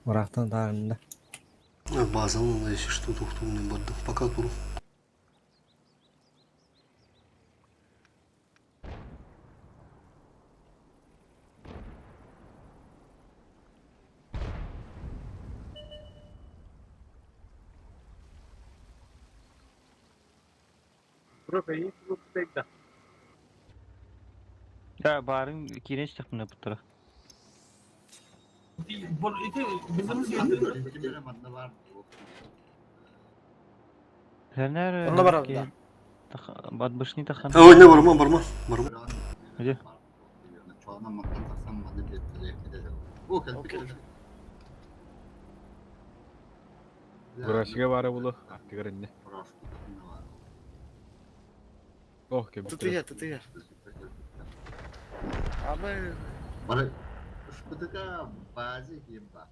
Ырахтан таарында. Базаны если что, тухтумный бардым. Пока туру. Ya барын кирен чыктым буттара. Кимere манна бар. Хернер. Онда бар да. Башни тахан. Ой, не барма, барма, барма. Где? Чоҕуна мантан тахсан манна биэттэлэ О, кэлбит. Бурасига бары булу. Аттыгар инне. Ох, кем. Тутуя, тутуя. Абы Бары ШПТК базе кием ба.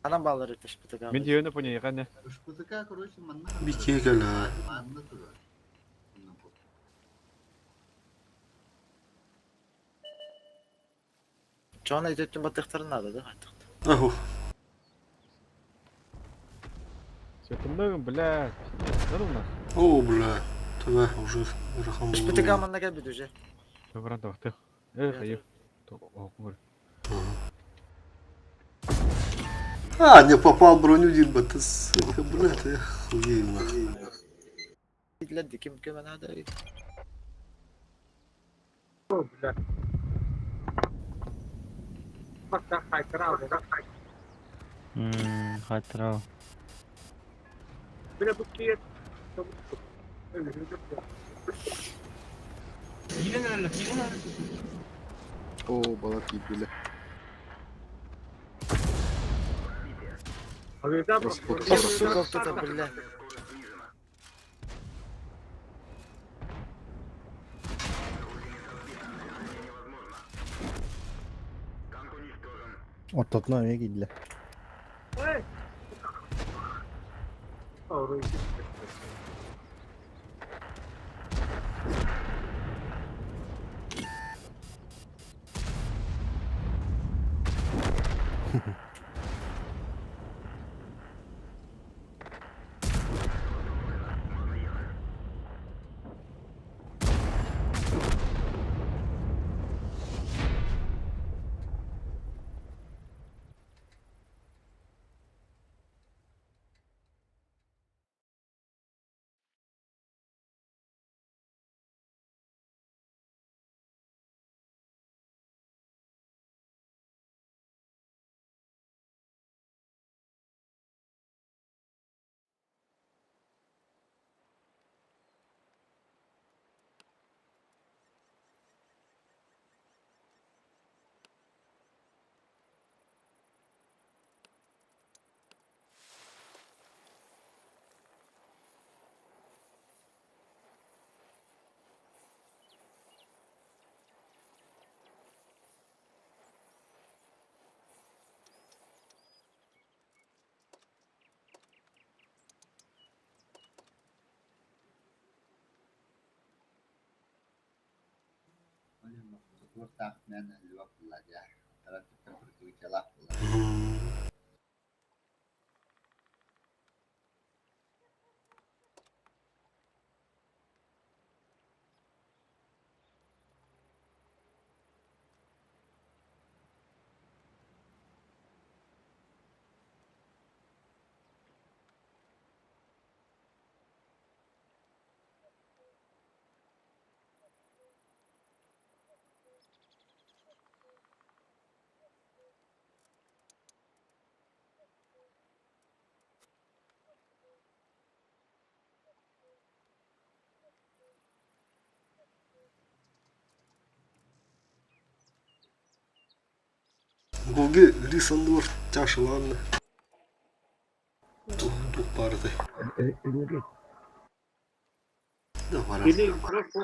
анан балары ташпытыга. Мен дүйөнө поня яқаны. ШПТК, короче, манна. Бикке кэлэ. Манна турар. Чоğuna өтөттүн баттыктарын ада да кайттык. Аху. Светымдагын, бля. Надо у нас. О, бля, тогда уже ыарахан СПТК буолуо. манна кэлбит уже. Баран табахтыах. Э, хайы. Оһоккун А, не попал броню дирба, ты сука, блядь, я хуею нахуй. Дииллэр ким көмө наада О, бля. Пока хайкрал, Хайтрал. Бля, бу киэт. Оо, балар киирдилэр. Распорт Сука, кто-то, бля. Ортотуна эмиэ киирдилэр. Туохтаах мээнэ элбэх буолла дии, тарантыттан прикрытиелаах буолла. Гоги рис анныгар чашалаанна туох туох баарытай да барар Или просто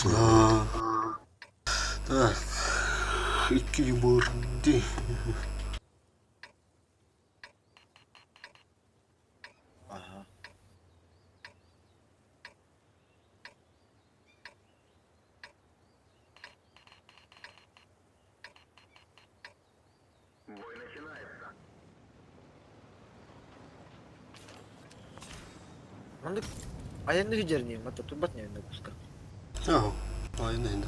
А, Так, икки бырды. Ага. Маннык айаннык дьэрниим, ата турбат не куска. Аһо, айна инде.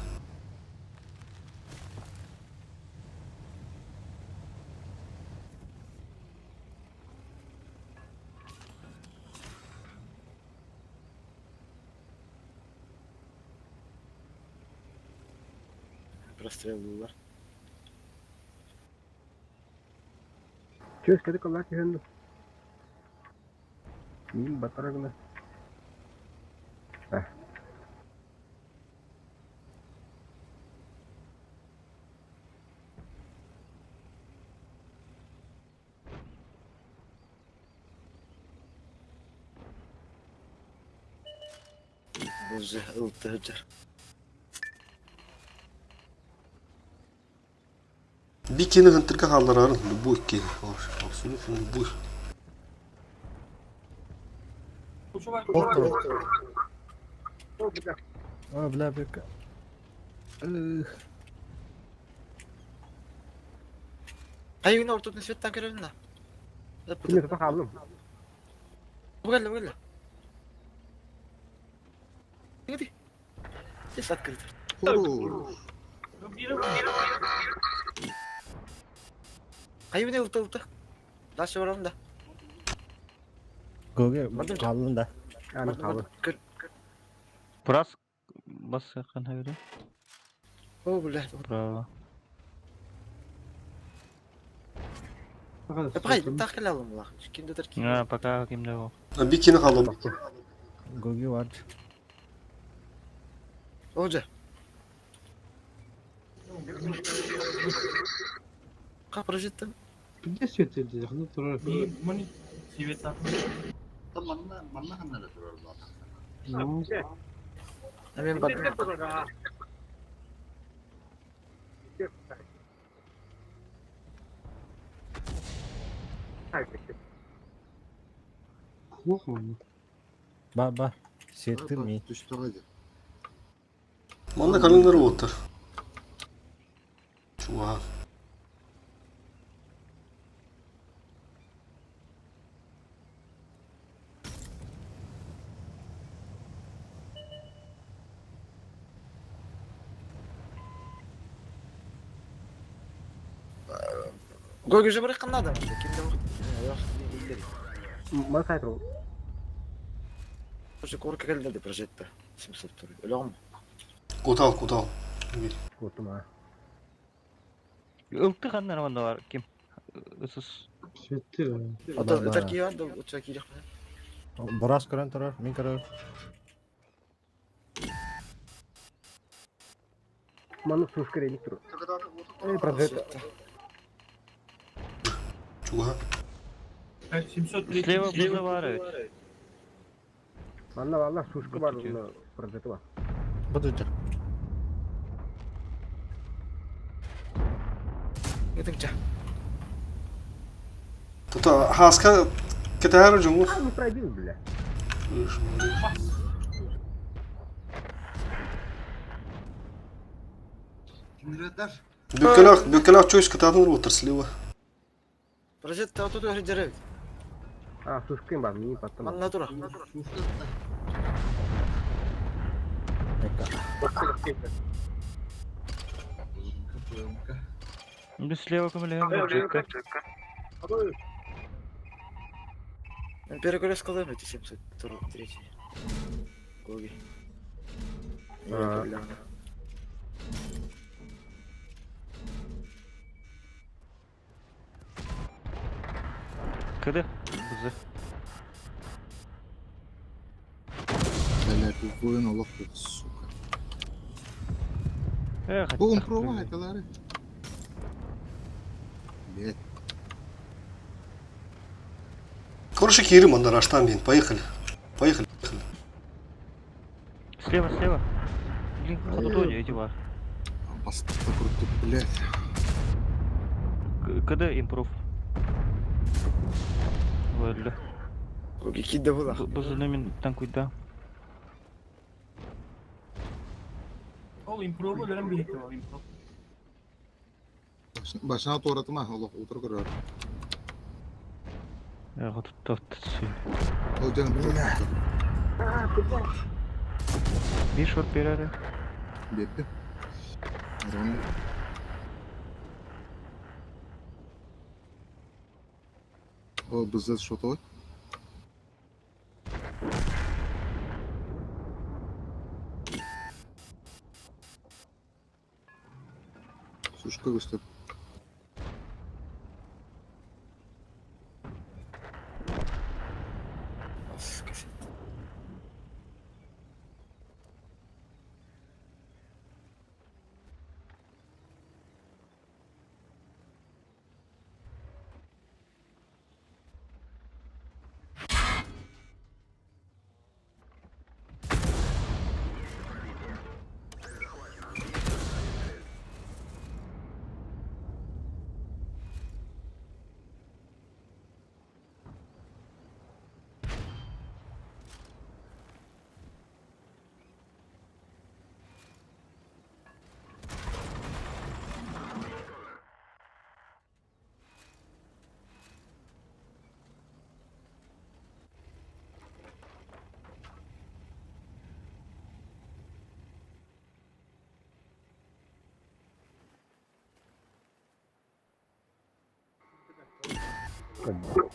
Простреллуулар. Чүөс кэти кыллаа түһэн дуу. Миин батара гына. А. Боже, ылтыһыдьар. Бикини хантырга хаалларарын любой киһи. Абсолютно любой. А, бля, бля. Эх. Хайыгына ортотун светтан көрөбүн да. Кими тута хааллым. Бу кэллэ, бу кэллэ. Иди. Здесь открыто. Хорош. Хайыгына ылта ылта. Дальше барalım да. Гоге хааллын да. Аны хааллым. Брас бассахан хайда. О, бля. Браво. Пай, так кэлэ алым Ким да ким. А, пока кимде ол. Бикини хааллар. Гоге бар. Олжа. Ка прожиттым. Где свет dedi? Ханна турар. Там манна манна ханнара турар Ну, Мен бардым. Плохо он. Ба ба. Сеттир ми. Түстөҕө Манна калиннар оттар. Чуа. Гоге же барыккан надо. Кимде бар? Ман сайт ол. Уже корка келди прожетта. 702. Өлөм. Кутал, кутал. Кутум а. Ылты ханнар манда бар ким? Ысыс. Светтир. Ото өтөр кийен да уча кирек. Бурас көрөн турар, мин көрөр. Маны сушка релик тур. Эй, прожетта. Чуга. Слева буза бар evet. Манна валла сушка бар, онно прожетта бар. Будут. Гэтэнча. Тута хаска кетээр жуңу. А, не пробил, бля. Кимдер Бүккелах, бүккелах чөйс кытаатын оттар слева. Прожетта ото төр жеребит. А, сушка бар, мини потом. Манна тура. Biz слева көмөлөһөм жекке. Перекөрөс кылым эти 703. Гоги. А. Кыды? Бузы. Блядь, воин олох сука. Эх, Бу импрова айталары. Блядь. Короче, кирим анда раштан бин. Поехали. Поехали. Поехали. Слева, слева. Блин, хоту эти бар. Баста курдук, блядь. КД импров. Вөллө. Гоги кидде була. Бузыны мен танкуйда. Ол импрова дөрем бихте ол импров. Башына туоратыма олох утур көрөр. Эх, тут Ол жан Bir шорт берәрі. Бетти. Рон. О, бизде шотой. Сушка көстөр. Көрдө.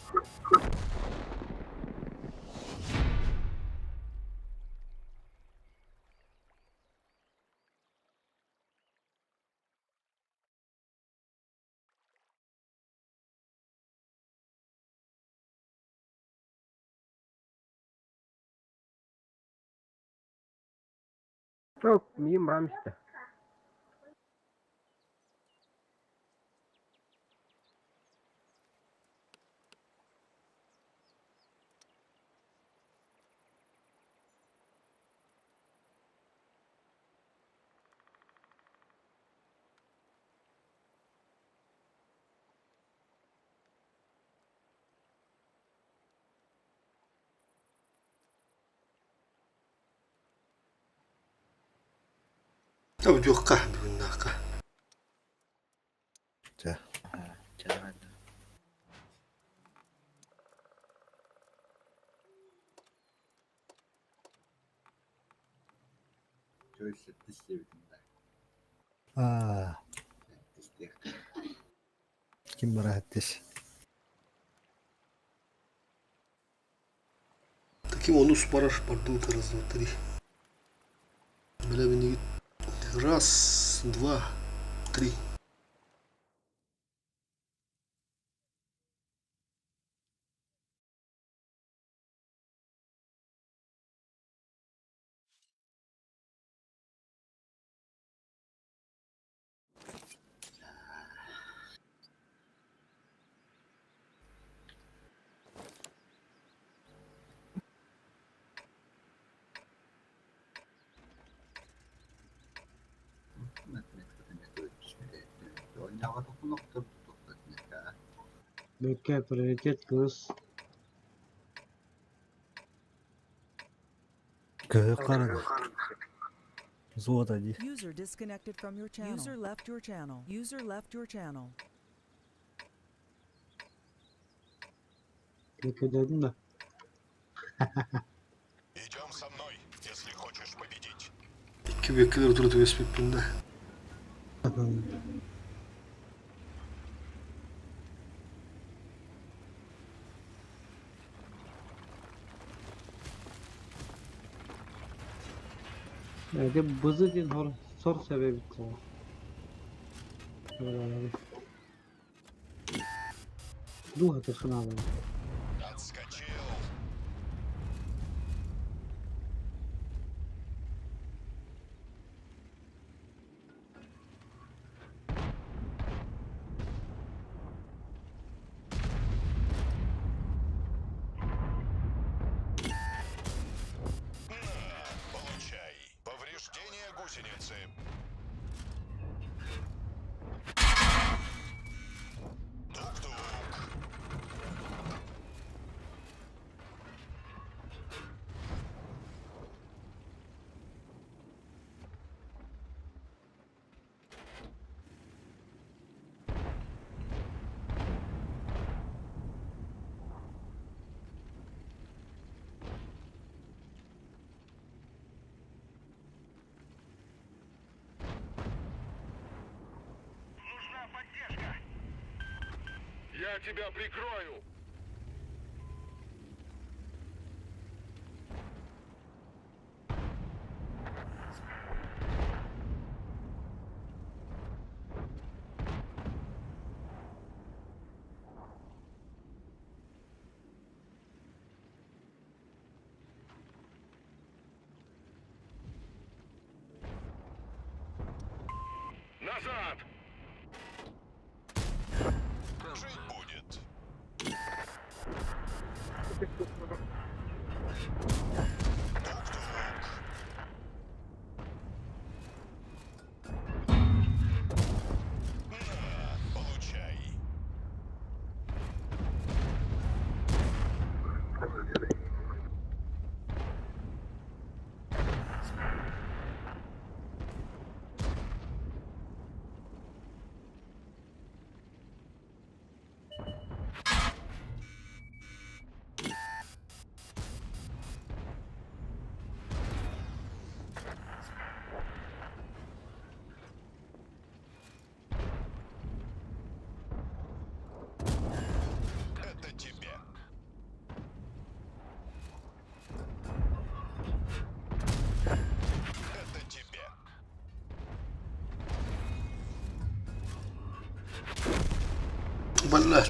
Çok миим рамста. Өдүөххэ бүгүннээххэ. Чэ. Аа. Ким барааттыс? Таким онус барар бардыбыт раз, два, три. Бля, Раз, два, три. Бэккэ приоритет кыыс. Көһө харана. Золото ди. User disconnected from your channel. User left your channel. User left your channel. Бэккэ да. Идем со мной, если хочешь победить. Икки беккелер тура түбэспиппин да. Эти бызы диэн хор сор сэбэбит Дууһата санаалана. Отскочил. На, получай. Повреждение гусеницы. Тук-тук. Нужна поддержка. Я тебя прикрою. Назад! Жить будет. Тук-тук. На, получай. Бля.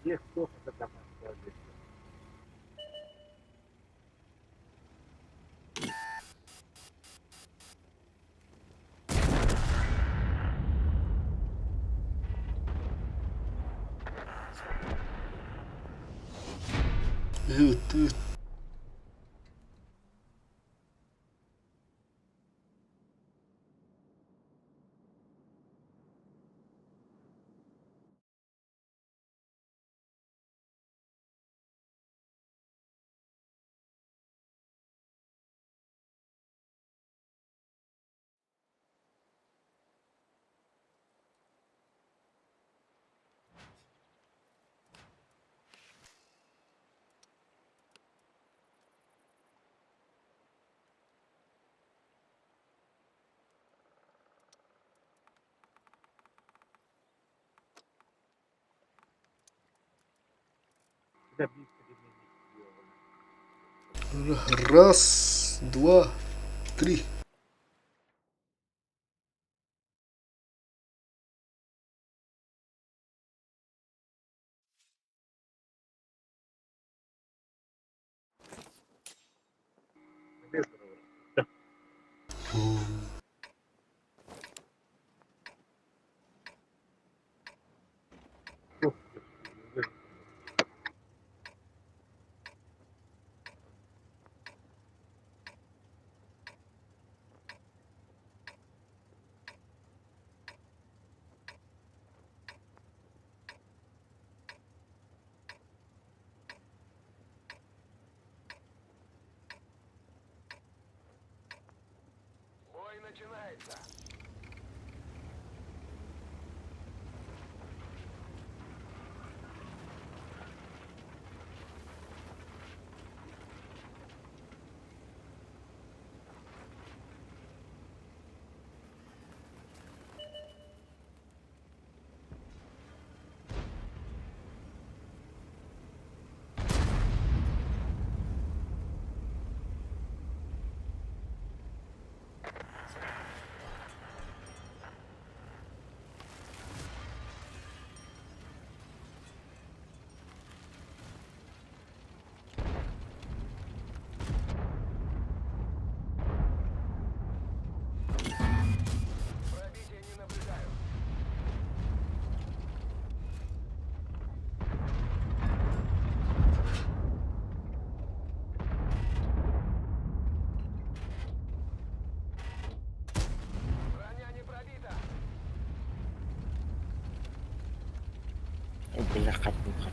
Есть плохо, когда мы Ыт, ыт. Раз, два, три. Бой начинается. Хаттым хаттым.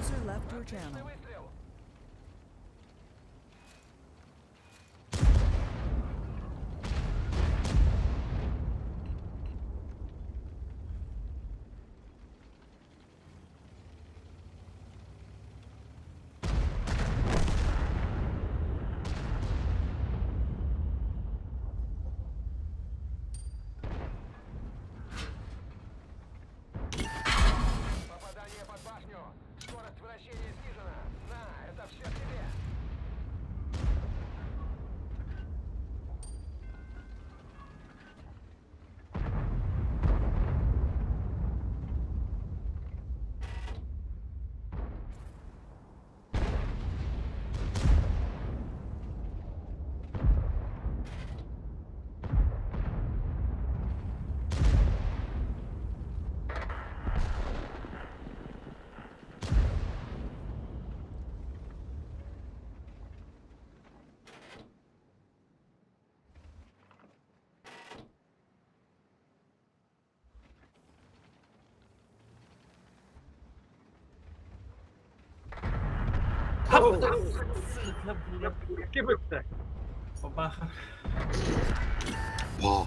User left your channel. Попадание под башню. Скорость вращения снижена. На, это все тебе. Ким ытта? Бабаха. Ба.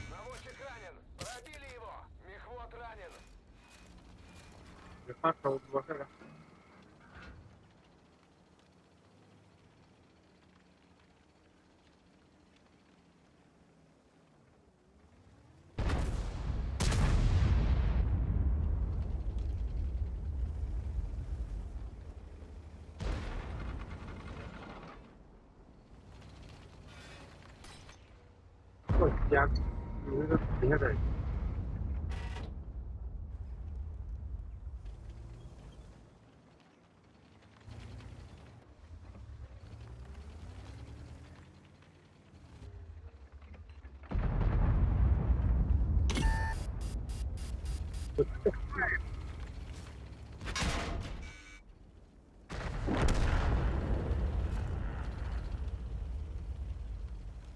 Наводчик ранен. Пробили его. Мехвод ранен.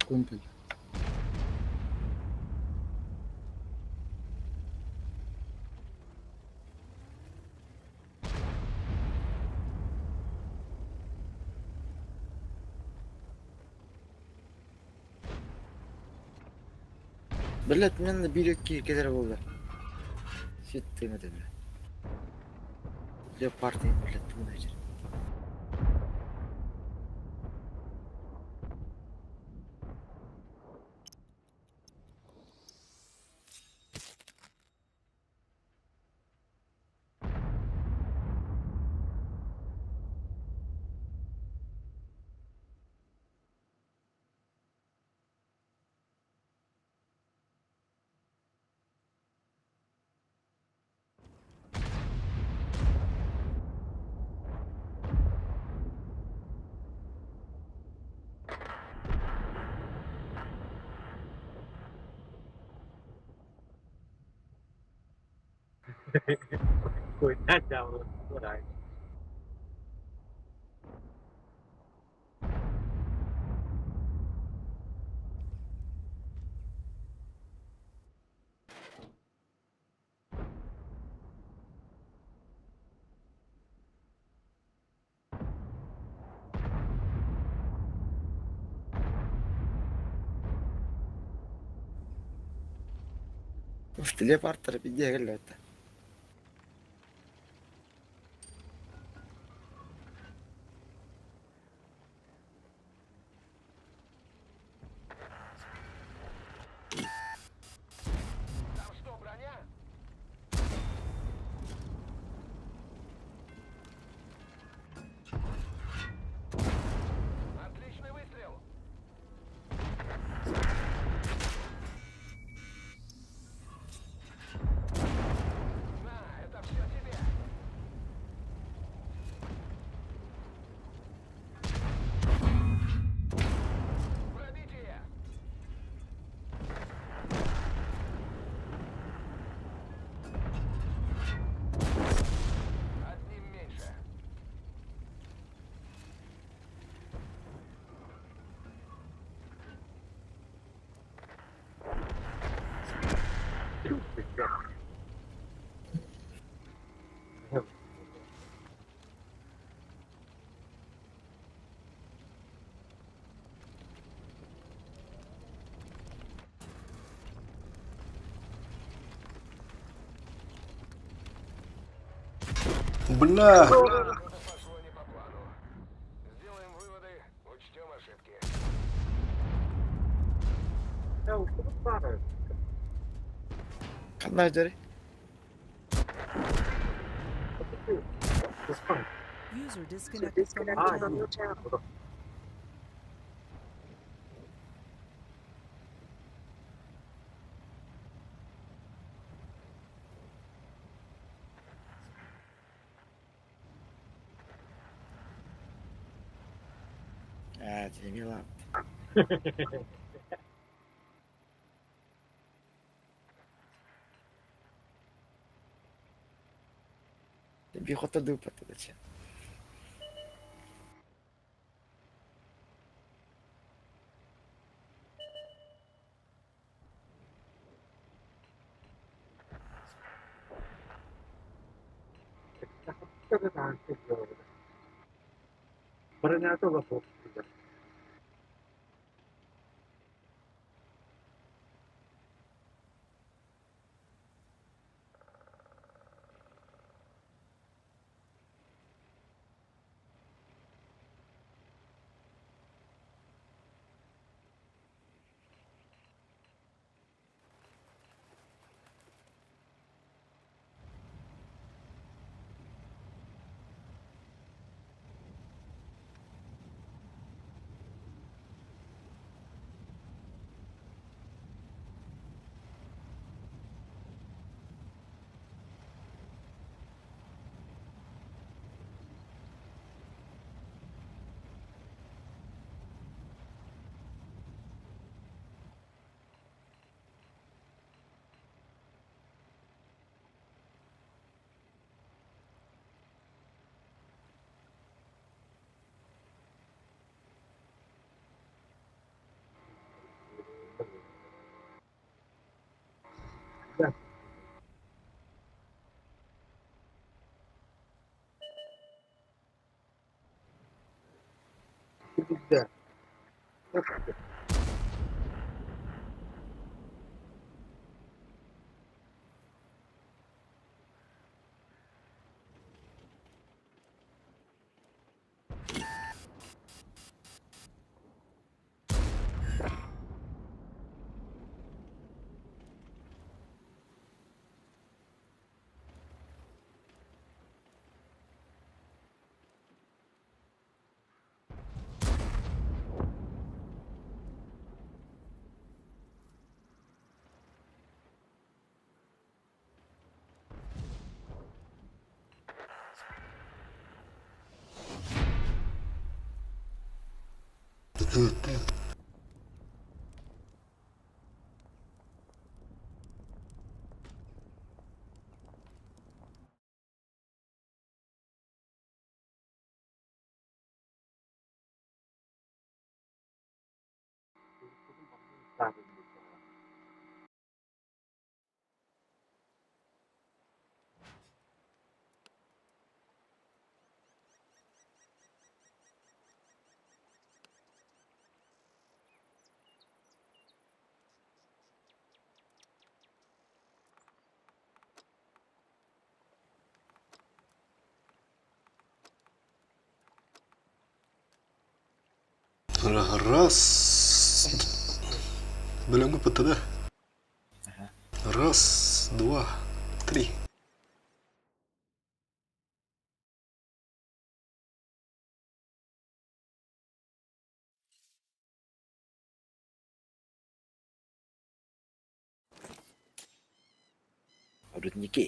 Компель. Блять, мен бирек килер болды. Свет тыына бля. Леопард бля тыына жер. Куйна Леопардтар пиздец келбэт. Там что, броня? Отличный выстрел! На, это все тебе! Пробитие! Одним меньше. Бля! Что-то пошло не по плану. Сделаем выводы, учтем ошибки. Ханна жери. User disconnected from your channel. Аа, мила. Пехота дупа тогда че. Броня тоже Да. Раз. Бөлөҥҥө ПТД. Раз, два, три. Рудники.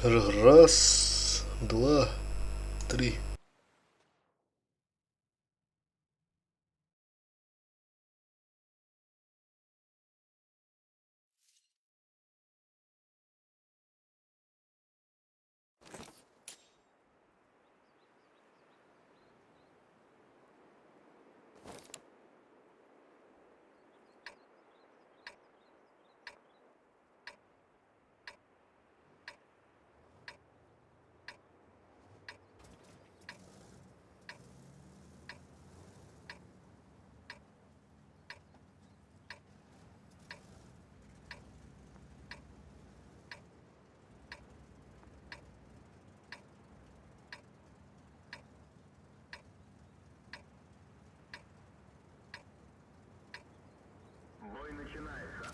Раз, два, три. Бой начинается.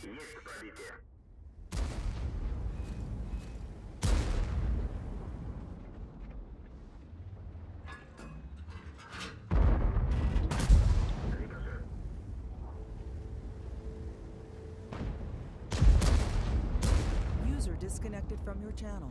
Есть пробитие. User disconnected from your channel.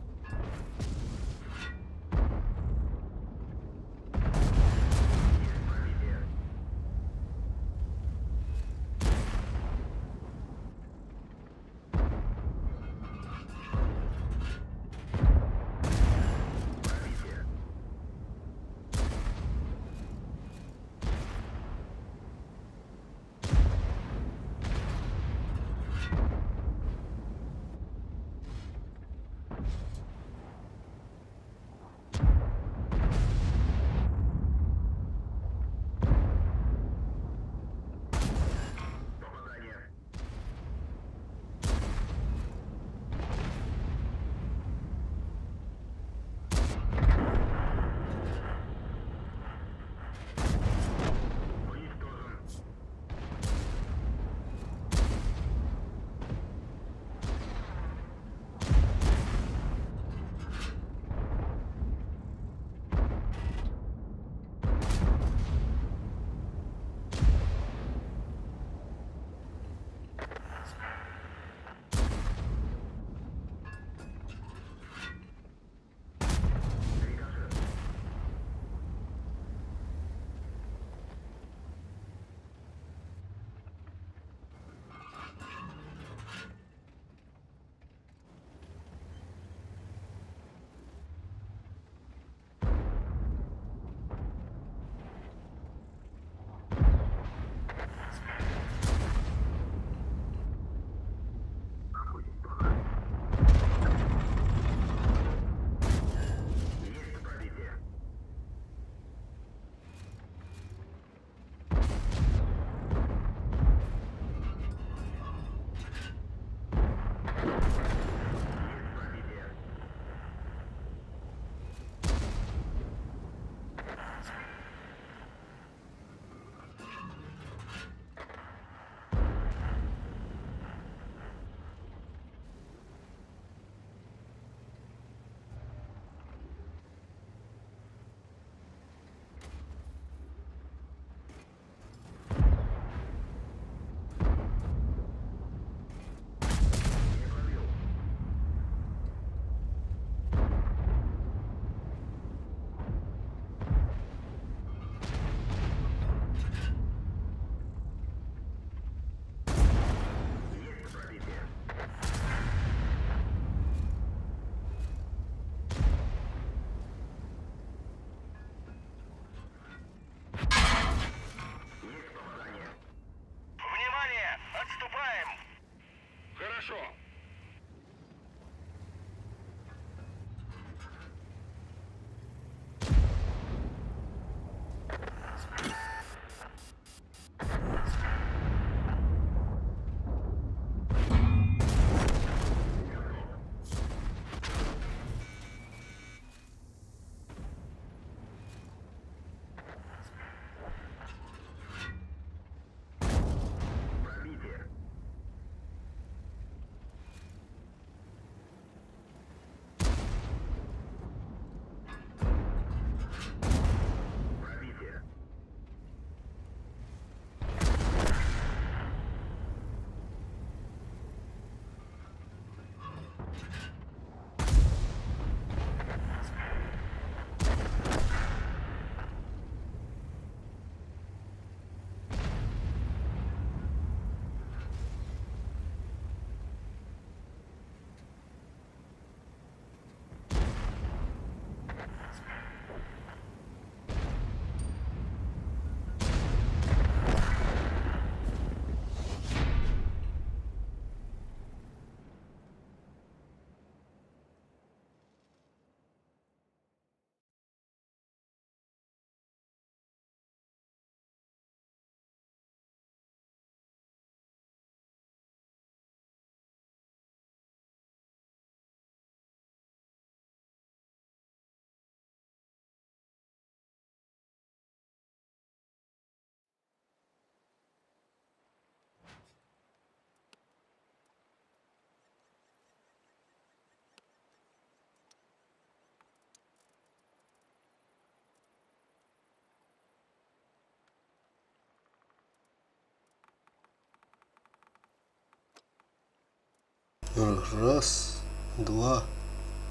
Раз, два,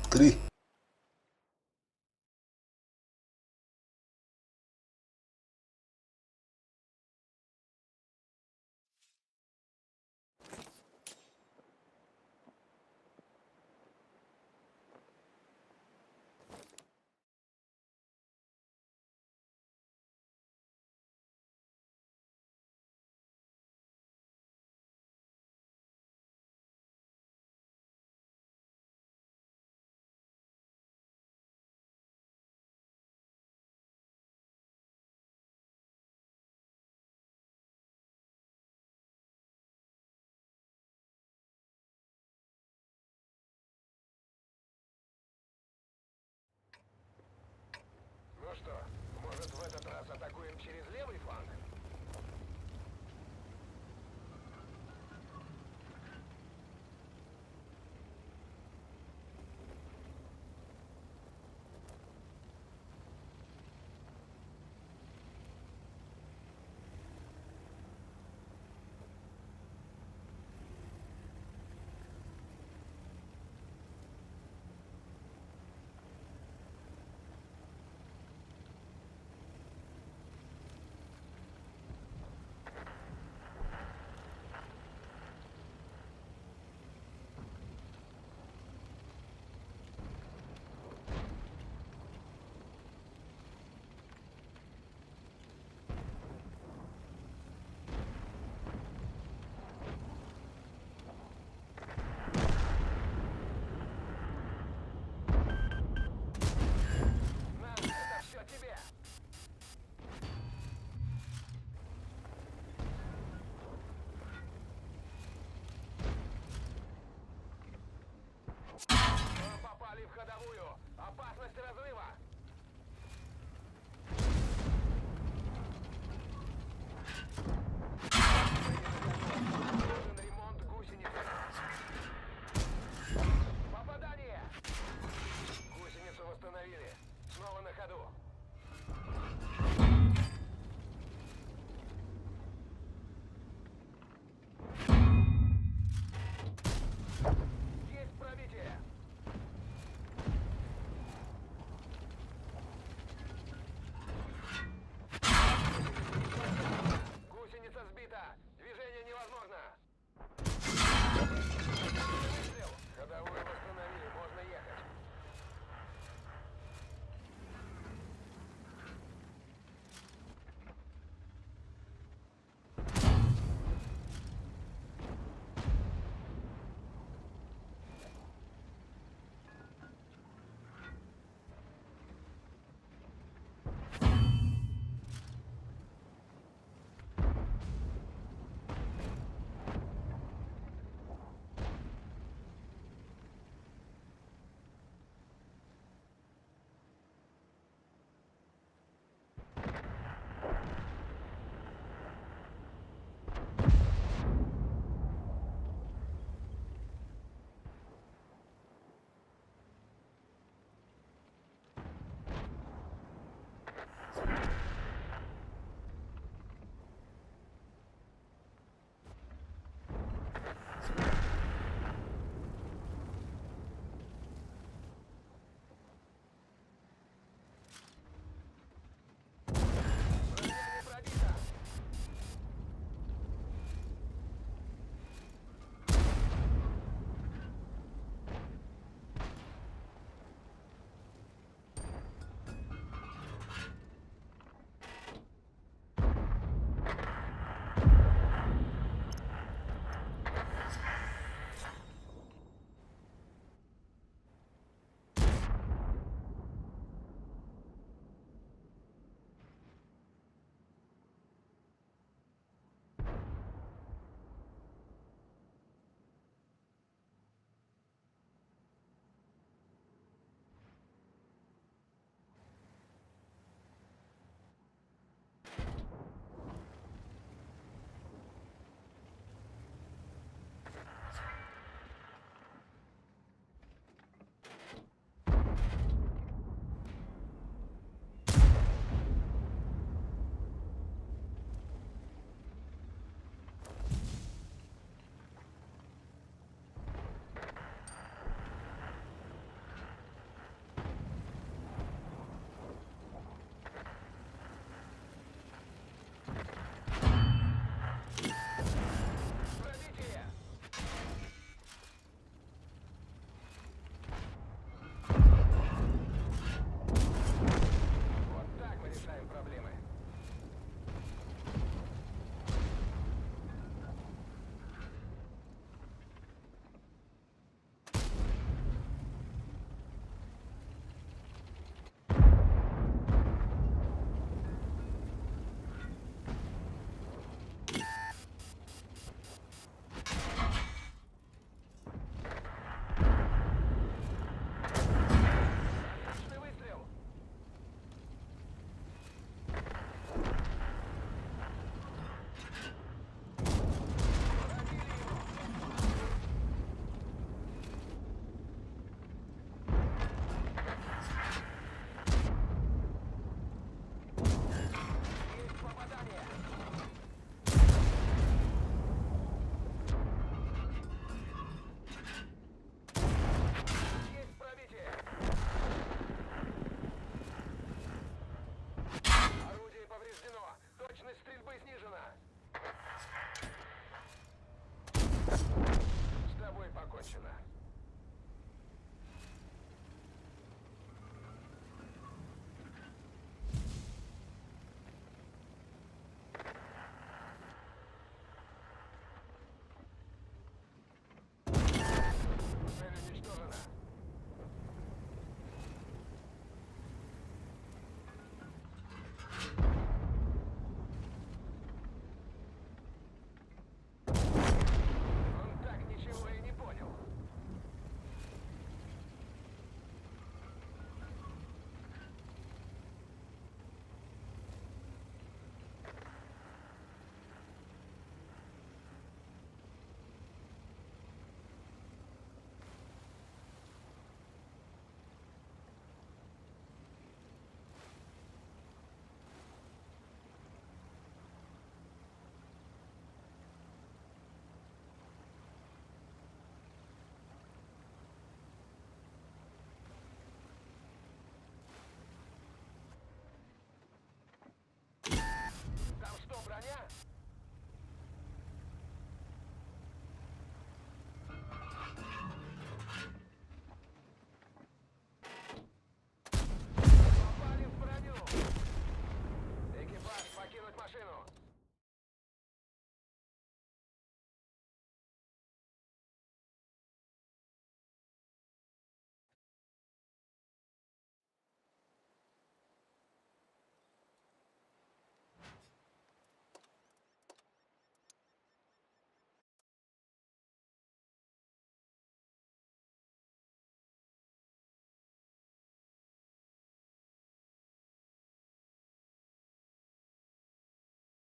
три. Точность стрельбы снижена. С тобой покончено. Цель уничтожена. Он так ничего и не понял. Там что, броня? Попали в броню! Экипаж, покинуть машину!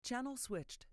Channel switched.